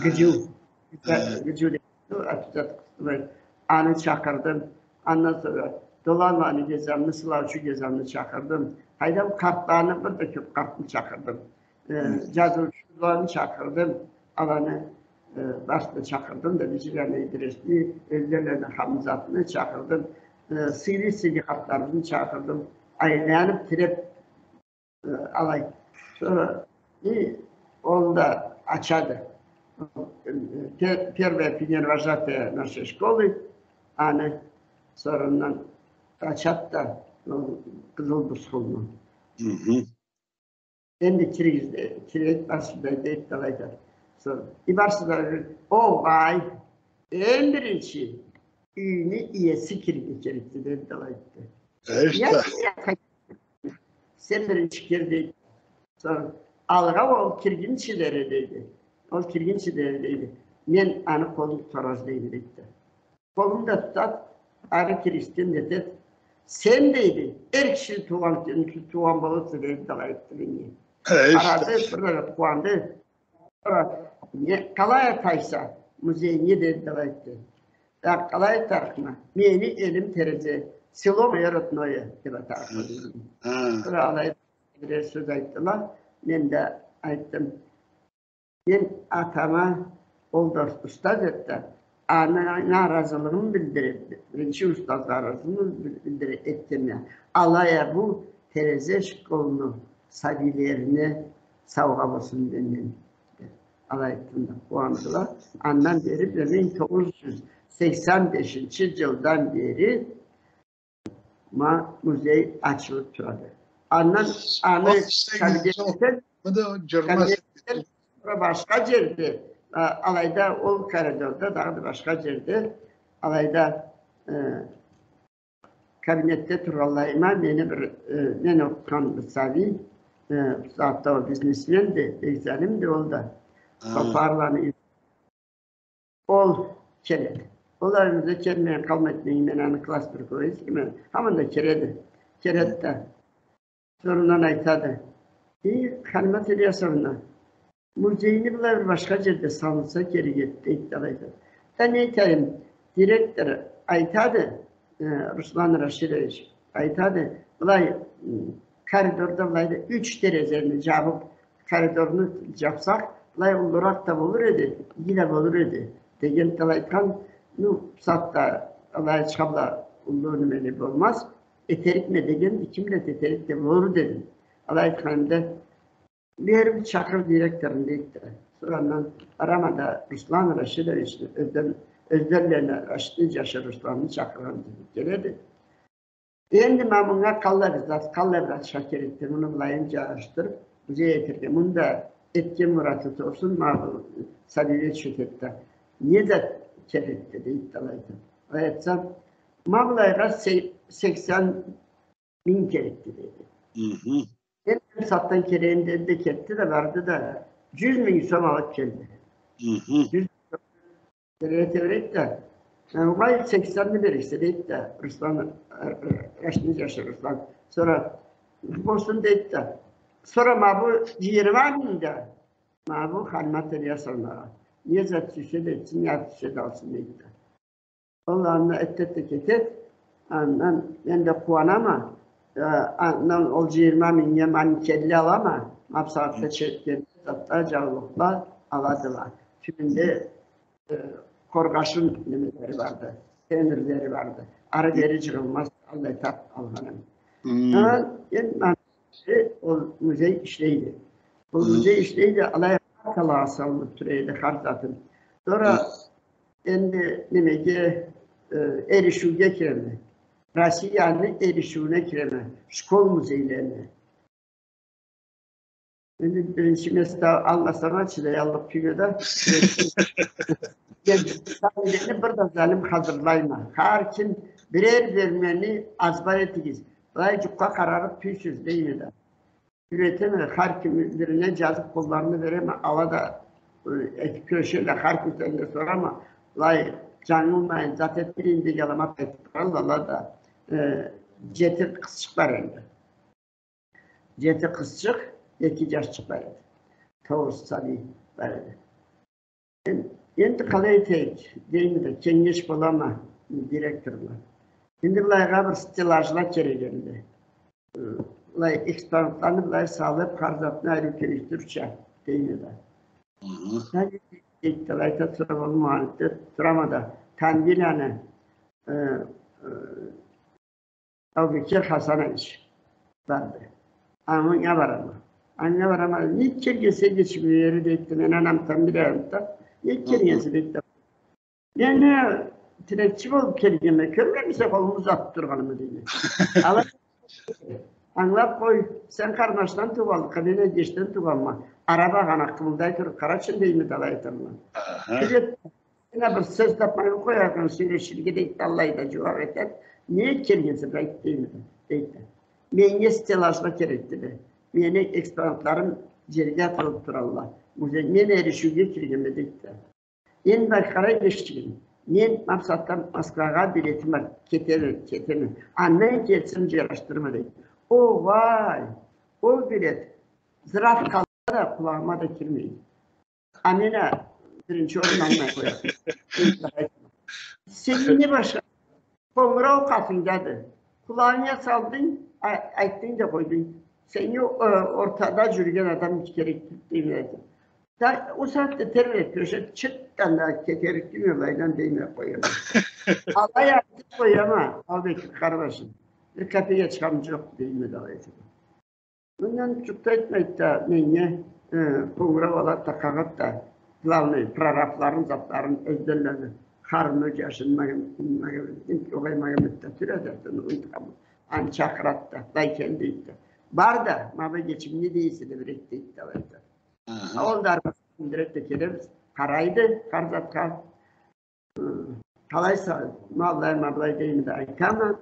Гыджу. Гыджу деп. Аны чакъырдым. Андан сора Доланланы Гезамны, Сылаучу Гезамны чакъырдым. Къайдам, къартланы, бир да кёп къартны чакъырдым. Э, джазыучуланы чакъырдым. Аланы, э, барысын да чакъырдым да, Бижираны Идрисни, Ёзденланы Хамзатны чакъырдым. Э, сыйлы-сыйлы къартларыбызны чакъырдым. Айланып, тиреп, Э, алай. Сора, и, ол да ачады. Э, пе-, первая пионервожатая нашей школы, аны сора андан ачады да, ол къызыл бусхулну. Энди киригиз де, киригиз, барыгъыз да, дейди да алайда. Сора, и барысы да, огъай, эм биринчи юйню иеси кирирге керекди, дейди да алайды. Э, иште. Сен биринчи кир, дейди. Сора, алгъа ол киргинчи дери, дейди. Ол киргинчи дери, дейди. Мен аны къолун тутарам, дейди, дейди. Къолун да тутады, ары киргизген да этеди. Сен, дейди, эр киши туугъан, туугъан болурса, дейди, да алай айтды меннге. Къарады, бир да къууанды. Сора, не, къалай атайса музейни, деди да алайды. Я, къалай атарыкъма? Мени элим Терезе, село моё родное, деп атарыкъма. Сора алай бирер сёз айтдыла. Мен да айтдым. Мен атама, ол да устаз эди да, анга разылыгъымы билдире, биринчи устазгъа разылыгъымы билдире этгенме. Алай а бу Терезе школну сабийлерине саугъа болсун менден. Алай айтдым да, къууандыла. Андан бери, бир минг тогъуз джюз сексен бешинчи джылдан бери ма музей ачылып турады. Андан аны кабинетден, кабинетден сора башха джерде, а, алайда ол коридорда, дагъыда башха джерде, алайда, э, кабинетде тургъанлайыма мени бир, э, мен окъутхан бир сабий, э, бусагъатда ол бизнесменди, бек залимди ол да. Хапарланы Ол келеди. Ол а бизде келмей къалмайды, мен аны класс руководителиме, хаман да келеди. Келеди да. Сора андан айтады. Эй, Халимат Ильясовна, музейни былай бир башха джерде салынса керек эди, дейди, алайды. Да не айтайым, директор айтады, э, Руслан Рашидович, айтады, былай, м, коридорда былай да юч терезени джабып, коридорну джапсакъ, былай уллуракъ да болур эди, иги да болур эди, деген да алай айтхан. Ну, бусагъатда алай ачха бла уллу немени болмаз, этерикме дегенди, ким биледи, этерик да болур дедим. Алай айтханымда, бери чакъыр директорну, дейди да. Сора андан барама да, Руслан Рашидовични, Ёзден-, Ёзденланы Рашидни джашы Русланны чакъыргъан, келеди. Энди ма мынга къаллай бир зат, къаллай бир ачха керекди. Муну былайын джарашдырып, музей этерге. Муну да этген мураты турсун, ма бу сабийле чётеди да. Не зат керекди, дейди да алайды. Алай айтсам, ма былайгъа се-, сексен минг керекди, дейди. Энди бусагъатдан келейим, деди да кетди да, барды да, джюз минг сом алып келди. Джюз Терезе тебрейди да, э, огъай, сексенни берирсе, дейди да, Руслан, э, э, Рашидни джашы Руслан. Сора, болсун, дейди да, Сора ма бу джыйырма минг да, ма бу Халимат Ильясовнагъа. Не зат сюйсе да этсин, не ат сюйсе да алсын, дейди да. Ол андан этет да кетет, андан мен да къууанама, э, андан ол джыйырма мингнге манекенле алама, ма бусагъатда чепкенле, затла, джаулукъла аладыла. Тюбюнде, э, къоргъашын немелери барды, темирлери барды. Ары-бери джыгъылмаз, аллай тап алгъаным. Хы. Ха, энди ма-, э, ол музей ишлейди. Ол музей ишлейди, алай къалагъа салынып тура эди хар затым. Сора энди немеге, э, эришиуге киреме. Россияны эришиуюне киреме. Школ музейлерине. Энди биринчи место алмасама, чыдаяллыкъ тюйюлме да. Энди бир да залим хазырлайма. Хар ким бирер бёлмени азбар этигиз. Былай джукъгъа къарарыкъ тюйсюз, дейме да. Юретеме, хар ким бирине джазып къолларына береме, ала да, э, этип кюрешелле, хар кюн сенден сорама, былай джангылмайын, зат этмейин деген аламат айтып туралла, ала да, э, джети къызчыкъ бар энди. Джети къызчыкъ, эки джашчыкъ бар эди. Тогъуз сабий бар эди. Эн-, энди къалай этейик, дейме да, кенгеш болама директорла. Энди былайгъа бир стеллажла керек энди. Э, былай экспонатланы былай салып, хар затны ариу кёргюзтюрча, дейме да. Хы. Сен не дейсиз, дейди да, алай айтады, сора ол муаллим да турама да, Танвиляны, э, э, Аубекир Хасанович барды. Анга барама. Анга барама. Не келгенсе, кечип бери, дейди да, мен анамдан билеме да. Не келгенсе, дейди да. Мен не, тилекчи болуп келгенме, кёрмеймисе къолуму узатып тургъанымы, дейди. Алай, ангылап къой, сен къарнашдан туугъанлыкъгъа, мен эгечден туугъанма. Ара багъана къымылдай туруп къарачы, дейме да, алай айтама. Аха. Билет, сен бир сёз тапмай къояргъын, сёлеширге, дейди да, алай да джууап этет. Не келгенсе да айт, дейме да, дейди да. Меннге стеллажла керекдиле. Мени экспонатларым джерге атылып туралла. Музей, мен эришиуге киргенме, дейди да. Энди бир къара, эгеччигим, мен ма бусагъатда Москвагъа билетим бар, кетеме, кетеме. Андан келсем, джараштырма, дейди. Огъай, ол билет зырап къалса да, къулагъыма да кирмейди. А мен а биринчи орун алмай къоярма. Сени не башха? Къонгурау къатындады. Къулагъынга салдынг, а-, айтдынг да къойдунг. Сеннге, э, ортада джюрюген адам керек тюлдю, дейме да. Да, ол сагъатда тербелип кюрешеди, чыртдан да кетерик тюлме былайдан, дейме, къояма. Алай айтып къояма, Аубекир къарнашым. Бир капек ачхам джокъ, дейме да, алай айтып. Мындан джукъ да этмейди да, меннге, э, къонгурау алады да, къагъады да, главный прорабларын, затларын, ёзденлени, Хармы, джашын, Магом-, Магом-, огъай, Магомет да тюл эди, аны унутханма. Аны чакъырады да, былай кел, дейди да. Бар да, ма бу эгечим не дейсе да бир эт, дейди да, алай да. Аха. Ол да арбасына миндирет да келебиз, къарайды хар затха. Э, къалайса, ма былай, ма былай, дейме да, айтама.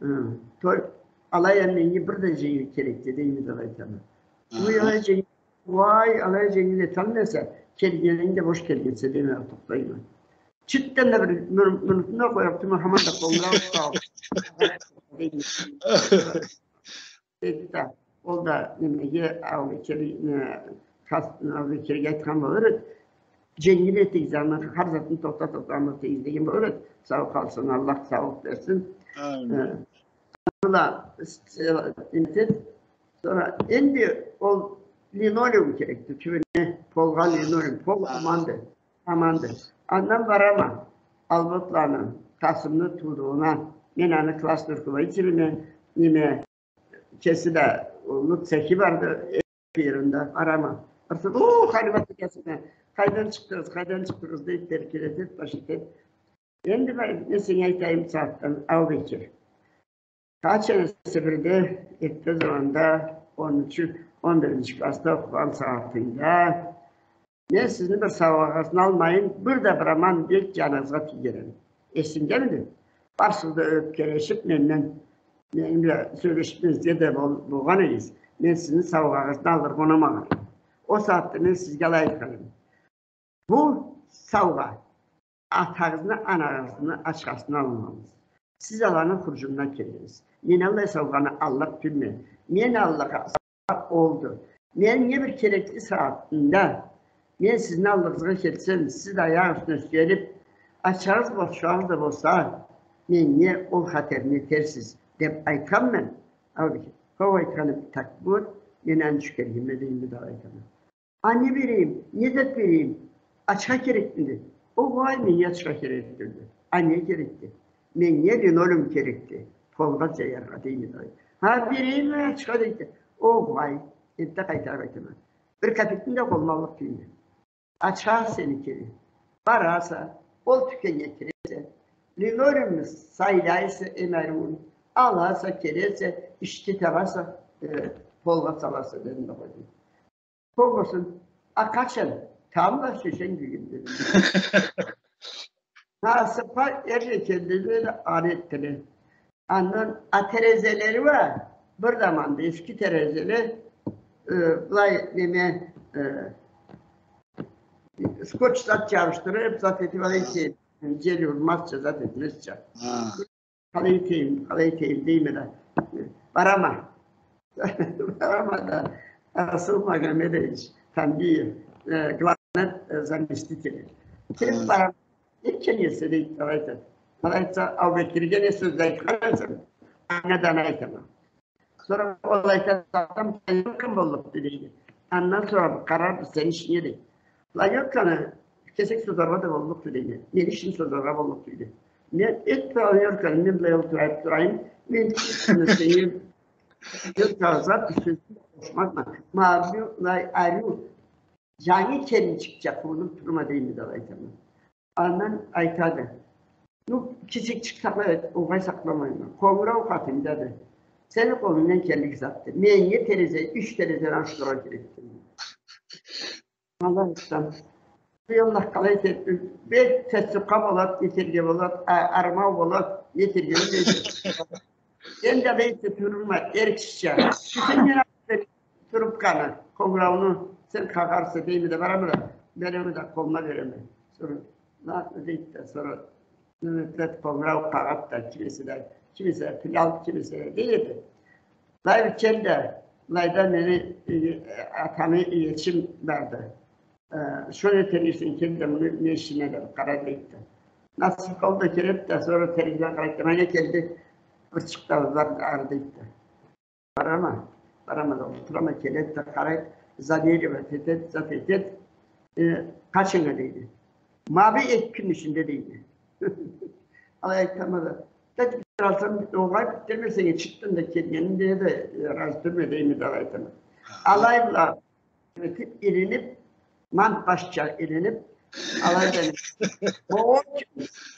Э, той, алай а меннге бир да дженгил керекди, дейме да, айтама. Уй, алай дженгил, уай, алай дженгил эталмайса, келгенинг да бош келгенсе, дейме да, тохтайма. Чыртдан да бир мин-, минутну да къоярыкъ тюлме, хаман да къонгурау, дейме. Дейди да, ол да немеге, Аубекир, э, Хас-, Аубекирге айтхан болур эди. Дженгил этигиз аны, хар затын тохта-тохта аны этигиз деген болур эди. Сау къалсын, Аллах саулукъ берсин. Амин. Э, ала, с-, э, неме этет. Сора энди ол линолеум керекди, тюбюне полгъа линолеум, пол аманды, аманды. Андан барама Алботланы, Къасымны туудугъуна, мен аны класс руководителиме, неме, кеси да уллу цехи барды, э, бир джеринде, барама. Барсам, о, Халимат эгесине, къайдан чыкъдыгъыз, къайдан чыкъдыгъыз, дейди, эркелетет, баш этет. Энди бир несин айтайым сагъатдан, Аубекир. Къачан эсе бирде, эртде заманда, он ючюнчю, он биринчи классда окъугъан сагъатынгда, мен сизни бир саугъагъызны алмайын, бир да бир аман бек джаныгъызгъа тийгенем. Эсингдемиди? Барсыз да ёпкелешип менден, мени бла сёлешмезге да бол-, болгъан эдигиз. Мен сизни саугъагъызны алыргъа унамагъанем. Ол сагъатда мен сизге алай айтханем. Бу саугъа атагъызны, анагъызны ачхасына алынмагъанды. Сиз аланы хурджунуна келгенсиз. Мен аллай саугъаны аллыкъ тюлме. Мен аллыкъ саугъа олду. Меннге бир керекли сагъатында мен сизни аллыгъызгъа келсем, сиз да аякъ юсюне сюелиб, ачхагъыз, бошагъыз да болса, меннге ол хатерни этерсиз, деб айтханман. Ол да, хо, айтханым, так вот, мен аны ючюн келгенме, дейме да айтама. А не берейим, не зат берейим? Ачха керекмиди? Огъай, меннге ачха керек тюлдю. А не керекди? Меннге линолеум керекди. Полгъа джаяргъа, дейме да. Ха, берейим ачха, дейди. Огъай, энтда къайтарыб айтама. Бир капекни да къолума аллыкъ тюлме. Ачха сеникиди. Бараса, ол тюкеннге киресе, линолеумну сайлайса, эм ариуун аласа, келесе, ишди табаса, э, полгъа саласа, дедим да къойдум. Хо болсун, а къачан? Тамбла сюйсенг бюгюн, дедим. Насыпха эртде келдиле да, аны этдиле. Андан, а терезелери уа, бир заманда эски терезеле, э, былай, неме, э, скотч зат джабышдырыб, зат этиб, алай этейим, джел урмазча, зат этмезча. Ха. Къалай этейим, къалай этейим, дейме да. Барама. Барама да, Расул Магомедович Тамбиев, э, главный, э, заместитель. Келиб барама. Не экен эсе, дейди, алай айтады. Алай айтса, Аубекирге не сёз айтхан эсем, анга да аны айтама. Сора ол айтады, адам планёркам боллукъду, дейди. Андан сора къарарбыз сени ишинге, дейди. Планёрканы кесек созаргъа да боллукъду, дейди. Мени ишим созаргъа боллукъду, дейди. Мен эт планёрканы, мен былай олтурайыб турайым, мен сени планёркагъа зат сёз къошмазма. Ма былай ариу, джангы келинчикча къувунуб турма, дейме да алай айтама. Андан айтады. Ну, кесекчик сакълай, огъай, сакъламайма. Къонгурау къатындады. Сени къолунгдан келлик затды. Меннге терезе, юч терезени ашдырыргъа керекди. Алай айтсам. Эй Аллах, къалай этерик? Бек тесукъа болад, нетерге болад, а-, армау болад, нетерге болад. Энди алай этиб турурма, эркишча. Тюшюрген трубканы, къонгурауну сен къагъарса, дейме да, барама да, береме да, къолуна береме. Сора, ладно, дейди да, сора, неме этеди, къонгурау къагъады да, ким эсе да, ким эсе, Билал, ким эсе, дейди. Былай бир кел да, былайда мени, э, атамы иечим барды. Э, шо не терезесин кел да, муну не ишине да къара, дейди да. Насыпха ол да келеди да, сора терезеден къарайды да, ма не келди, бир чыкъды да бар ары, дейди да. Барама, барама да, олтурама, келеди да къарайды, заделивать этеди, зат этеди. Э, къачынга, дейди. Ма бу эки кюнню ичинде, дейди. Алай айтама да. Да битдире алсам, огъай, битдирмесенг, чыкъдынг да келгенинг да, э, разы тюлме, дейме да, алай айтама. Алай бла этиб, илиниб, мант башча илиниб, алайдан, о,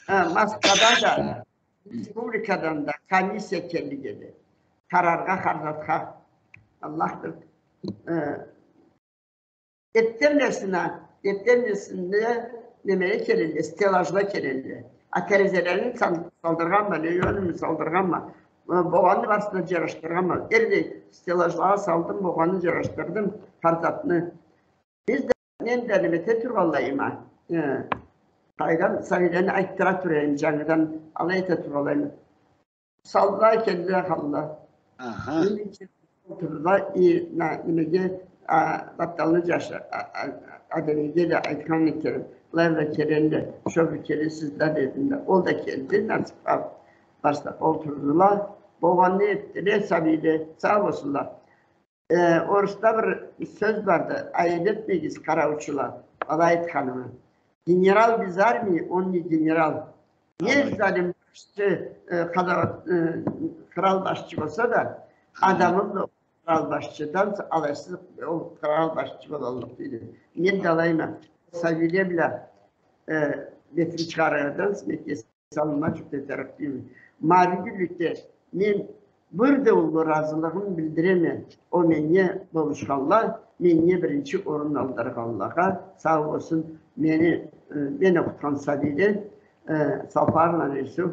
э, Москвадан да, республикадан да комиссия келлик эди. Къараргъа, хар затха. Аллах билир. Э, эртденлесине, эртденлесинде немеле келелле, стеллажла келелле. А терезелерин сал-, салдыргъанма, линолеумну салдыргъанма. Э, болгъанны барысын да джарашдыргъанма. Эртде стеллажлагъа салдым, болгъанны джарашдырдым, хар затны. Биз да, мен да неме эте тургъанлайыма, э, къайдам, сабийлени айтдыра тура эдим, джангыдан алай эте тургъанлайыма. Салдыла, келдиле, халла. Аха. Мен ичи олтурдула, и, на, немеге, а, батталны джашы, а, а, адемиге да айтхан этерим. Былай да келелле, шо бир келесиз да, дедим да. Ол да келди, насыпха барса олтурдула. Болгъанны этдиле, сабийле, сау болсунла. Э, орусда бир сёз барды, айып этмегиз, къараучула, алай айтханыма. Генерал без армии, он не генерал. Не залим башчы, э, къада-, э, кърал башчы болса да, адамы бла кърал башчыдан алайсыз, ол кърал башчы болаллыкъ тюйюл. Мен да алайма, сабийле бла, э, бетин чыгъарардан, салынма джукъ этерик тюйюлме. Ма бюгюнлюкде мен бир да уллу разылыгъымы билдиреме о меннге болушханла, меннге биринчи орун алдыргъанлагъа, сау болсун, мени, э, мен окъутхан сабийле, э, Салпарла Юсуф,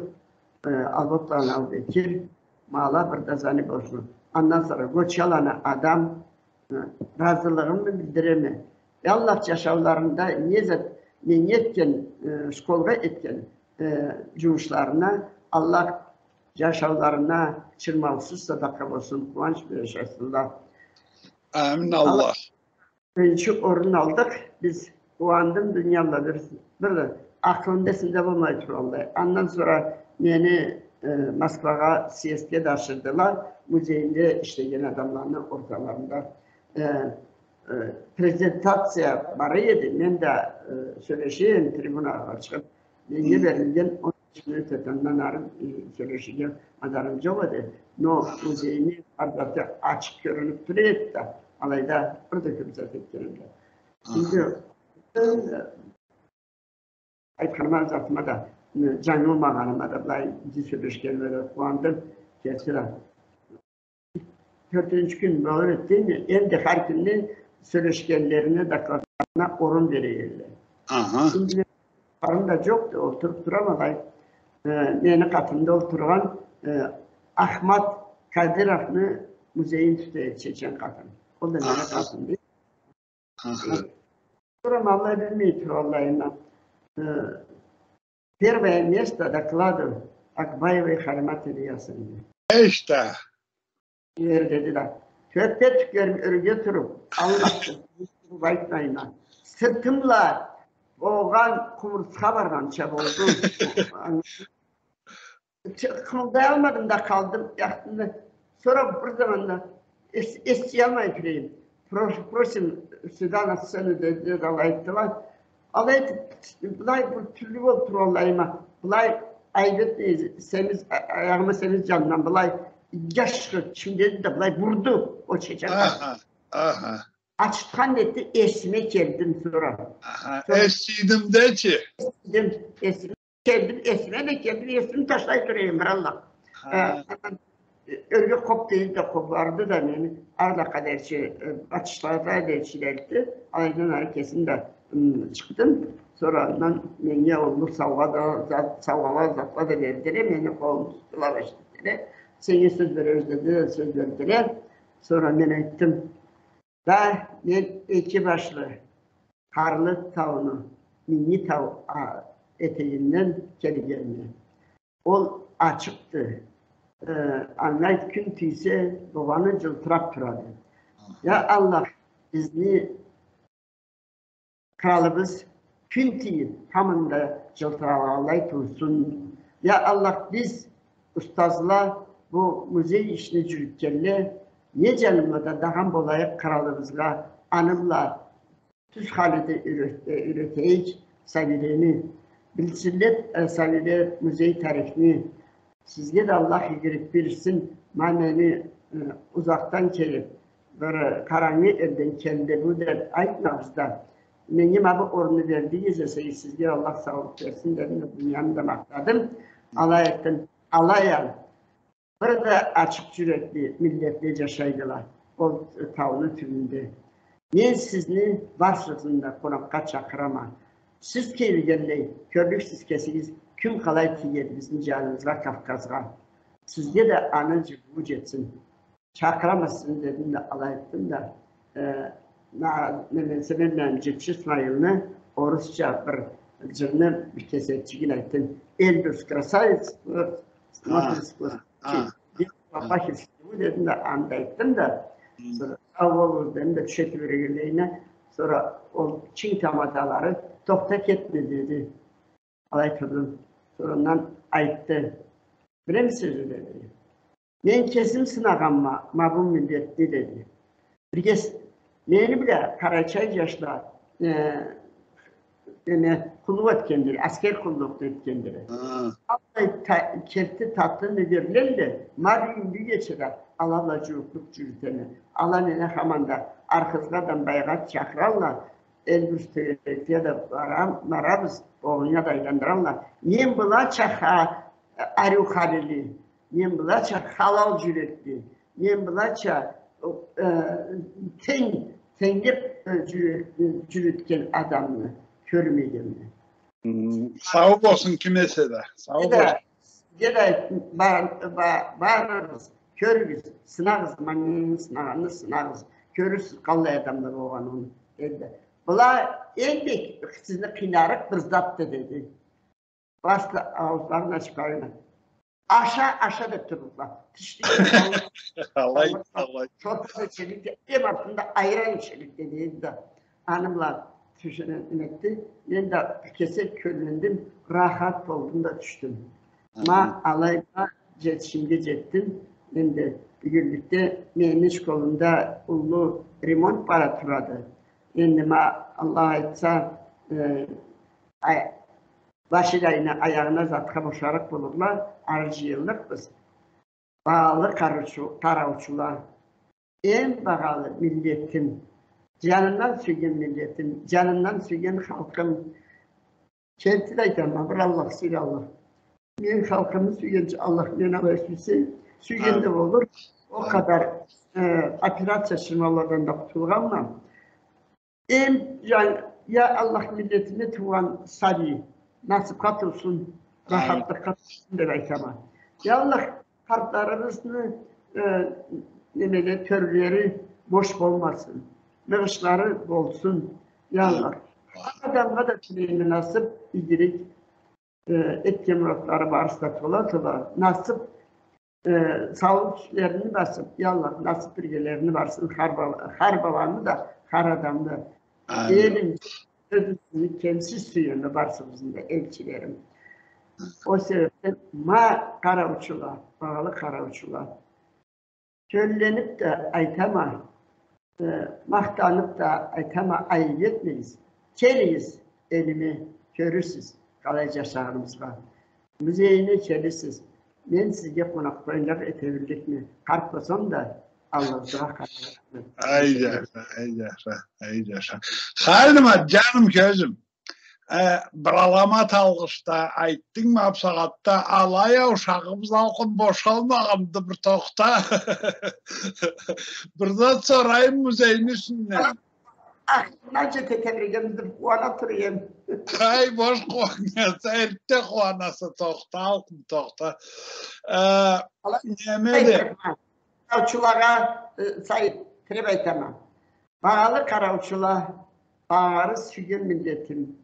э, Алботланы Албекир, ма ала бир да зани болушханла. Андан сора Гочаланы Адам, э, разылыгъымы билдиреме. Аллах джашауларында не зат, не этген, э, школгъа этген, э, джумушларына Аллах джашауларына чырмаусуз садакъа болсун, къууанч бла джашасынла. Амин Аллах. Биринчи орун алдыкъ. Биз къууандым, дуния бла бир, бир акъылымда, эсимде болмай тургъанлай. Андан сора мени, э, Москвагъа съездге да ашырдыла. Музейинде ишлеген адамланы орталарында, э, э, презентация бара эди. Мен да, э, сёлеше эдим трибунагъа чыгъыб. Меннге берилген он минут эди, андан ары, э, сёлеширге мадарым джокъ эди. Но музейни ар заты ачыкъ кёрюнюб тура эди да, алайда бир да кёб зат этгеним да. Аха. Энди, э, айтханыма, затыма да, э, джангылмагъаныма да, былай, джи сёлешгенлеге къууандым, кеси да. Тёртюнчю кюн болур эди, энди хар кимни сёлешгенлерине, докладларына орун бере эдиле. Аха. Энди мен барым да джокъду, олтуруб турама алай. Э, мени къатымда олтургъан, э, Ахмат Кадыровну музейин тута эди, чечен къатын. Ол да мени къатымда. Аха. Сора ма алай билмей тургъанлайыма, э, первое место докладу Акбаевой Халимат Ильясовны. Эшта. Ер деди да. Тёппе-тюкерим ёрге туруб, Аллах, айтмайма. Сыртымла огъан къумурсха баргъанча болду. Чы-, къымылдаялмадым да къалдым, яхтымда. Сора бир заманда эс-, эсиялмай турайым. Прош-, просим сюда на сцену деди да, алай айтдыла. Алай айтыб, былай бир тюрлю болуб тургъанлайыма. Былай айыб этмей, семиз, а-, аягъыма семиз джанындан былай иги ашхы чим деди да, былай бурду ол чечен къатын. Аха, аха. Ачытхан этди, эсиме келдим сора. Аха, сора эс джыйдым дечи. Эс джыйдым, эсиме келдим, эсиме да келдим, эсими ташлай турайым, бир Аллах. Ха. Э, андан, э, ёрге къоп деди да, къобарды да мени, ары да къадерчи, э, батышлада дечи элтди. Алайдан ары кесим да, м, чыкъдым. Сора андан меннге уллу саугъа да, зат, саугъала, затла да бердиле, мени къолуму тутдула, башлайдыла. Сеннге сёз беребиз деди, сёз бердиле. Сора мен айтдым, да мен эки башлы Къарлы тауну, Минги тау, а, этегинден келгенме. Ол ачыкъды. Э, анга кюн тийсе, болгъаны джылтыраб турады. Я Аллах, бизни къралыбыз кюн тийиб, хаманда джылтырагъанлай турсун. Я Аллах, биз, устазла, бу музей ишни джюрютгенле, не джаны бла да дагъан болайыкъ къралыбызгъа, аны бла тюз халиде юйрет-, э, юйретейик сабийлени. Билсинле, э, сабийле музей тарихни. Сизге да Аллах игилик берсин. Ма мени, э, узакъдан келиб, бир къарангы элден келди бу деб айтмагъыз да. Меннге ма бу орунну бердигиз эсе, сизге Аллах саулукъ берсин дедим да, дунияны да махтадым. Алай этдим. Алай а, бир да ачыкъ джюрекли миллетле джашайдыла ол тауну тюбюнде. Мен сизни барыгъызны да къонакъгъа чакъырама. Сиз келгенлей, кёрлюксюз кесигиз, кюн къалай тиеди бизни джаныбызгъа, Кавказгъа. Сизге да аны джылыуу джетсин. Чакъырама сизни дедим да, алай айтдым да, э, на-, мен, мен, мен джетмиш Исмаилни орусча бир джырны бир кесекчигин айтдым. Эльбрус красавец, вот, смотри, сквозь. А, а, а. Папахин сюйюмю дедим да, аны да айтдым да. Хы. Сора, сау болугъуз дедим да, тюшетиб бергенлейине, сора ол чинг тамадалары, тохта, кетме, деди. Алай турдум. Сора андан айтды. Билемисиз, деди. Мен кесим сынагъанма ма бу миллетни, деди. Бирге с-, мени бла къарачай джашла, э, неме, къуллукъ этгендиле, аскер къуллукъну этгендиле. Хы. Аллай та-, керти татлы нёгерледиле, ма бюгюн, бюгече да ала бла джууукълукъ джюрютеме. Ала мени хаманда Архызгъа да, Байгъат чакъыралла, Эльбрус тёгерекге да барам, барабыз, огъунга да айландыралла. Мен былача ха-, ариу халили, мен былача халал джюрекли, мен былача, э, тенг, тенглик, э, джюрек-, э, джюрютген адамны кёрмегенме. Хм, сау болсун, ким эсе да, сау болсун. Сизге да, бар-, ба-, барыгъыз, кёрюгюз, сынагъыз, ма мени сынагъанны сынагъыз. Кёрюрсюз, къаллай адамла болгъанын, деди. Была энди сизни къыйнарыкъ бир затды, деди. Барысы да ауузларын ачыб къалды. Аша, аша деп турурла. Тишли. Алай, алай. Шорпа да ичерликди, эм артында айран ичерликди, дейди да. Аны бла тюшюне неметди. Мен да кесек кёллендим, рахат болдум да тюшдюм. Ма алай бла жетишимге жетдим. Энди бюгюнлюкде мени школумда уллу ремонт бара турады. Энди ма Аллах айтса, э, ай-, Вашилайны аягъына затха бошарыкъ болурла, ары жыйыллыкъбыз. Багъалы къарыучу-, къараучула, эм багъалы миллетим, жанымдан сюйген миллетим, жанымдан сюйген халкъым. Керти да айтама, бир Аллах сыйлы Аллах. Мен халкъымы сюйгенча Аллах мени алай сюйсе, сюйген да болур. Ол къадар, э, операция, шырмауладан да къутулгъанма. Эм, я, я Аллах, миллетиме туугъан сабий насыпха туусын, рахатлыкъгъа туусын деп айтама. Я Аллах, къартларыбызны, э, немеле, тёрлери бош болмасын, ныгъышлары болсун. Я Аллах, хар адамгъа да тилейме насып, игилик, э, этген муратлары барысы да тола-тола насып, э, саулукъ юслерини басып, я Аллах, насып биргелерини барсын хар бала-, хар баланы да, хар адамны да. Амин. Элим, сёзюмю кемсиз сюеме барсыгъызны да, элчилерим. Ол себепден, ма, къараучула, багъалы къараучула, кёлленип да айтама, э, махтанып да айтама, айып этмегиз. Келигиз элиме, кёрюрсюз къалай жашагъаныбызгъа. Музейине келирсиз. Мен сизге къонакъбойлукъ эте билликме? Къарт болсам да, аллыгъызгъа къарарыкъма. Ай жаша, ай жаша, ай жаша. Халимат, жаным, кёзюм. Э, бир аламат алгъыш да айтдынг ма бусагъатда, алай а ушагъыбыз алкъын бошалмагъанды, бир тохта. Бир зат сорайым музейни юсюнден. Ахырына жете тебирегенбиз деп къууана тура эдим. Ай, бош къууанаса, эртте къууанаса, тохта, алкъын, тохта. Э, алай, неме де. Къараучулагъа, э, сай, тиреп айтама. Багъалы къараучула, багъалы сюйген миллетим.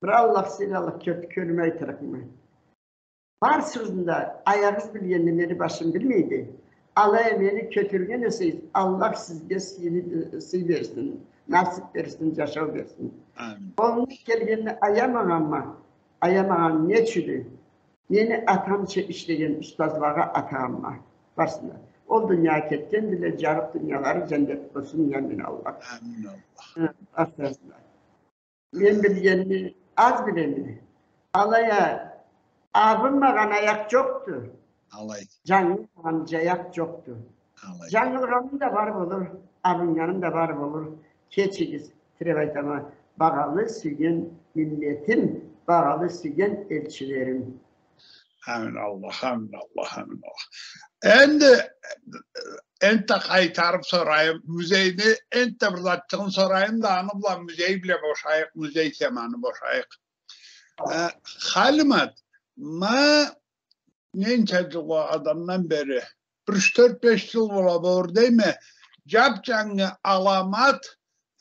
Бир Аллах сыйлы Аллах, кёртю кёлюме айтырыкъма. Барсыгъызны да аягъыз билгенни мени башым билмейди. Алай а мени кётюрген эсегиз, Аллах сизге сыйны, сый берсин, насып берсин, жашау берсин. Амин. Къолумдан келгенни аямагъанма, аямагъан не ючюндю? Мени атамча ишлеген устазлагъа атагъанма. Барсына. Ол дуниягъа кетгендиле, жарыкъ дуниялары жаннет болсун, амин Аллах. Амин Аллах. Хы, барсына. Мен билгенни аз билеме. Алай а, абынмагъан аякъ жокъду. Алай. Жангылмагъан жаякъ жокъду. Алай. Жангылгъаным да бар болур, абыннганым да бар болур. Кечигиз, тиреп айтама, багъалы сюйген миллетим, багъалы сюйген элчилерим. Амин Аллах, амин Аллах, амин Аллах. Энди, энтда къайтарып сорайым, музейни энтда бир затчыгъын сорайым да, аны бла музей бла бошайыкъ, музей теманы бошайыкъ. Э, Халимат, ма ненча жыл ол адамдан бери? Бир юч, тёрт, беш жыл бола болур дейме. Жап-жангы аламат,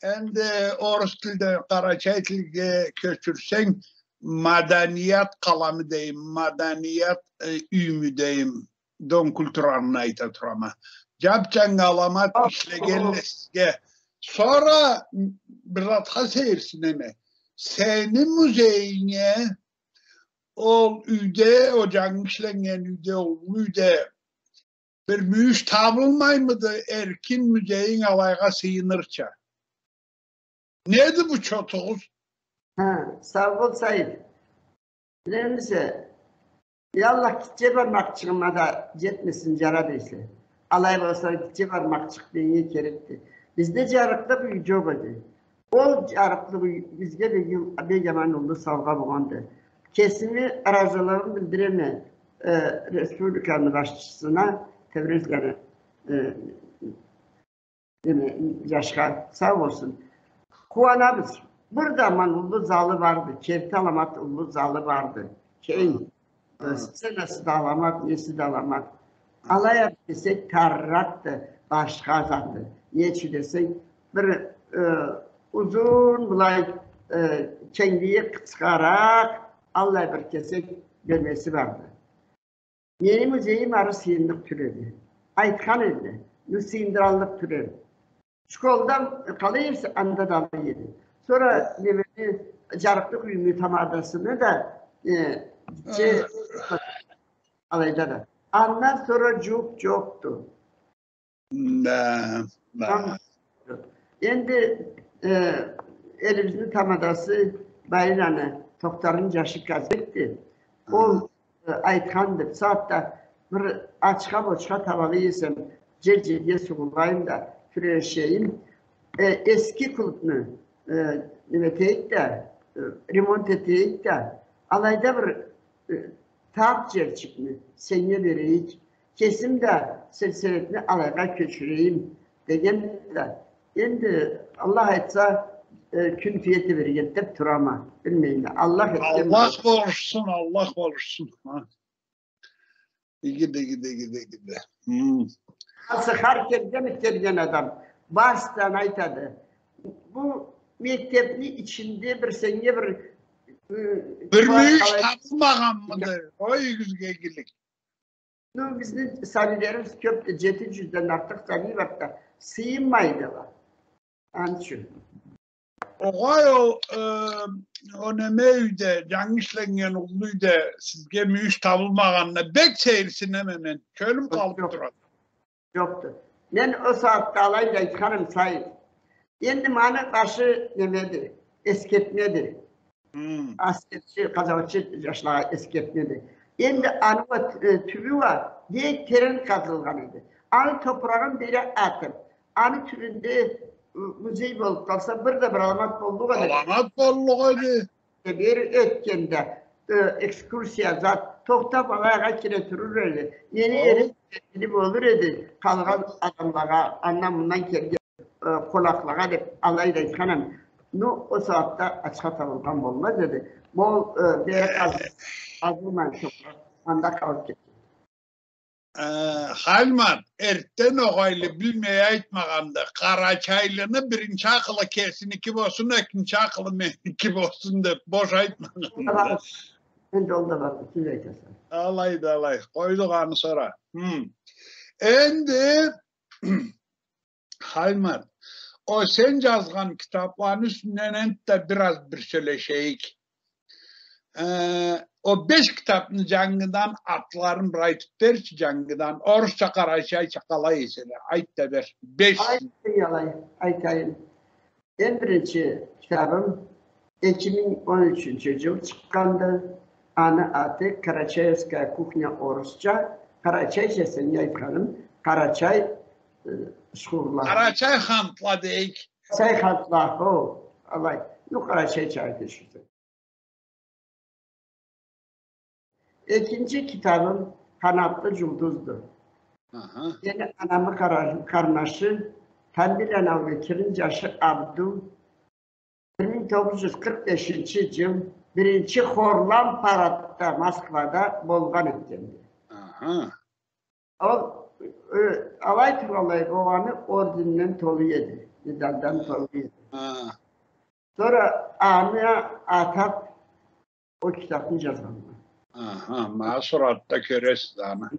энди орус тилден къарачай тилге кёчюрсенг, маданият къаламы дейим, маданият, э, юймю дейим, дом культураны айта турама. Жап-жангы аламат ишлегенле сизге. Сора бир затха сейирсинеме. Сени музейинге ол юйде, ол жангы ишленнген юйде, ол юйде бир мюйюш табылмаймыды, эркин музейинг алайгъа сыйынырча? Неди бу чотугъуз? Хы, сау бол, Саид. Билемисе, я Аллах, гитче бармакъчыгъыма да жетмесин, жарады эсе. Алай болса, гитче бармакъчыкъ меннге керекди. Бизде жарыкълыкъ юй жокъ эди. Ол жарыкълыкъ юй бизге бек, бек аман уллу саугъа болгъанды. Кесими ыразылыгъымы билдиреме, э, республиканы башчысына, Тебризланы, э, неме, жашха, сау болсун. Къууанабыз. Бир да аман уллу залы барды, керти аламат уллу залы барды. Кенг. Сценасы да аламат, неси да аламат. Алай а десек, тарракъды, башха затды. Не ючюн десенг, бир, э, узун, былай, э, кенглиги къысхаракъ, аллай бир кесек бёлмеси барды. Мени музейим ары сыйынныкъ тюл эди. Айтхан эди, ну, сыйындыраллыкъ тюл эди. Школда къалай эсе, анда да алай эди. Сора немени, джарыкълыкъ юйню тамадасыны да, э, че-, алайда да. Андан сора джууукъ джокъду. Да, да. Тамам. Энди, э, элибизни тамадасы Байыраны Тохтарны джашы Казбекди. Ол, э, айтханды, бусагъатда бир ачха-бочха табаллыкъ эсем, джер-джерге сугъулайым да, кюрешейим. Э, эски клубну, э, неме этейик да, э, ремонт этейик да, алайда бир, э, тап джерчикни сеннге берейик. Кесим да сельсоветни алайгъа кёчюрейим деген да. Энди Аллах айтса, э, кюн тие тебрегенди деп турама. Билмейме. Аллах этген. Аллах болушсун, Аллах болушсун. Ха. Иги да, иги да, иги да, иги да. Хм. Ансы хар келген, келген адам барысына айтады. Бу мектепни ичинде бир сеннге бир, э, бир мюйюш табылмагъанмыды? Ой, юйюгюзге игилик. Ну, бизни сабийлерибиз кёпдю, джети джюзден артыкъ сабий барды да, сыйынмайды ала. Аны ючюн. Огъай, ол, э, ол неме юйде, джангы ишленнген уллу юйде сизге мюйюш табылмагъанына бек сейирсинеме мен. Кёлюм къалыб турады. Джокъду. Мен ол сагъатда алай да айтханым, Саид. Энди муну башы немеди, эскертмеди. Хм. Аскерчи, къазауатчы джашлагъа эскертмеди. Энди аны уа, э, тюбю уа бек терен къазылгъан эди. Аны топурагъын бери атыб, аны тюбюнде, э, музей болуб къалса, бир да бир аламат боллукъ эди. Аламат боллукъ эди. Бир этгенде, э, экскурсия зат, тохтаб алайгъа кире турур эди. Нени эриб, нени болур эди, къалгъан адамлагъа, андан-мындан келген, э, къонакълагъа деб, алай да айтханам. Ну, ол сагъатда ачха табылгъан болмаз эди. Ол, э, бери къаз-, къазылмай тохтаб, анда къалыб кетген. Э, Хальмат, эртден огъайлы билмей айтмагъанды. Къарачайлыны биринчи акъылы кесиники болсун, экинчи акъылы меники болсун деб бош айтмагъанды. Энди ол да бар, сиз айтасыз. Алайды, алай. Къойдукъ аны сора. Хм. Энди Хальмат, ол сен джазгъан китабланы юсюнден энтда бир аз бир сёлешейик. Э, ол беш китабны джангыдан атларын бир айтыб берчи, джангыдан. Орусча, къарачайча къалай эселе. Айт да бер. Беш. Айт, алай, айтайым. Эм биринчи китабым эки минг он ючюнчю джыл чыкъгъанды. Аны аты «Карачаевская кухня» орусча, къарачайча сеннге айтханым, къарачай, э, шхурла. Къарачай хантла дейик. Къарачай хантла, хо, алай. Ну, къарачайча айтырча. Экинчи китабым «Къанатлы джулдузду». Аха. Мени анамы къара-, къарнашы Тамбийланы Абубекирни джашы Абду бир минг тогъуз джюз къыркъ бешинчи джыл биринчи хорлам парадда Москвада болгъан этгенди. Аха. Ол, э, алай тургъанлай, огъаны орденден толу эди, медальдан толу эди. Ха. Сора аны атаб ол китабны джазгъанма. Аха, ма суратда кёресиз аны.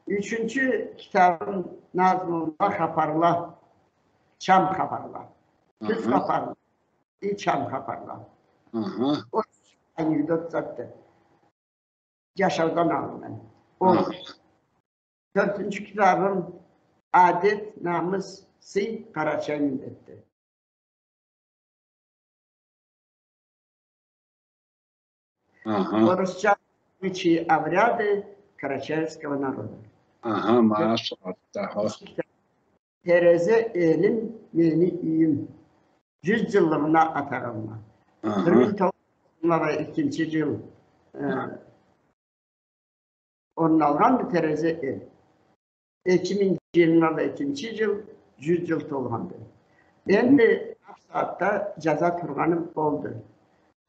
Ючюнчю китабым назмула хапарла, чам хапарла. Тюз хапарла, и чам хапарла. Аха. Ол анекдот затды. Джашаудан алыннган. Ол. Аха. Тёртюнчю китабым «Адет, намыс, сый къарачай миллетде». Аха. Орусча «Обычаи, обряды карачаевского народа». Аха, машалла, аха. «Терезе элим, мени юйюм». Джюз джыллыгъына атагъанма. Аха. Бир минг тогъуз джюз джыйырма экинчи джыл, э, орун алгъанды Терезе эл. Эки минг джыйырма экинчи джыл джюз джыл толгъанды. Энди бусагъатда джаза тургъаным олду.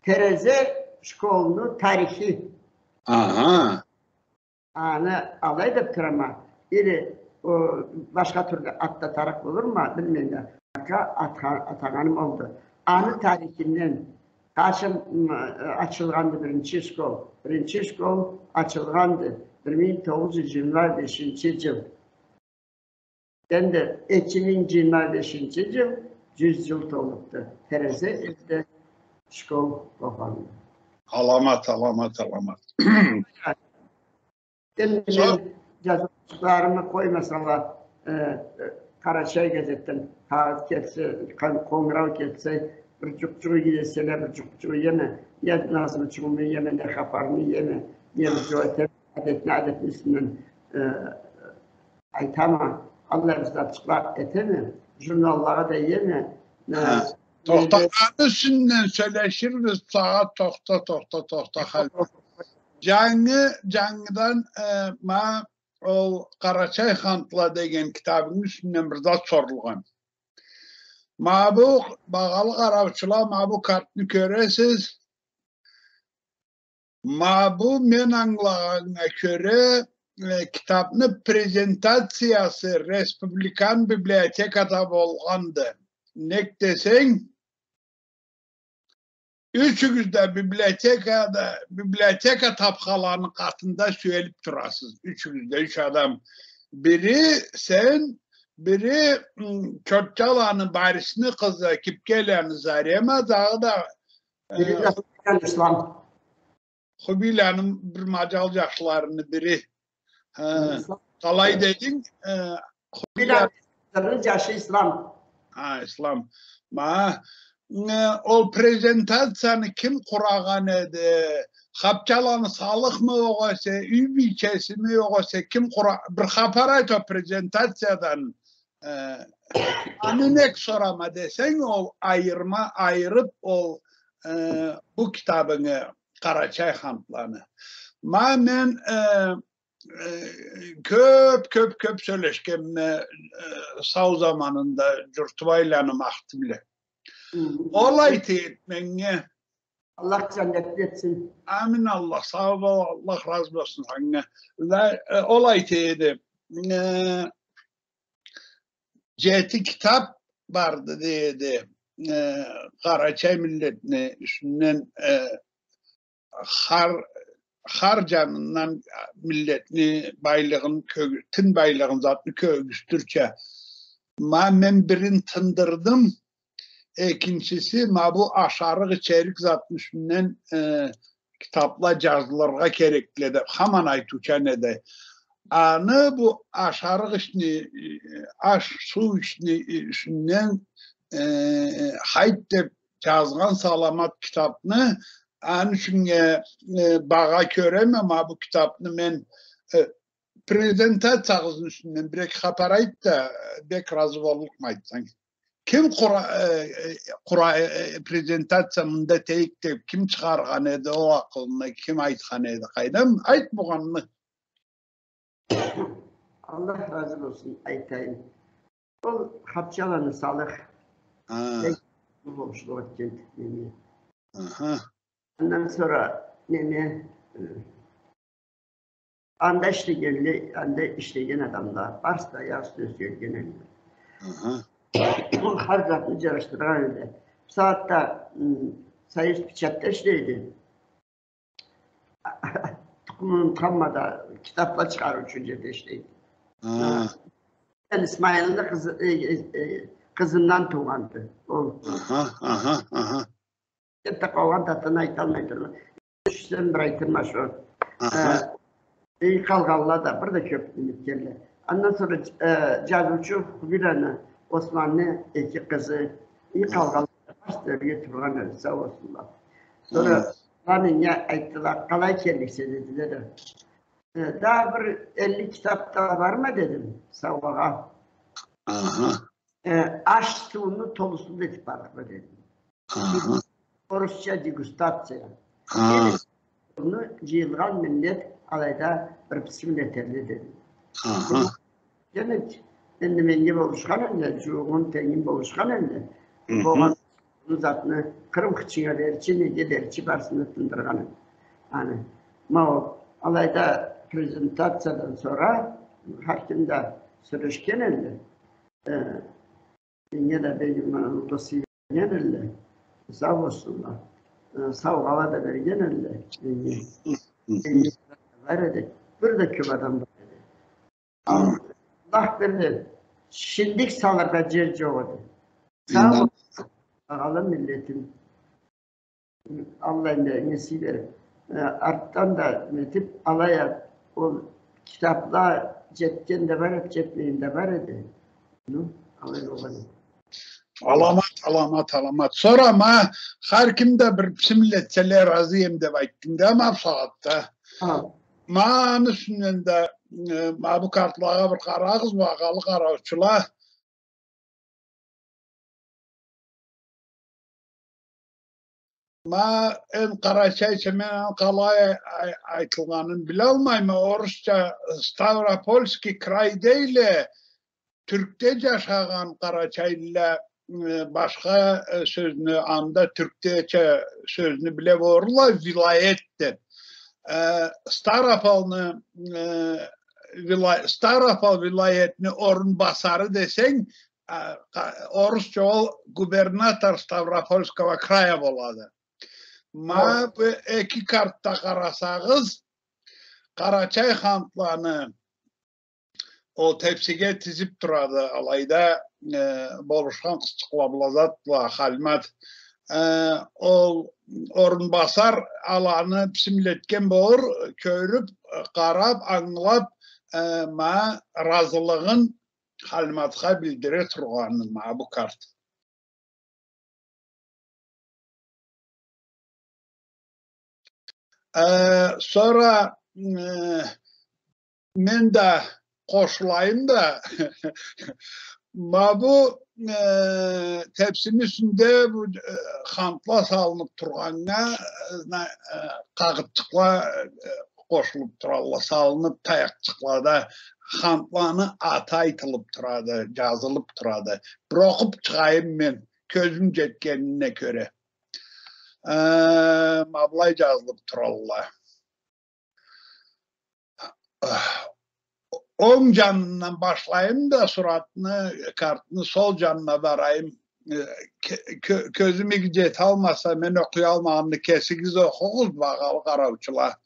Терезе школну тарихи. Аха. Аны алай деп турама. Или, о, башха тюрлю ат да тарыкъ болурма, билмейме. Атха-, атха-, атагъаным олду. Аны тарихинден, къачан, м, ачылгъанды биринчи школ? Биринчи школ ачылгъанды Бир минг тогъуз джюз джыйырма бешинчи джыл. Энди эки минг джыйырма бешинчи джыл джюз джыл толлукъду. Терезе элде школ болгъанды. Аламат, аламат, аламат. Энди мен джазыучукъларымы къоймасала, э, э, Къарачай газетден кагъыт келсе, къон-, къонгурау келсе, бир джукъчукъ иеселе, бир джукъчукъ иеме, не назмучугъуму иеме, не хапарымы иеме, не бир джукъ этеме, адетни, адетни юсюнден, э, айтама, аллай бир затчыкъла этеме, журналлагъа да иеме, э, Тохта, аны юсюнден сёлеширбиз, сагъат тохта, тохта, тохта, хал. Джангы, джангыдан, э, ма ол Къарачай хантла деген китабынгы юсюнден бир зат сорулгъан. Ма бу, багъалы къараучула, ма бу картны кёресиз. Ма бу, мен ангылагъаннга кёре, э, китапны презентациясы республикан библиотекада болгъанды. Нек десенг, ючюгюз да библиотекада, библиотека тапхаланы къатында сюелип турасыз. Ючюгюз да, юч адам. Бири сен, бири, м, Чотчаланы Барисни къызы, Кипкеланы Зарема, дагъыда, э, Бири да Хубийланы Ислам. Хубийланы бир маджал джашларыны бири. Хы, къалай дединг? Э, Хубийланы джашы Ислам. Хы, Ислам. Ма, э, ол презентацияны ким къурагъан эди? Хапчаланы Салыхмы огъесе, юй бийчесими огъесе, ким къура-, бир хапар айт ол презентациядан. Э, аны нек сорама десенг, ол айырма, айырып ол, э, бу китабынгы, Къарачай хантланы. Ма мен, э, э, кёп, кёп, кёп сёлешгенме, э, сау заманында Джуртубайланы Махти бла. Хы. Ол айта эди меннге. Аллах джаннетли этсин. Амин, Аллах, сау бол, Аллах разы болсун санга. Да, э, ол айта эди, э, джети китап барды, дей эди. Э, къарачай миллетни юсюнден, э, хар, хар джанындан миллетни байлыгъын кёг-, тин байлыгъын, затны кёргюзтюрча. Ма мен бирин тындырдым. Экинчиси, ма бу ашарыкъ, ичерик затны юсюнден, э, китапла джазылыргъа керекдиле деп, хаман айтыучан эди. Аны бу ашарыкъ ишни, э, аш, суу ишни, э, юсюнден, э, хайт деп джазгъан саламат китапны, аны ючюн, э, э, багъа кёреме, ма бу китапны мен, э, презентациягъызны юсюнден бир-эки хапар айт да, бек разы боллукъма айтсанг. Ким къура-, э, э, къура-, э, э, презентация мында этейик деп, ким чыгъаргъан эди ол акъылны, ким айтхан эди, къайдам? Айт болгъанны. Аллах разы болсун, айтайым. Ол Хапчаланы Салых. Хы. Бек болушлукъ этген неме. Аха. Андан сора неме, э, Анда ишлегенле, анда ишлеген адамла барысы да аякъ юсюне сюелген эдиле. Аха. Ол хар затны джарашдыргъан эди. Бусагъатда, м, Союз печатьда ишлейди. Тукъумун унутханма да, китапла чыгъарыучу джерде ишлейди. Хы. Ха. Исмаилни къызы, э, э, э, къызындан туугъанды ол. Аха, аха, аха. Хатта къалгъан затын айталмай турма. Ючюсюн бир айтырма шо. Аха. Э, и къалгъанла да бир да кёп неме этгенле. Андан сора, э, джазыучу Хубийланы, Османны эки къызы, и къалгъанла да баш тёреге тургъан эди, сау болсунла. Сора ала меннге айтдыла, къалай келликсе, дедиле да. Э, да бир элли китап да барма, дедим, саугъагъа. Аха. Э, аш сууну толусун этип барлыкъма, дедим. Аха. Орусча дегустация. Ха. Джыйылгъан миллет алайда бир бисмилла этерле, дедим. Аха. Демек, энди меннге болушхан эдиле, джууугъум, тенгим болушхан эдиле. Хы хы. Болгъан затны Къырым хычынга дерчи, неге дерчи, барысын да тындыргъан эди. Аны, ма ол, алайда презентациядан сора хар ким да сёлешген эди. Э, меннге да бек уллу сый берген эдиле. Сау болсунла. Э, саугъала да берген эдиле. Меннге. Хы хы. Меннге бар эди. Бир да кёп адам бар эди. Аллах берди. Шиндик салыргъа джер джокъ эди. Сау бол, багъалы миллетим. Аллах не-, несип берип, э, артдан да нетип, алай а ол китапла джетген да бар эди, джетмеген да бар эди. Ну, алай болгъан эди. Аламат, аламат, аламат. Сора ма, хар ким да бир бисмилла этселе, разы эм деп айтдынг да, ма бусагъатда. Хы. Ма аны юсюнден да, э, ма бу картлагъа бир къарагъыз, багъалы къараучула. Ма, энди къарачайча мен аны къалай ай-, айтылгъанын билалмайма, орусча Ставропольский край дейле, Тюркде джашагъан къарачайлыла, э, башха, э, сёзню, анда тюркдеча сёзню биле болурла, вилаят деп. Э, Ставрополны, э, вила-, Ставрополь вилаятны орунбасары десенг, а, къа-, орусча ол губернатор Ставропольского края болады. Ма бу эки картда къарасагъыз, къарачай хантланы ол тепсиге тизип турады, алайда, э, болушхан къызчыкъла бла зат бла, Халимат, э, ол орунбасар аланы бисмилла этген болур, кёрюп, къарап, ангылап, э, ма разылыгъын Халиматха билдире тургъаны ма бу карт. Э, сора, э, мен да къошулайым да, ма бу, э, тепсини юсюнде бу, э, хантла салынып тургъаннга, э, зна-, э, къагъытчыкъла, э, къошулуп туралла, салынып таякъчыкълада хантланы аты айтылып турады, джазылып турады. Бир окъуп чыгъайым мен, кёзюм джетгенине кёре. Э, ма былай джазылып туралла. Онг джанындан башлайым да, суратны, картны сол джанына барайым. Э, кё-, кё-, кёзюм иги джеталмаса, мен окъуялмагъанны кесигиз окъугъуз, багъалы къараучула.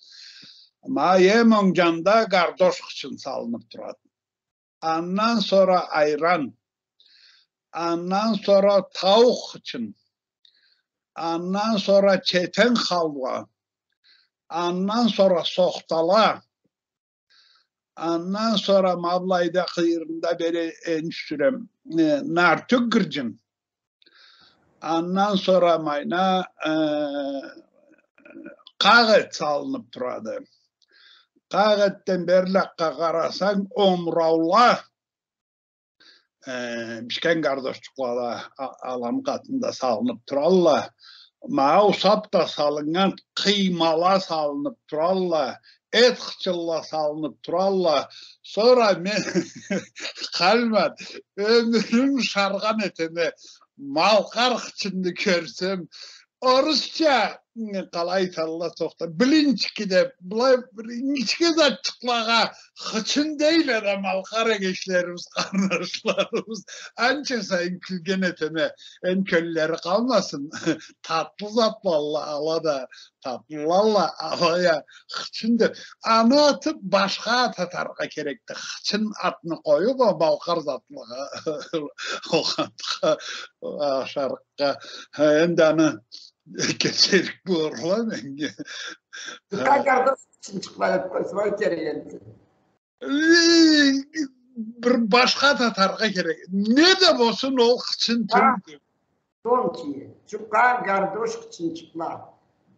Ма эм онг джанда гардош хычын салынып турады. Андан сора айран. Андан сора тауукъ хычын. Андан сора четен халва. Андан сора сохтала. Андан сора ма былайда къыйырында бере, э, энчи сюрем, э, нартюх гырджын. Андан сора майна, э, къакъ эт салынып турады. Къакъ этден берлакъгъа къарасанг, омураула, э, бишген гардошчукъла да а-, аланы къатында салынып туралла. Ма усап да салыннган къыймала салынып туралла. Эт хычынла салынып туралла. Сора мен, Халимат, ёмюрюм шаргъан этеме, малкъар хычынны кёрсем, орусча, м, къалай айталла, тохта, блинчики деп, былай бир ингичге затчыкълагъа хычын дейле да, малкъар эгечлерибиз, къарнашларыбыз. Анча сайын кюлген этеме, эм кёллери къалмасын. Татлы затлалла ала да, татлылалла ала я, хычын деп. Аны атып, башха ат атаргъа керекди. Хычын атны къоюп, а малкъар затлагъа, ол хантха, ашарыкъгъа. Ха, энди аны кечерик болурла меннге. Ха. Къагъардаш хычынчыкъла деп къойсанг керек энди. Э, бир башха ат атаргъа керек. Не да болсун, ол хычын тюлдю. Тонкие. Джукъа гардош хычынчыкъла.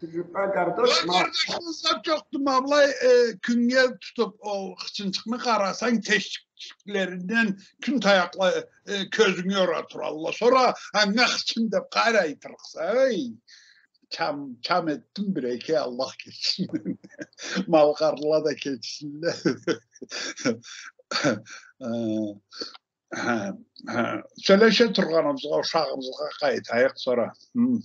Джукъа гардош ма-. Ма былай, э, кюннге тутуп, ол хычынчыкъны къарасанг, тешчиклеринден кюн таякъла, э, кёзюнге ура туралла. Сора анга хычын деп къайры айтырыкъса, эй. Чам, чам этдим бир-эки, Аллах кечсин. Малкъарлыла да кечсинле. Э, Ха, ха. Сёлеше тургъаныбызгъа, ушагъыбызгъа къайтайыкъ сора. Хы.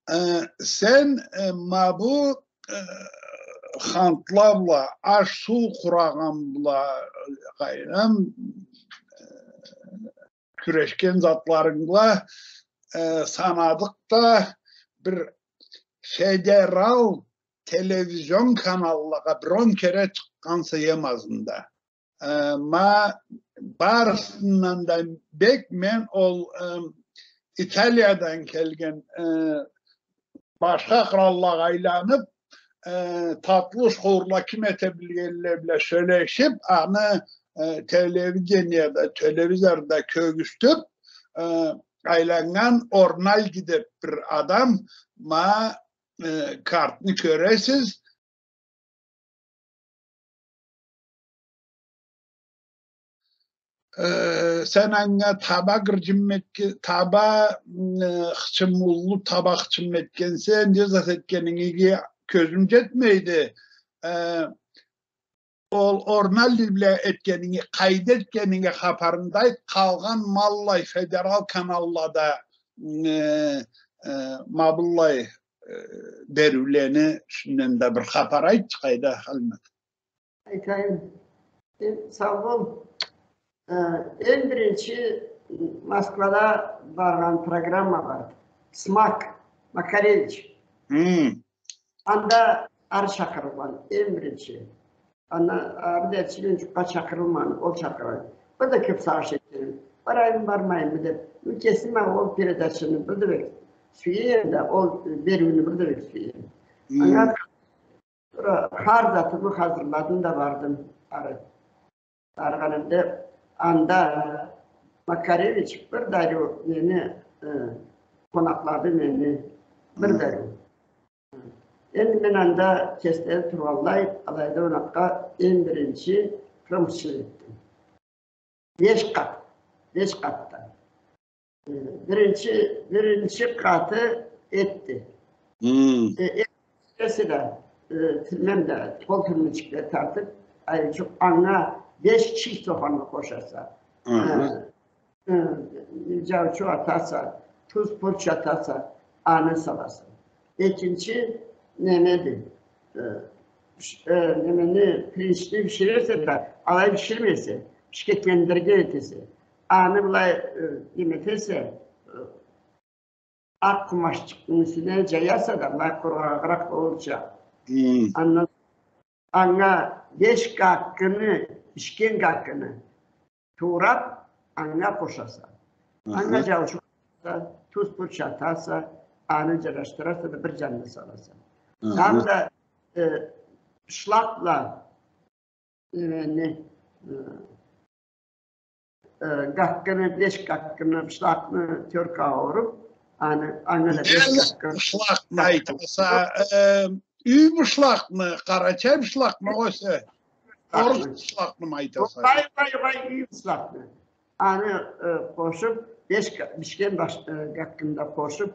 Э, сен, э, ма бу, э, хантла бла, аш-суу къурагъан бла, къайдам, э, кюрешген затларынг бла, э, санадыкъ да, бир федерал телевизион каналлагъа бир он кере чыкъгъанса эм азында. Э, ма барысындан да бек мен ол, э, Италиядан келген, э, башха къраллагъа айланып, э, татлы шуурла ким эте билгенле бла сёлешип, аны, э, телевидениеде, телевизорда кёргюзтюп, э, айланнган Орналди деп бир адам, ма, э, картны кёресиз, Э, сен анга таба гыржынма этге-, таба, м, э, хычымыллы таба хычынма этгенсе, не зат этгенинге кёзюм жетмейди. Э, ол Орналди бла этгенинги, къайда этгенинги хапарынгы айт, къалгъан ма аллай федерал каналлада, м, э, э, ма быллай, э, бериулени юсюнден да бир хапар айтчы, къайда, Халимат. Айтайым. Э, сау бол. Э, эм биринчи Москвада баргъан программа барды. СМАК, Макаревич. Хм. Анда ары чакъырылгъан, эм биринчи. Анда ары да мен жукъгъа чакъырылмадым, ол чакъыргъан. Бир да кёп сагъыш этгеним. Барайым, бармайым деп. Мен кесим а ол передачаны бир да бек сюеме да, ол бериуню бир да бек сюеме. Хм. Анга Сора хар затымы хазырладым да бардым ары. Баргъанымда анда Макаревич бир дарыу мени, э, къонакълады мени. Бир дарыу. Энди мен анда кеслери тургъанлай, алайда къонакъгъа эм биринчи къырмызычылыкъ этдим. Беш къат, беш къатда. Э, биринчи, биринчи къаты этди. Хм. Э, э, эсе да, э, тилмем да, къол тилмичикле тартып, ай, жукъ, анга беш чий соханны къошаса. Аха. Э, э, жаучукъ атаса, туз пурч атаса, аны саласа. Экинчи немеди? Э, пиш-, э, немени, пиринчни биширесе да, алай биширмесе, бишгенлендирирге этесе. Аны былай, э, неме этесе, э, акъ къумаччыкъны юсюне жаяса да, былай къургъагъыракъ болурча. Хм. Андан анга беш гаккыны, бишген гаккыны туурап, анга къошаса. Аха. Анга жаучукъ атаса, туз пурч атаса, аны жарашдыраса да бир жанына саласа. Аха. Дагъыда, э, бышлакъ бла, э, не, э, э, гаккыны, беш гаккыны, бышлакъны тёркагъа уруп, аны, анга да беш гаккыны. Бышлакъны айтаса, э, юй бышлакъны, къарачай бышлакъны, огъесе орус бышлакънымы айтаса? Огъай, огъай, огъай, юй бышлакъны. Аны, э, къошуп, беш га-, бишген баш-, э, гаккыны да къошуп,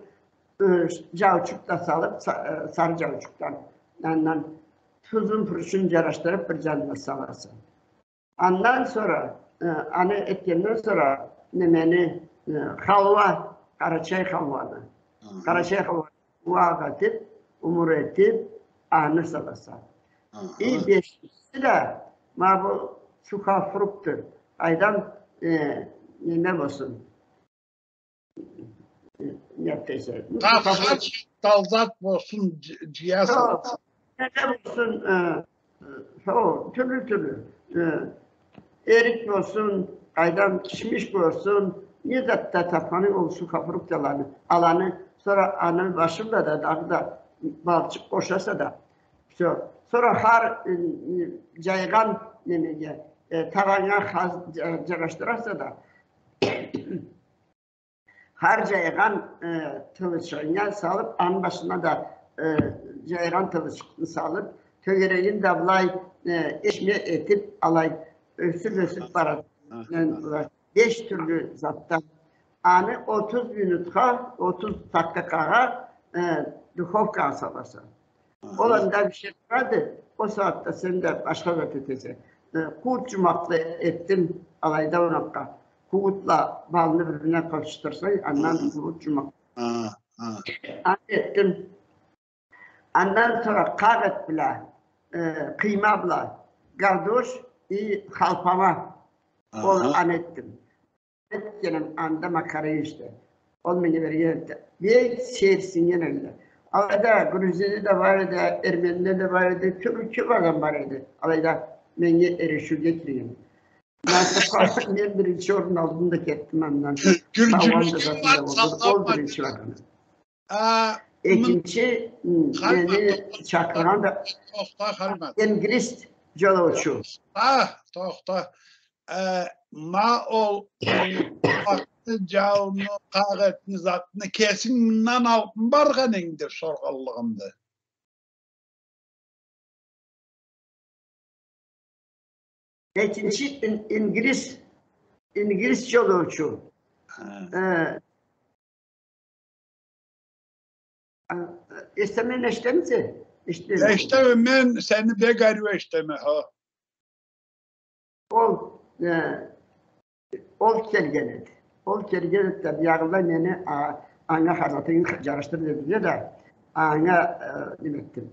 э, жаучукъ да салып, са-, э, сары жаучукъдан, андан тузун, пурчун жарашдырып, бир жанына саласа. Андан сора, э, аны этгенден сора, немени, э, халва, къарачай халваны. Аха. Къарачай халваны ууакъ этип, умур этип, аны саласа. Аха. И бешинчиси да, ма бу сухофрукты. Къайдам, э, неме болсун. Не дейсе. Къархар, шафтал зат болсун, жы-, жыяса. Неме болсун, э, э, тюрлю-тюрлю. Э, эрик болсун, къайдам, кишмиш болсун, не зат да тапханынг ол сухофрукталаны, аланы, сора аны башында да дагъыда балчыкъ къошаса да. Всё. Сора хар, э, э, жайгъан немеге, э, табаннга хаз-, жа-, жарашдыраса да, хар жайгъан, э, тылычыгъынга салып, аны башына да, э, жайгъан тылычыкъны салып, тёгерегин да былай, э, эшме этип, алай ёсюп-ёсюп барады. Аха. Беш тюрлю затдан. Аны отуз минутха, отуз такъыкъагъа, э, духовкагъа саласа. Ол анда бишип турады, ол сагъатда сен да башха зат этесе. Э, къууут жумакълы этдим, алайда къонакъгъа. Къууутла балны бир-бирине къабышдырсанг, андан къууут жумакъ. Аны этдим. Андан сора къакъ эт бла, э, къыйма бла, гавдош и халпама. Ол аны этдим. Этгеним анда Макаревичде. Ол меннге берген эди. Бек сейирсинген эдиле. Алайда грузини да бар эди, эрмениле да бар эди, кёб, кёб адам бар эди. Алайда меннге эришиуге кирген. Насыпха мен биринчи орун алдым да кетдим андан. Саллам да затын да болду. Ол биринчи баргъаны. Экинчи, м, мени чакъыргъан да ингириз джолоучу. Тохта, тохта. Э, ма ол, э, токъту, джауну, къагъытны, затны кесинг мындан алыб баргъан эдинг деб соргъанлыгъымды. Экинчи ин-, ингириз, ингириз джолоучу. Хы. Э, а, эшитеме, эшитемисе? Эшитеме. Эшитеме, мен сени бек ариу эшитеме, хо. Ол, э, ол келген эди. Ол келген эди да, биягъылай мени, а, анга хазатынгы джарашдыр дедиле да, анга, э, неме этдим.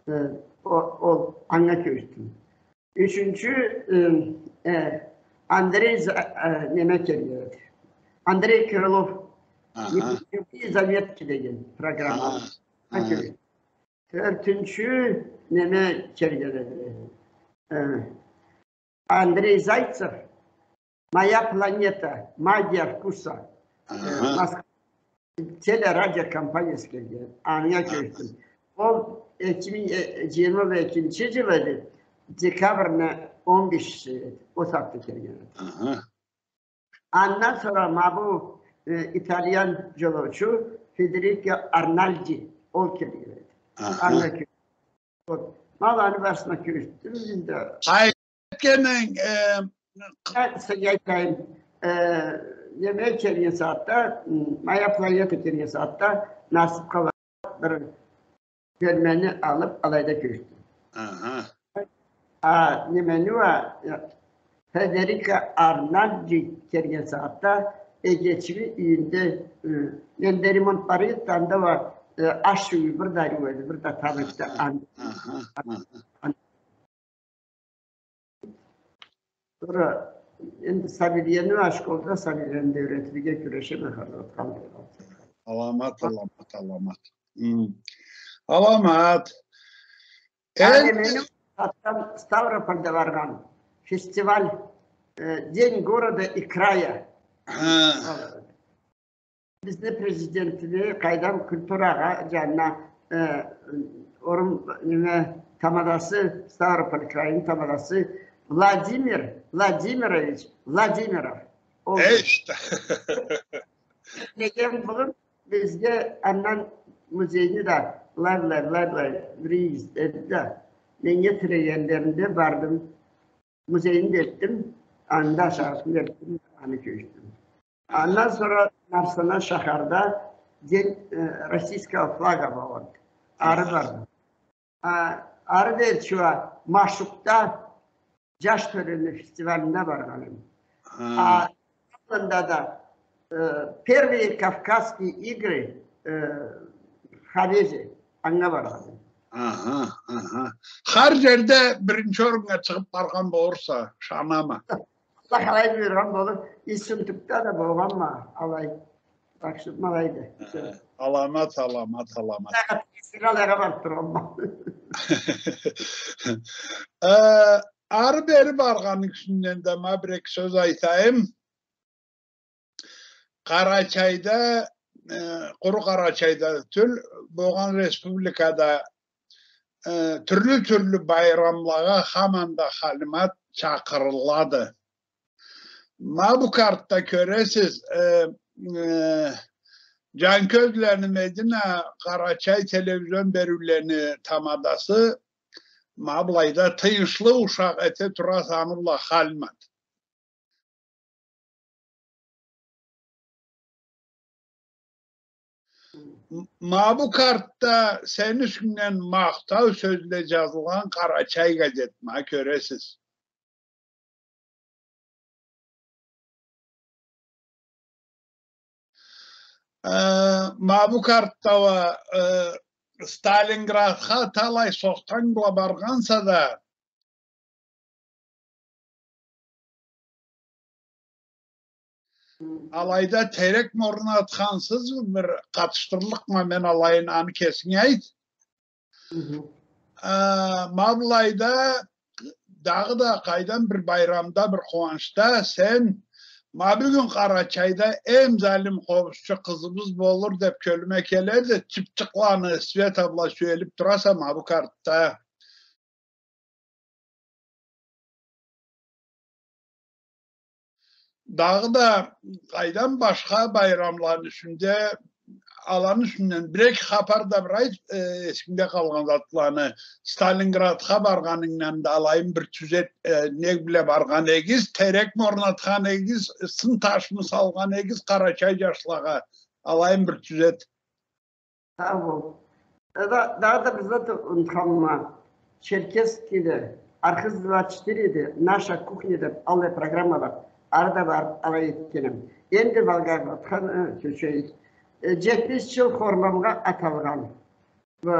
Э, о-, ол, анга кёчдюм. Ючюнчю, э, э, Андрей За-, э, неме келген эди. Андрей Крылов. Аха. Нефтяные заметки деген программа. Аха. Аха. Тёртюнчю неме келген эди. Э, Андрей Зайцев, «Моя планета. Магия вкуса». Э, Москва телерадиокомпаниясы келген. Анга кёчдюм. Ол эки минг, э, джыйырма экинчи джыл эди. Декабрны он бешинчи эди. Ол сагъатда келген эди. Андан сора ма бу, э, итальян джолоучу Федерико Арналди, ол келген эди. Аха. Анга кё-, вот. Ма аланы барысына кёчдюм мен да. Айтгъанынг, э, сеннге айтайым, э, неме келген сагъатда, м, «Моя планета» келген сагъатда насыб къала бир бёлмени алыб, алайда кёчдюм. Аха. А, немени уа, э, Федерико Арналди келген сагъатда, эгечими юйюнде, э, энди ремонт бар эди, анда уа, э, аш юйю бир да ариу эди, бир да таб эди, аха, ан-, аха, ан-, аха. Ан-, Сора энди сабийлени, а, школда сабийлени да юретирге кюрешеме, хар затха. Аламат, аламат, аламат. Хы. Аламат. Энди мени Ставропольда баргъан фестиваль, э, «День города и края». Хы. Бизни президентибиз, къайдам, культурагъа, джанына, э, орун, неме, тамадасы, Ставрополь крайыны тамадасы Владимир Владимирович Владимиров. Ол эшта. Неге болур, бизге андан музейни да былай, былай, былай, былай, бир ийис деди да, меннге тилегенлеринде бардым. Музейин да этдим, анда ашарысын да этдим, аны кёчдюм. Андан сора Нарсана шахарда День, э, российского флага болгъанды. Ары бардым. А, ары бери чуа Машукда джаш тёлени фестивалына баргъан эдим. А, Анда да, э, первые Кавказские игры, э, в Хавезе, анга баргъан эдим. Аха, аха. Хар джерде биринчи оруннга чыгъыб баргъан болурса, ышанама. Аллах къалай буюргъан болур, Иссунтукда да болгъанма, алай. Так что, ма алайды. Аха. Аламат, аламат, аламат. Сагъат сен алайгъа барыб тургъанма. Э, ары бери баргъанны юсюнден да ма бир-эки сёз айтайым. Къарачайда, э, къуру Къарачайда тюл, болгъан республикада, э, тюрлю-тюрлю байрамлагъа хаманда Халимат чакъырылады. Ма бу картда кёресиз, э, э, Джанкёзлени Медина, Къарачай телевизион бериулени тамадасы, ма былайда тыйыншлы ушакъ эте тураса, аны бла Халимат. М-, ма бу картда сени юсюнгден махтау сёзле джазылгъан «Къарачай» газет, ма кёресиз. Э, ма бу картда уа, э, Сталинградха талай сохтанг бла баргъанса да, Алайда терекми орнатхансыз, бир къатышдырлыкъма мен алайын, аны кесинг айт. Хы-хы. А, ма былайда дагъыда къайдам бир байрамда, бир къууанчда сен, ма бюгюн Къарачайда эм залим къобузчу къызыбыз болур деп кёлюме келеди, чыпчыкъланы Света бла сюелип тураса ма бу картда. Дагъыда къайдам башха байрамланы юсюнде, аланы юсюнден бир-эки хапар да бир айт, э, эсингде къалгъан затланы. Сталинградха баргъанынгдан да алайын бир тюзет, э, не бла баргъан эдигиз, терекми орнатхан эдигиз, сын ташмы салгъан эдигиз къарачай жашлагъа, алайын бир тюзет. Сау бол. Да, да, да бир зат унутханма. Черкесскеде, Архыз двадцать четыре эди, «Наша кухня» деп, аллай программада, ары да барып, алай этгеним. Энди Волгоградха, э, кёчейик. Э, жетмиш жыл Хорламгъа аталгъан бу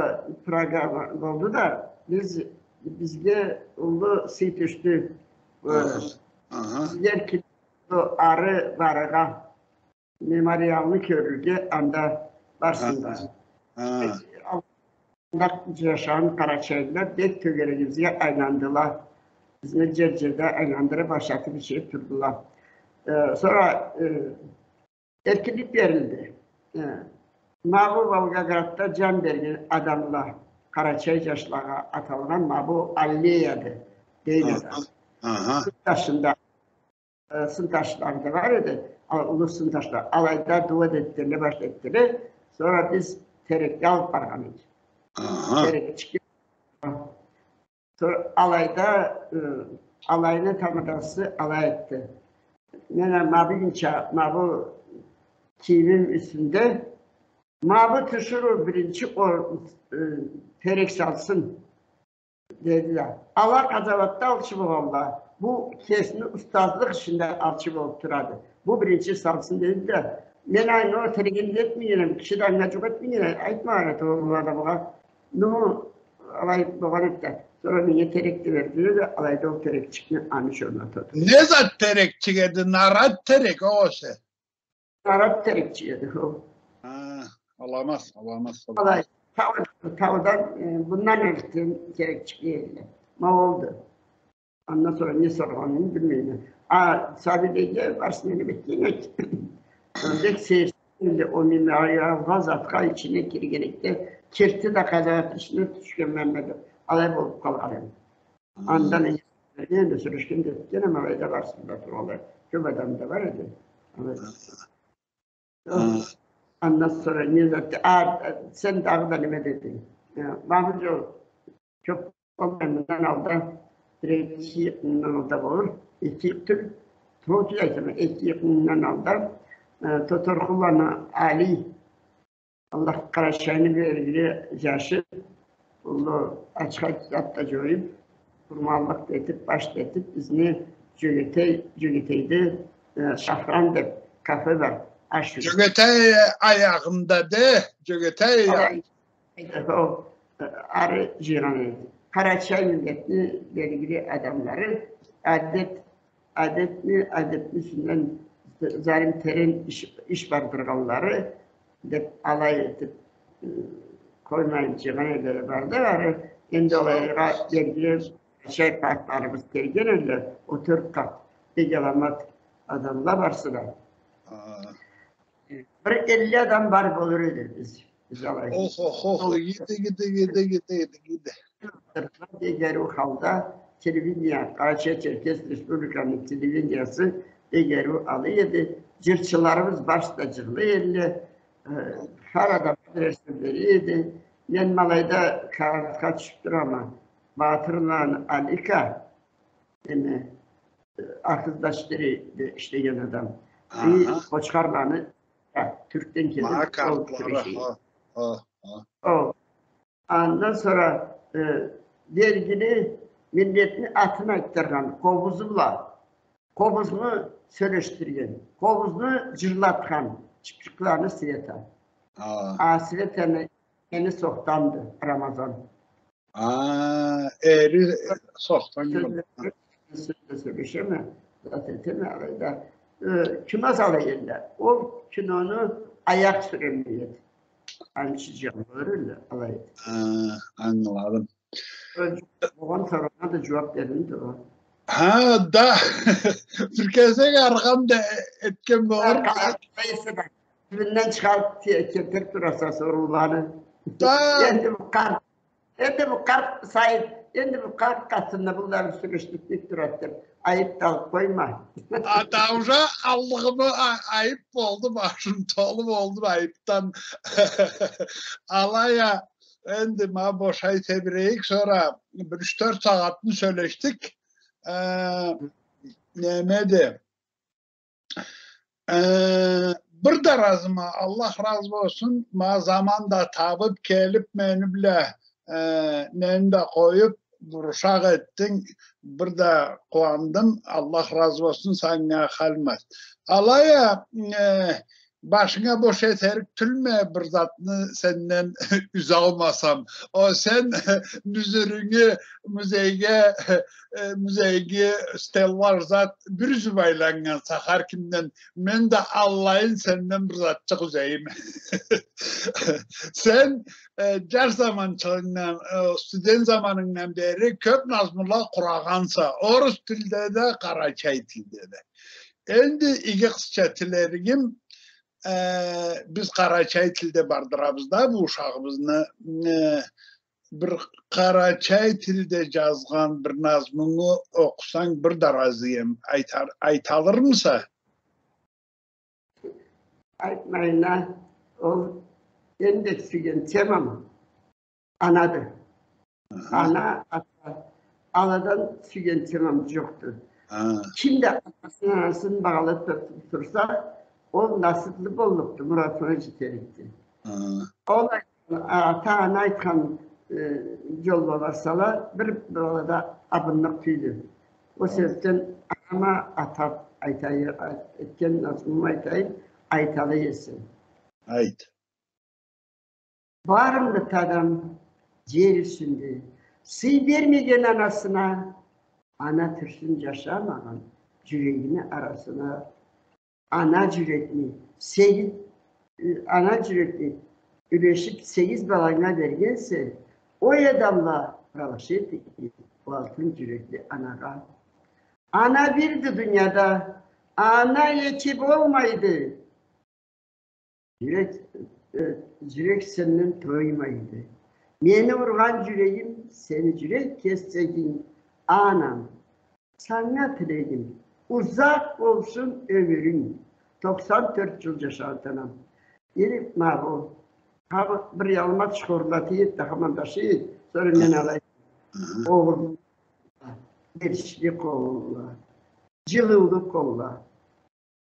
программа болду да, биз, бизге уллу сый тюшдю. Э, Аха. Аха. Бизлер ки-, ары барыргъа. Мемориалны кёрюрге анда барсынла. Ха. Анда жашагъан къарачайлыла бек тёгерегибизге айландыла. Бизни жер-жерде айландырып, ашатып, ичирип турдула. Э, сора, э, эркинлик берилди. Э, ма бу Волгоградда жан берген адамла, къарачай жашлагъа аталгъан ма бу аллеяды, дейди. Аха, аха. Ташында э, сын ташлары да бар эди. А, уллу сын ташлары. Алайда дуа да этдиле, баш да этдиле. Сора биз терекге алып баргъан эдик. Аха. Терекчикге. Сора алайда, э, алайны тамадасы алай этди. Мен а ма бугюнча, ма бу кийимим юсюнде, ма бу тиширыу биринчи ор-, э, терек салсын. Деди да. Ала къазауатда алчы болгъанла. Бу кесини устазлыкъ ишинде алчы болуп турады. Бу биринчи салсын деди да. Мен анга терегин этмегенме, киши да анга жукъ этмеген, айтмагъан эди ол адамгъа. Ну, алай болгъан эди да. Сора менге терек да берди да, алайда ол терекчикни аны ючюн орнатды. Не зат терекчик эди, нарат терек, огъесе? Нарат терекчик эди ол. Ха, аламаз, аламаз, аламаз. Алай, тау-, таудан, э, мындан эртден терекчик эдиле. Ма олду. Андан сора не соргъанын билмейме. А сабийлеге барысын да этген эдик. Бек сейирсиндиле ол мемориалгъа, затха ичине киргенликде, керти да къазауат ичине тюшгенме деп, алай болуп къалгъан эди. Андан энди сёлешгеним да этгенме, алайда барысында тургъанла. Кёп адам да бар эди. Алай. Ха. Андан сора не зат, а, сен дагъыда неме дединг? Э, Махмуд жол, кёп болмай, мындан алда, бир эки йыл мындан алда болур, эки йыл тюл, токъу айтама, эки йыл мындан алда, э, Тоторкъулланы Али, Аллах, Къарачайны белгили жашы, уллу ачха зат да жоюп, къурманлыкъ да этип, баш да этип, бизни Жёгетей, Жёгетейде, э, Шафран деп кафе бар, аш юйю. Жёгетей аягъында де, Жёгетей аягъында. Алай, ол, э, ары жыйгъан эди. Къарачай миллетни белгили адамлары, адет адетни, адетни юсюнден зарим терен иш, иш бардыргъанлары деп алай этип, э, къоймайын жыйгъан эдиле барды ары. Энди алайгъа келген, къарачай къартларыбыз келген эдиле, о тёрт къарт, бек аламат адамла барысы да. Ха. Бир элли адам бар болур эдик биз. Биз алай. Ох, ох, ох, иги, иги, иги. Бек ариу халда телевидение, Къарачай-Черкес Республиканы телевидениясы бек ариу алай эди. Жырчыларыбыз барысы да жырлай эдиле. Э, хар адам бирер сёз бере эди. Мен ма алайда къагъытха тюшюп турама. Батырланы Алика, эме, э, Архыз двадцать четыре де ишлеген адам. И Къочхарланы Ха, Тюркден келген. Ма къартлары, ха, ха, ха. О. Андан сора, э, белгили миллетни атын айтдыргъан, къобузу бла. Къобузну сёлешдирген, къобузну жырлатхан, Чыпчыкъланы Света. Ха. А Светаны эри Сохтанды, Рамазан. А, эри Сохтан. Сёлешеме, зат этеме, алайда э, кино залы эди. Ол кинону аякъ сюрелмей эди. Аны ючюн джыйылыр эди, алай эди. Ха, ангыладым. Ол болгъан соруугъа да джууаб берилди ол. Ха, да. Бир кесек аргъан да этген болур. Ха, къалай эсе да. Тюбюнден чыгъарыб ке-, келтириб тураса сорууланы. Да. Энди бу къарт Энди бу къарт Саид, энди бу къарт къатында бу да бир сюрюшдюк турады деб, айыб да алыб къойма. А, да, уже аллыгъымы а-, айыб болду, башым толу болду айыбдан. Алай а, энди ма бошай тебирейик, сора бир юч-тёрт сагъатны сёлешдик. Э, неме да, Э, бир да разыма, Аллах разы болсун, ма заман да табыб келиб мени бла, э, нени да къоюб, бир ушакъ этдинг, бир да къууандым, Аллах разы болсун, санга халмаз. Алай а, э, башынга бош этерик тюлме, бир затны сенден юзалмасам. О, сен нюзюрюнгю музейге, э, музейге стеллаж зат бир юзюб айланнганса хар кимден, мен да аллайын сенден бир затчыкъ юзейим. Сен, э, джаш заманчыгъынгдан, э, студент заманынгдан бери кёб назмула къурагъанса, орус тилде да, къарачай тилде да. Энди иги къызча тилеригим, э, биз къарачай тилде бардырабыз да бу ушагъыбызны, э, бир къарачай тилде джазгъан бир назмунгу окъусанг, бир да разыем, айтар, айталырмыса? Айтмайын а, ол эм бек сюйген темам анады. Аха. Ана, ата, аладан сюйген темам джокъду. Ха. Ким да атасын, анасын багъалаб турса, ол насыблы боллукъду, муратына джетерикди. Ха. Ол ата, ана айтхан, э, джолла барсала, бир бала да абынныкъ тюйюлдю. Ол себебден анама атаб айтайым, этген назмуму айтайым, айтала эсе. Айт. Бармыды адам джер юсюнде сый бермеген анасына, ана тюрсюн джашамагъан джюрегини арасына. Ана джюрекни сегиз, э, ана джюрекни юлешиб сегиз баланга бергенсе, ой адамла, пралаши этигиз ол алтын джюрекли анагъа. Ана бирди дунияда, ана эки болмайды. Джюрек, э, джюрек сенден тоймайды. Мени ургъан джюрегим, сени джюрек кесегинг, анам. Санга тилегим, узакъ болсун ёмюрюнг. Токъсан тёрт джыл джашады анам. Эли ма бу. Хама бир ялмат шхорлаты эди, хамандашы эди. Сора мен алай. Хы. Огъурлу, беришли къолла, джылыулу къолла.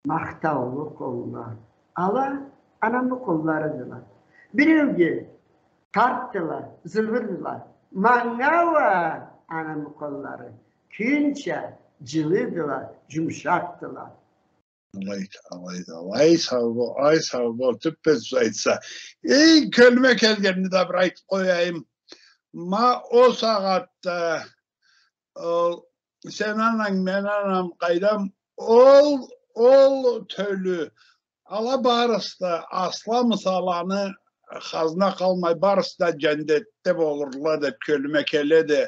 Махтаулу къолла. Ала анамы къолларыдыла. Биреуге къартдыла, зыбырдыла. Манга уа анамы къоллары кюнча джылыдыла, джумушакъдыла. Алай, алай, алай, сау бол, ай, сау бол, тюппе-тюз айтса. Эй, кёлюме келгенни да бир айтыб къояйым. Ма ол сагъатда, ол, сен ананг, мен анам, къайдам, ол, ол тёлю, ала барысы да, асламыса аланы хазна къалмай, барысы да джандетде болурла деб кёлюме келеди.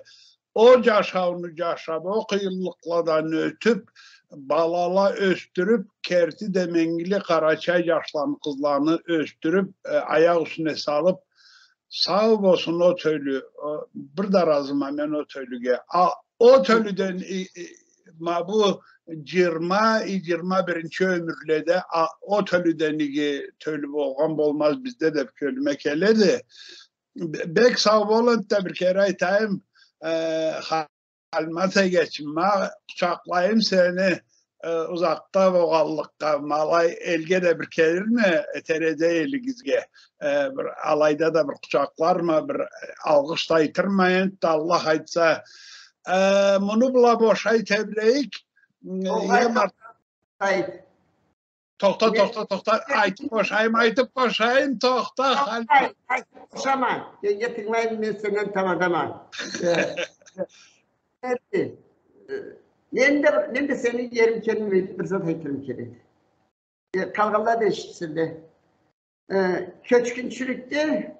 Ол джашауну джашаб, ол къыйынлыкъладан ётюб, балала ёсдюрюб, керти деменгили къарачай джашланы, къызланы ёсдюрюб, э, аякъ юсюне салыб, сау болсун ол тёлю, э, бир да разыма мен ол тёлюге. А, ол тёлюден, и, и, ма бу джыйырма, и, джыйырма биринчи ёмюрледе, а, ол тёлюден иги тёлю болгъан болмаз бизде деб кёлюме келеди. Б-, бек сау бол, энтда бир кере айтайым, э, Халимат эгечим, ма къучакълайым сени, э, узакъда болгъанлыкъгъа, ма алай элге да бир келирме, Терезе элигизге, э, бир алайда да бир къучакъларма, бир алгъыш да айтырма, энтда Аллах айтса, э, муну бла бошай тебирейик, э, Огъай, эм ар-, Саид. Тохта, тохта, тохта. Айтыб бошайым, айтыб бошайым, тохта, Халимат. Айтыб бошама. Энди тынгылайым, мен сенден тамадама. Э, э, э, Мен да, мен да сени ерим келмейди, бир зат айтырым келеди. Э, къалгъанла да эшитсинле. Э, кёчгюнчюлюкде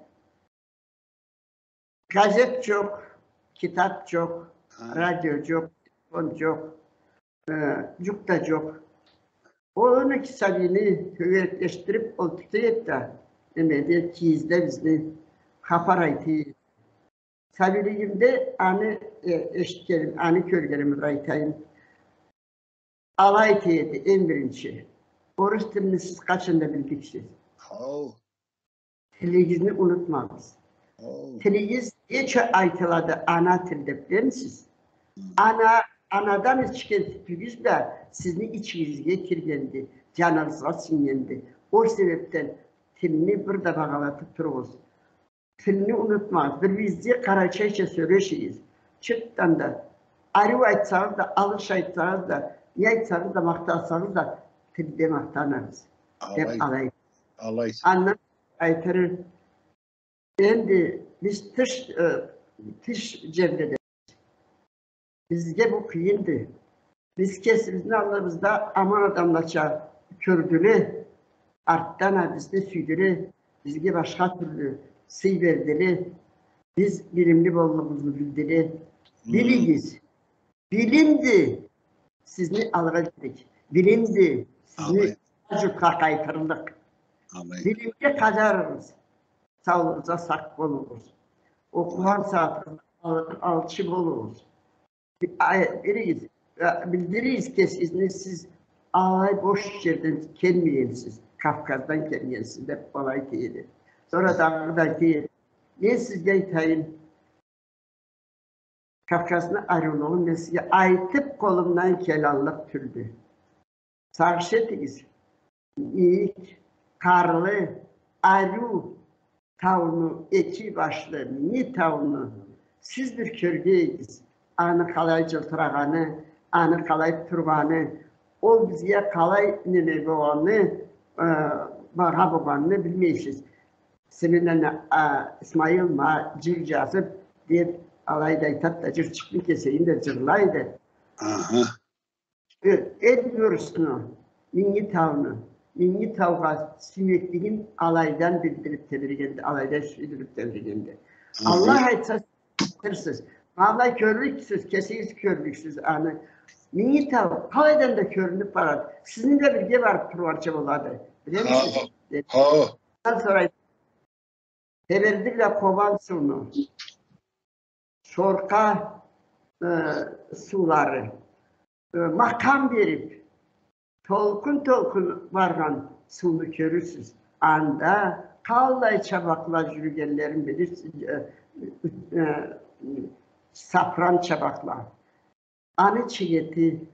газет джокъ, китаб джокъ, радио джокъ, телефон джокъ, э, джукъ да джокъ. Ол он эки сабийни тёгереклешдириб, ол тутуй эди да, немеде, кийизде бизни хапар айтый эди. Сабийлигимде аны, э, эшитгеним, аны кёргеними бир айтайым. Алай айтый эди, эм биринчи. Орус тилни сиз къачан да билдиксиз. Хау. Тилигизни унутмагъыз. Хау. Тилигиз неча айтылады ана тилде, билемисиз? Хы. Ана, анадан ичген сютюгюз да сизни ичигизге киргенди, джаныгъызгъа сингенди. Ол себебден тилни бир да багъалатыб туругъуз. Тилни унутмагъыз. Бир-биригизге къарачайча сёлешигиз. Чыртдан да. Ариу айтсагъыз да, алыш айтсагъыз да, не айтсагъыз да, махтасагъыз да, тилде махтаныгъыз. Деб алай. Алай. Алай. Андан айтырым, энди биз тыш, э, тыш джерледе. Бизге бу къыйынды. Биз кесибизни аллыбызда аман адамлача кёрдюле, артдан а бизни сюйдюле, бизге башха тюрлю сый бердиле. Биз билимли боллугъубузну билдиле. Хы. Билигиз. Билимди сизни алгъа элтирик. Билимди сизни джуртха къайтырыкъ. Амин. Билимге къадарыгъыз. Саулугъузгъа сакъ болугъуз. Окъугъан сагъатыгъызда ал-, алчы болугъуз. Ай, билигиз, э, билдиригиз кесигизни, сиз алай бош джерден келмегенсиз, Кавказдан келгенсиз, деб алай айтый эди. Сора дагъыда айтый эди. Мен сизге айтайым, Кавказны ариулугъун мен сизге айтыб къолумдан келаллыкъ тюлдю. Сагъыш этигиз. Мийик, къарлы, ариу тауну, эки башлы Минги тауну сиз бир кёргейигиз. Аны къалай джылтырагъаны, аны къалай тургъаны, ол бизге къалай неме болгъаны, э, багъа болгъанын билмейсиз. Сеннге, а, Исмаил ма джыр джазыб, деб, алай да айтады да, джырчыкъны кесегин да джырлайды. Аха. Э, эл ёрюсюню, Минги тауну, Минги таугъа сюймеклигин алайдан билдириб тебрегенди, алайдан сюйдюрюб тебрегенди. Мгм. Аллах айтса, тырсыз. Ма былай кёрлюксюз, кесигиз кёрлюксюз аны. Минги тау къалайдан да кёрюнюб барады. Сизни да бирге барыб тургъанча болады. Билемисиз? Хо, хо. Андан сора Теберди бла Къобан сууну, Шоркъа, э, суулары, э, макъам бериб, толкъун-толкъун баргъан сууну кёрюрсюз. Анда къаллай чабакъла джюрюгенлерин билирсиз, э, э, сапран чабакъла. Аны чегети,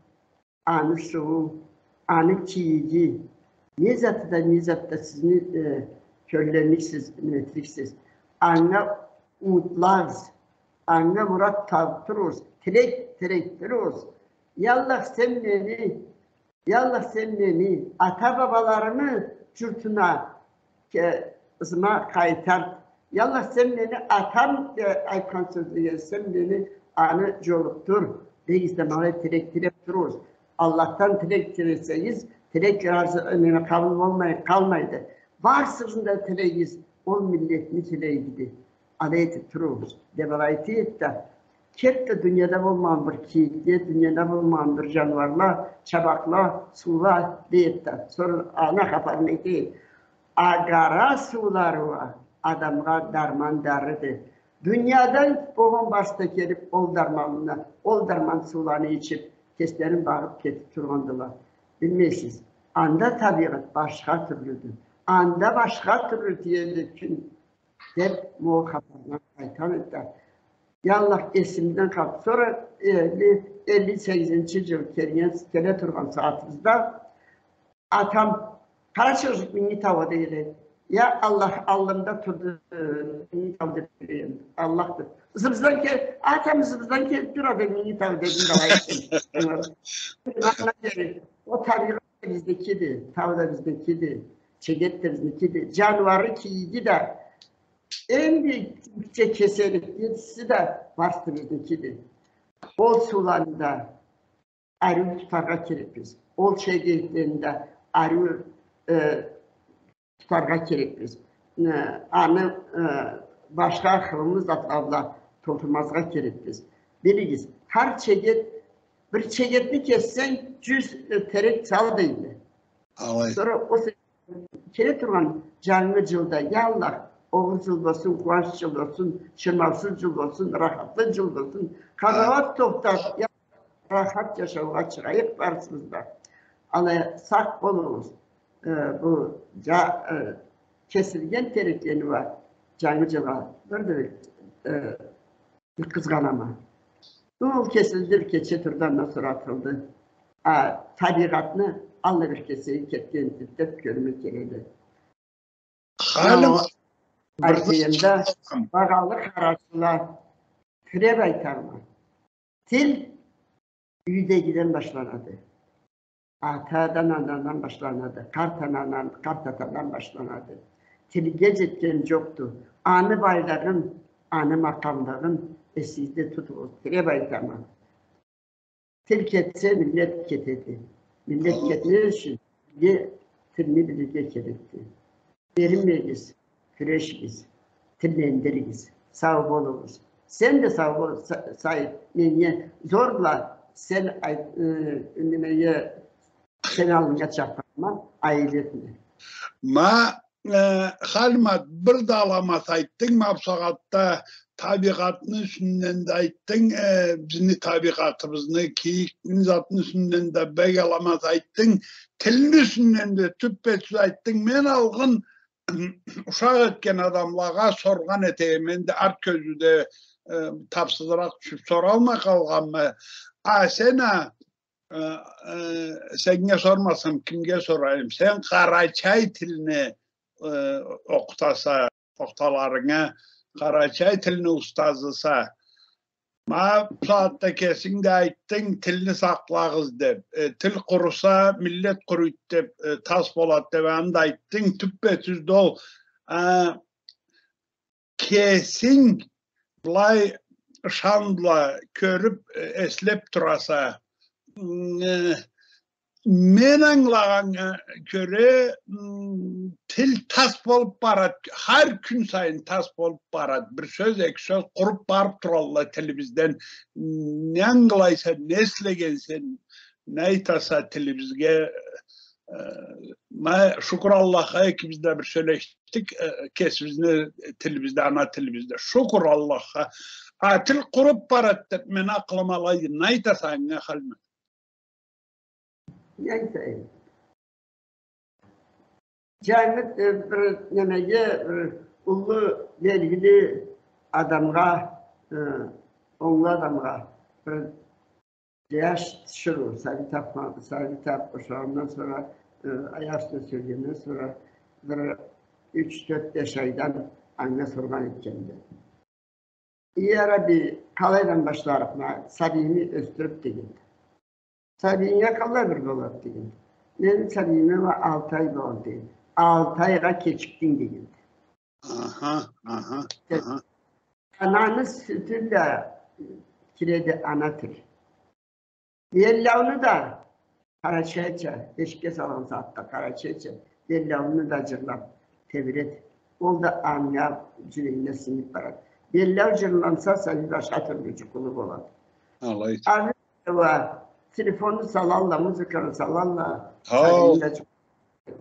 аны сууу, аны кийиги, не заты да, не зат да сизни, э, кёллемликсиз, неметликсиз. Анга умутлагъыз, анга мурат табыб туругъуз, тилек, тилек туругъуз. Я Аллах, сен мени Я Аллах, сен мени ата-бабаларымы джуртуна, э, ызыма къайтарт. Я Аллах, сен мени атам, э, айтхан сёзге, сен мени аны джолукъдур. Дегиз да, ма алай тилек тилеб туругъуз. Аллахдан тилек тилесегиз, тилек разы, э, неме, къабыл болмай къалмайды. Барысыгъызны да тилегигиз ол миллетни тилегиди. Алай этиб туругъуз, деб алай айтады да. Кертда дунияда болмагъан бир кийикге, дунияда болмагъан бир джаныуарла, чабакъла, суула, дейди да. Сора аны хапарын айтады. Агара суулары уа адамгъа дарман дарыды. Дуниядан болгъан барысы да келиб, ол дарманына, ол дарман сууланы ичиб, кеслерин багъыб кетиб тургъандыла. Билмейсиз, анда табигъат башха тюрлюдю. Анда башха тюрлю тиеди кюн. Деб, ма ол хапарны айтхан эди да. Я Аллах, эсимден къалды. Сора элли, элли сегизинчи джыл келген, келе тургъан сагъатыбызда атам, къарачыгъыз Минги таугъа, дейди. Я Аллах, аллымда турду, э, Минги тау деб билген. Аллах деб. Ызыбыздан кел-, атам ызыбыздан келиб турады, Минги тау дедим да, айтдым. Ол табигъат да бизникиди, тау да бизникиди, чегет да бизникиди, джаныуары, кийиги да, эм бийик кеселик, джетиси да барысы бизникиди. Ол сууланы да, ариу тутаргъа керекбиз. Ол чегетлени да ариу, э, тутаргъа керекбиз. Э, аны, э, башха хылымы затла бла толтурмазгъа керекбиз. Билигиз, хар чегет, бир чегетни кессенг, джюз, э, терек сал, дейдиле. Алай. Сора ол се-, келе тургъан джангы джылда, я Аллах, огъур джыл болсун, къууанч джыл болсун, шырмаусуз джыл болсун, рахатлы джыл болсун. Къазауат тохтап, я рахат джашаугъа чыгъайыкъ барыбыз да. Алай, сакъ болугъуз. Э, бу джа-, э, кесилген тереклени уа джангы джылгъа бир да, э, къызгъанама. Ол кесилди, кече турду, андан сора атылды. А табигъатны алай бир кесеги кетген деп кёлюме келеди. Халим, ма, бир зат айтайым да, сорсам, багъалы къарачайла, тилеп айтама. Тил юйдегиден башланады. Атадан, анадан башланады. Къарт анадан, къарт атадан башланады. Тилге джетген джокъду. Аны байлыгъын, аны макъамлыгъын эсигизде тутугъуз, тилеп айтама. Тил кетсе, миллет кетеди. Миллет кетмез ючюн бизге тилни билирге керекди. Эринмегиз, кюрешигиз, тиллендиригиз. Сау болугъуз. Сен да сау бол, Са-, Саид. Меннге зор бла сен айт-, э, немеге, сени аллынга чакъырама, айып этме. Ма, э, Халимат, бир да аламат айтдынг, ма бусагъатда табигъатны юсюнден да айтдынг, э, бизни табигъатыбызны, кийикни, затны юсюнден да бек аламат айтдынг, тилни юсюнден да тюппе-тюз айтдынг. Мен алгъын ушакъ этген адамлагъа соргъан этеме, энди арт кёзюуде, э, тапсызыракъ тюшюп соралмай къалгъанма. А сен а, э, э, сеннге сормасам, кимге сорайым? Сен къарачай тилни, э, окъутаса, тохталарынга къарачай тилни устазыса. Ма бусагъатда кесинг да айтдынг, тилни сакълагъыз деп. Э, тил къуруса, миллет къуруйду деп, э, тас болады деп, аны да айтдынг, тюппе-тюз да ол. А, кесинг былай ышан бла кёрюп, э, эслеп тураса, м, э, мен ангылагъаннга кёре, м, тил тас болуп барад, хар кюн сайын тас болуп барад. Бир сёз, эки сёз къуруп барып туралла тилибизден. Не ангылайса, не эслегенсе, не айтаса тилибизге, э, ма, шукур Аллахха, экибиз да бир сёлешдик, э, кесибизни тилибизде, ана тилибизде. Шукур Аллахха. А тил къуруп барад деп, мени акъылым алайды. Не айтаса анга, Халимат? Не айтайым? Джангы, э, бир немеге, бир уллу белгили адамгъа, э, онглу адамгъа бир джаш тиширыу, Сабит апа, Сабит апа ошагъандан сора, э, аякъ юсюне сюргенден сора бир юч, тёрт, беш айдан анга соргъан этгенди. Эй, я Рабби, къалайдан башларыкъма сабийими ёсдюрюп, дегенди. Сабийинг къалай бир болады, дегенди. Мени сабийиме уа алты ай болады, дегенди. Алты айгъа кечикдинг, дегенди. Аха, аха, аха. Ананы сютю бла киреди ана тил. Беллауну да къарачайча, эшикге салгъан сагъатда къарачайча, беллауну да джырлап тебирет. Ол да анга, джюрегине сингип барады. Беллау джырланса, сабий башха тюрлю джукъулу болады. Алайды. Аны уа телефонну салалла, музыканы салалла, сабийни да джукъ-,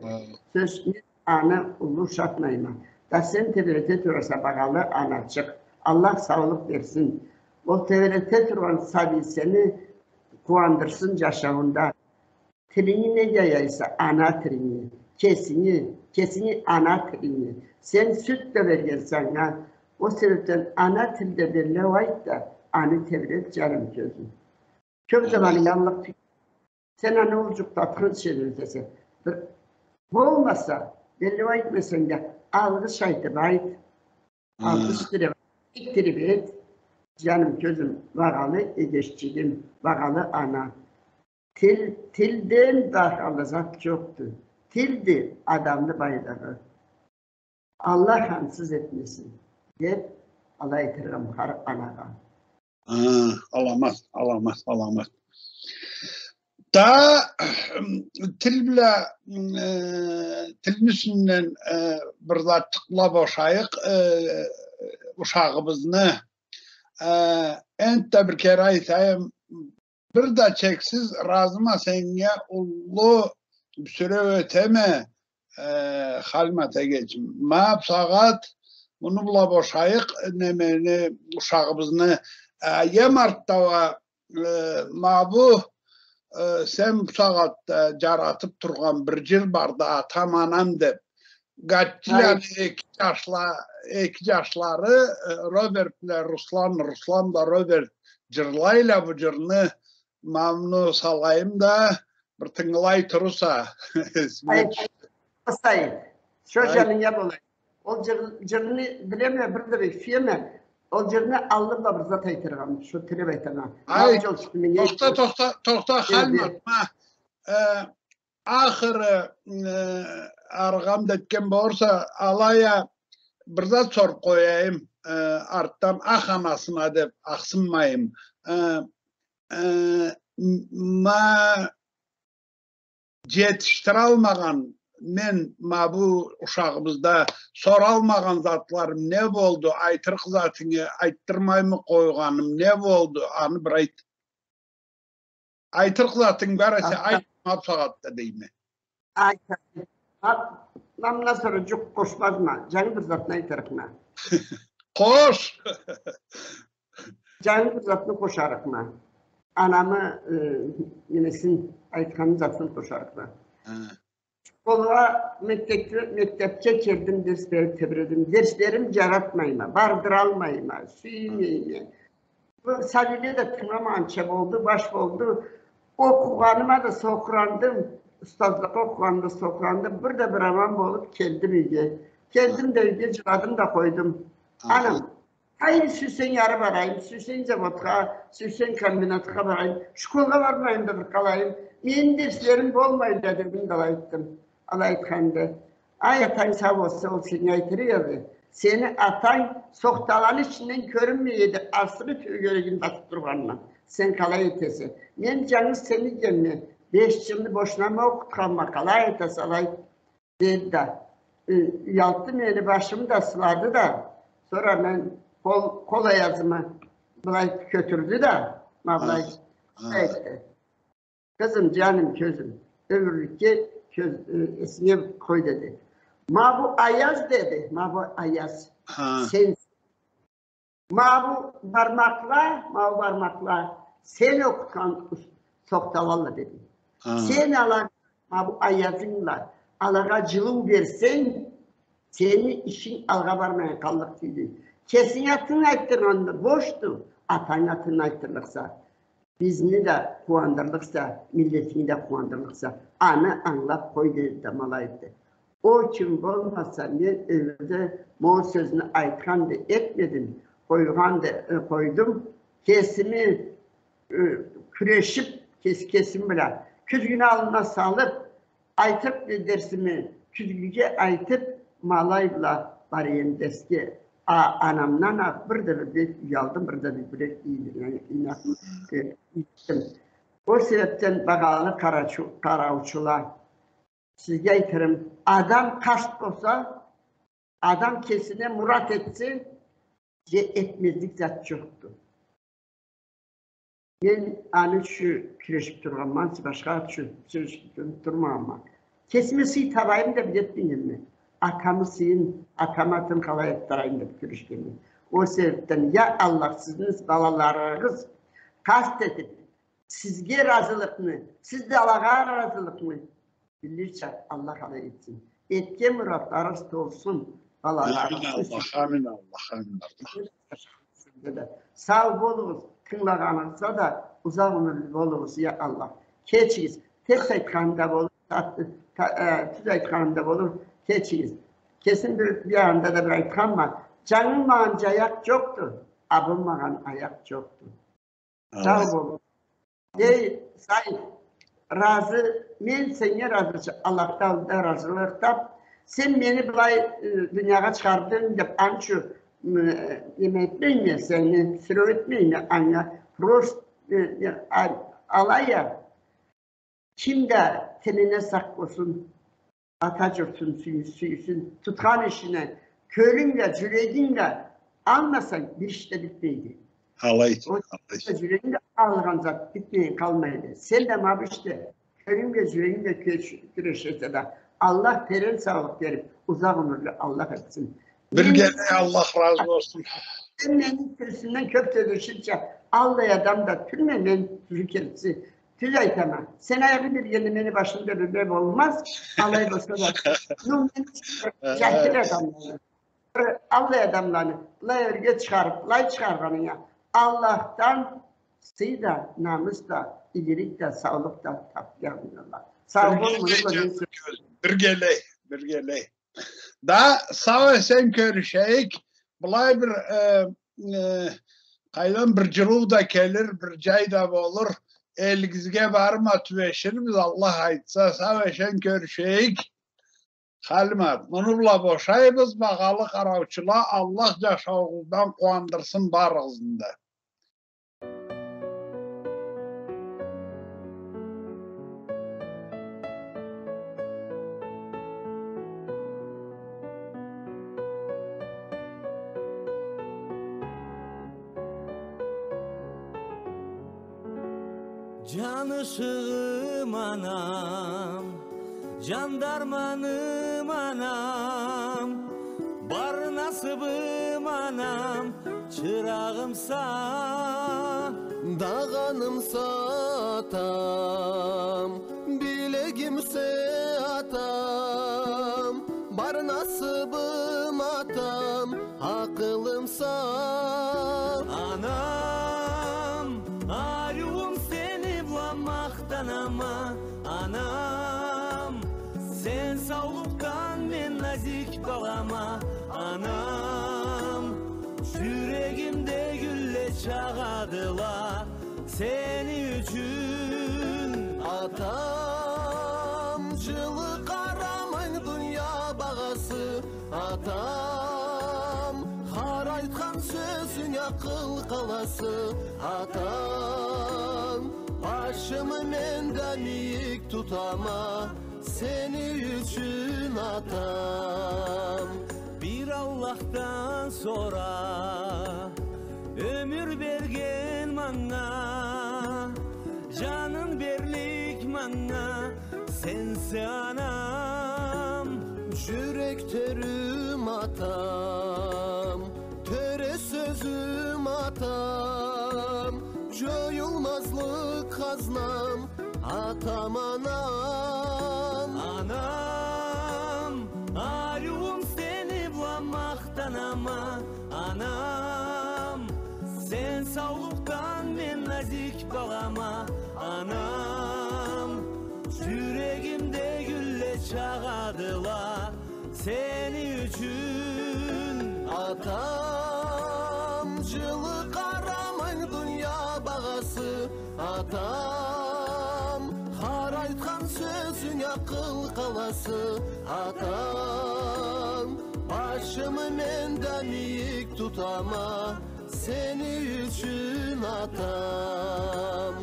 Хау. Сёз, мен аны уллу ушатмайма. Да сен тебирете тураса, багъалы аначыкъ. Аллах саулукъ берсин. Ол тебирете тургъан сабий сени къууандырсын джашауунда. Тилинги неге аяйса, ана тилинги, кесинги, кесинги ана тилинги. Сен сют да бергенсе анга. Ол себепден ана тилде беллау айт да, аны тебирет, джаным кёзюм. Кёп заманы аллыкъ тюл. Сен аны ол джукъда тынч эдинг десе. Бир болмаса, беллау айтмасанг да, алгъыш айтып айт. Алгъыш тилеп, тилеп эт. Джаным кёзюм, багъалы эгешчигим, багъалы ана. Тил, тилден багъалы зат джокъду. Тилди адамны байлыгъы. Аллах ансыз этмесин, деп, алай айтыргъа хар анагъа. Ха, аламат, аламат, аламат. Да, тил бла, э, тилни юсюнден, э, бир затчыкъ бла бошайыкъ, э, ушагъыбызны. Э, энтда бир кере айтайым, бир да чексиз разыма сеннге, уллу бюсюреу этеме, э, Халимат эгечим. Ма бусагъат муну бла бошайыкъ, немени, ушагъыбызны. Э, эм артда уа, э, ма бу, э, сен бусагъатда, э, джаратып тургъан бир джыр барды, «Атам, анам» деп. Гатчиланы эки джашла-, эки джашлары, э, Роберт бла Руслан, Руслан бла Роберт джырлайла бу джырны. Ма муну салайым да, бир тынгылай турурса, эсиме тюшдю. Саид, шо джанынга болайым. Ол джыр-, джырны билеме, бир да бек сюеме. Ол джырны аллы бла бир зат айтыргъа, шо тилеп айтама. Ай, тохта, тохта, тохта, Халимат, ма, э, ахыры, э, арыгъам да этген болурса, алай а бир зат соруп къояйым, э, артдан ах анасына деп ахсынмайым. Э, э, м-, ма джетишдиралмагъан, мен ма бу ушагъыбызда соралмагъан затларым не болду, айтырыкъ затынгы айтдырмаймы къойгъаным не болду, аны бир айт. Айтырыкъ затынг бар эсе, айт, ма бусагъатда дейме. Айт, айт. Ма, ма мындан сора джукъ къошмазма. Джангы бир затны айтырыкъма. Къош! Джангы бир затны къошарыкъма. Анамы, э, немесин, айтхан затын къошарыкъма. Хы. Школгъа, мектебге, мектебге кирдим, дерс берип тебредим. Дерслерим джаратмайма, бардыралмайма, сюймейме. Бу сабийле да тынгыламагъанча болду, баш болду. Окъугъаныма да сокъурандым, устазлыкъгъа окъугъаныма да сокъурандым. Бир да бир аман болуп келдим юйге. Келдим да юйге джыладым да къойдум. Анам, айым, сюйсенг ары барайым, сюйсенг заводха, сюйсенг комбинатха барайым, школгъа бармайым да бир къалайым. Мени дерслерим болмайды дедим да алай айтдым. Алай айтханды. Ай, атанг сау болса, ол сеннге айтыр эди. Сени атанг сохталаны ичинден кёрюнмей эди, асыры тёгерегин басып тургъанына. Сен къалай этесе? Мен джангыз сени ийгенме, беш джылны бошунама окъутханма, къалай айтаса алай? Деди да, э, уялтды мени, башымы да сылады да, сора мен къол, къол аязымы былай кётюрдю да, ма былай, ха, айтды. Къызым, джаным, кёзюм, ёмюрлюкге кёз-, э, эсинге къой, деди. Ма бу аяз, деди, ма бу аяз. Ха. Сен Ма бу бармакъла, ма бу бармакъла, сен окъутхан ус-, сохталалла, дедим. Ха. Сен ала, ма бу аязынгла, алагъа джылыу берсенг, сени ишинг алгъа бармай къаллыкъ тюйюлдю. Кесинг атынг айтдыргъанды, бошду, атанг атын айтдырлыкъса. Бизни да къууандырлыкъса, миллетинги да къууандырлыкъса, аны ангылап къой, деди да, ма алай айтды. Ол кюн болмаса, мен ёмюрде ма ол сёзню айтхан да этмедим, къойгъан да, э, къойдум. Кесими, э, кюрешип, кес-, кесим бла, кюзгюню аллына салып, айтып, э, дерсими, кюзгюге айтып, ма алай бла барыем дерсге. А, анамдан а бир да бир бек уялдым, бир да бир бек ийди-, яни, ийна-, э, ийдим. Ол себепден, багъалы къарачу-, къараучула, сизге айтырым, адам къарт болса, адам кесине мурат этсе, же этмезлик зат джокъду. Мен аны ючюн кюрешип тургъанма, башха ючюн кюрешип турмагъанма. Кесиме сый табайым деп этмегенме. Атамы сыйын, атамы атын къалай айтдырайым деп кюрешгенме. Ол себепден, я Аллах, сизни балаларыгъыз къаст этип, сизге разылыкъны, сиз да алагъа разылыкъны билирча, Аллах алай этсин. Этген муратларыгъыз толсун, балаларыгъыз. Амин Аллах, амин Аллах, амин Аллах. Сау болугъуз, тынгылагъаныгъызгъа да узакъ ёмюрлю болугъуз, я Аллах. Кечигиз, терс айтханым да болур, та-, та-, э, тюз айтханым да болур, кечигиз. Кесим бир, бир анда да бир айтханма, джангылмагъан джаякъ джокъду, абынмагъан аякъ джокъду. Сау бол. Эй, Саид, разы, мен сеннге разы, Аллахдан да разылыкъ тап. Сен мени былай, э, дуниягъа чыгъардынг деп, аны ючюн, э, неме этмейме, сени сюреу этмейме, анга просто, э, э, а-, алай а, Ким да тилине сакъ болсун, ата джуртун сюй-, сюйсюн, тутхан ишине, кёлюнг да, джюрегинг да алмасанг, бир иш да битмейди. Алайды, алайды. Ол джюрегинг да алгъан зат битмей къалмайды. Сен да ма бу ишде кёлюнг да, джюрегинг да кюреш-, кюрешесе да, Аллах терен саулукъ берип, узакъ ёмюрлю Аллах этсин. Бир кере Аллах разы болсун. Сен мени тилсинден кёп сёлеширча, аллай адам да тюлме мен, тюзю кертиси. Тюз айтама. Сен аягъы бергенде мени башым да бирде болмаз, алай болса да. Ну, мен джахил адамланы, бир аллай адамланы былай ёрге чыгъарып, былай чыгъаргъанынга Аллахдан сый да, намыс да, игилик да, саулукъ да тап, я Аллах. Сау бол, муну бла мен сёз- Биргелей, биргелей. Да сау-эсен кёрюшейик. Былай бир, э, э, къайдан бир джылыу да келир, бир джай да болур. Элигизге барма тюбеширбиз, Аллах айтса, сау-эсен кёрюшейик. Халимат, муну бла бошайбыз, багъалы къараучула, Аллах джашауугъуздан къууандырсын барыгъызны да. Джан ышыгъым анам, джан дарманым анам, бар насыбым анам, чырагъымса. Дагъанымса атам, билегимсе атам, бар насыбым атам, акъылымса. Анам, ариуум, сени бла махтанама, анам, сен саулукъдан мен назик балама, анам, джюрегимде гюлле чагъадыла сени ючюн. Атам, джылы къараманг дуния багъасы, атам, хар айтхан сёзюнг акъыл къаласы, атам, башымы мен да мийик тутама сени ючюн, атам. Бир Аллахдан сора ёмюр берген манга, джанын берлик манга сенсе, анам. Джюрек тёрюм атам, тёре сёзюм атам, джоюлмазлыкъ хазнам атам, анам. Анам, ариуум, сени бла махтанама, анам, сен саулукъдан мен назик балама, анам, джюрегимде гюлле чагъадыла сени ючюн. Атам, джылы къараманг дуния багъасы, атам, хар айтхан сёзюнг акъыл къаласы, атам, башымы мен да мийик тутама сени ючюн, атам.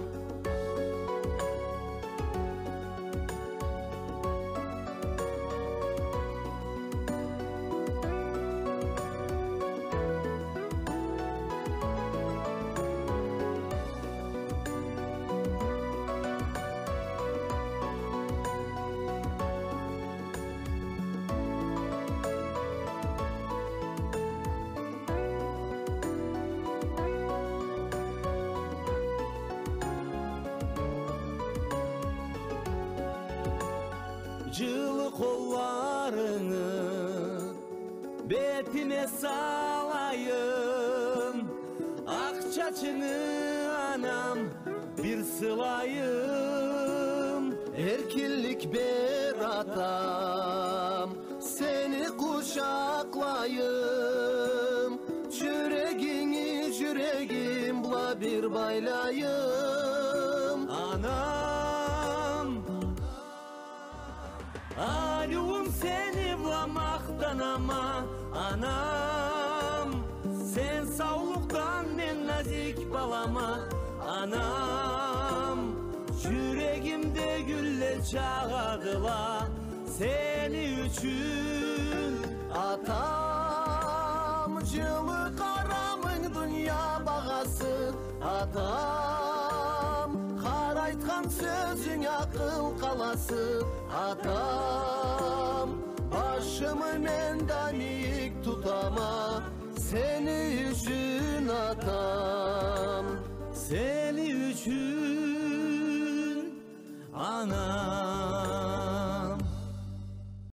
Джылы къолларынгы бетиме салайым, акъ чачынгы, анам, бир сылайым. Эркинлик бер, атам, сени къучакълайым, джюрегинги джюрегим бла бир байлайым. Анам, ариуум, сени бла махтанама, анам, сен саулукъдан мен назик балама, анам, джюрегимде гюл Чагъадыла сени ючюн, атам, джылы къарамынг дуния багъасы, атам, хар айтхан сёзюнг акъыл къаласы, атам, башымы мен да мийик тутама, сени ючюн, атам, сени ючюн. Анам.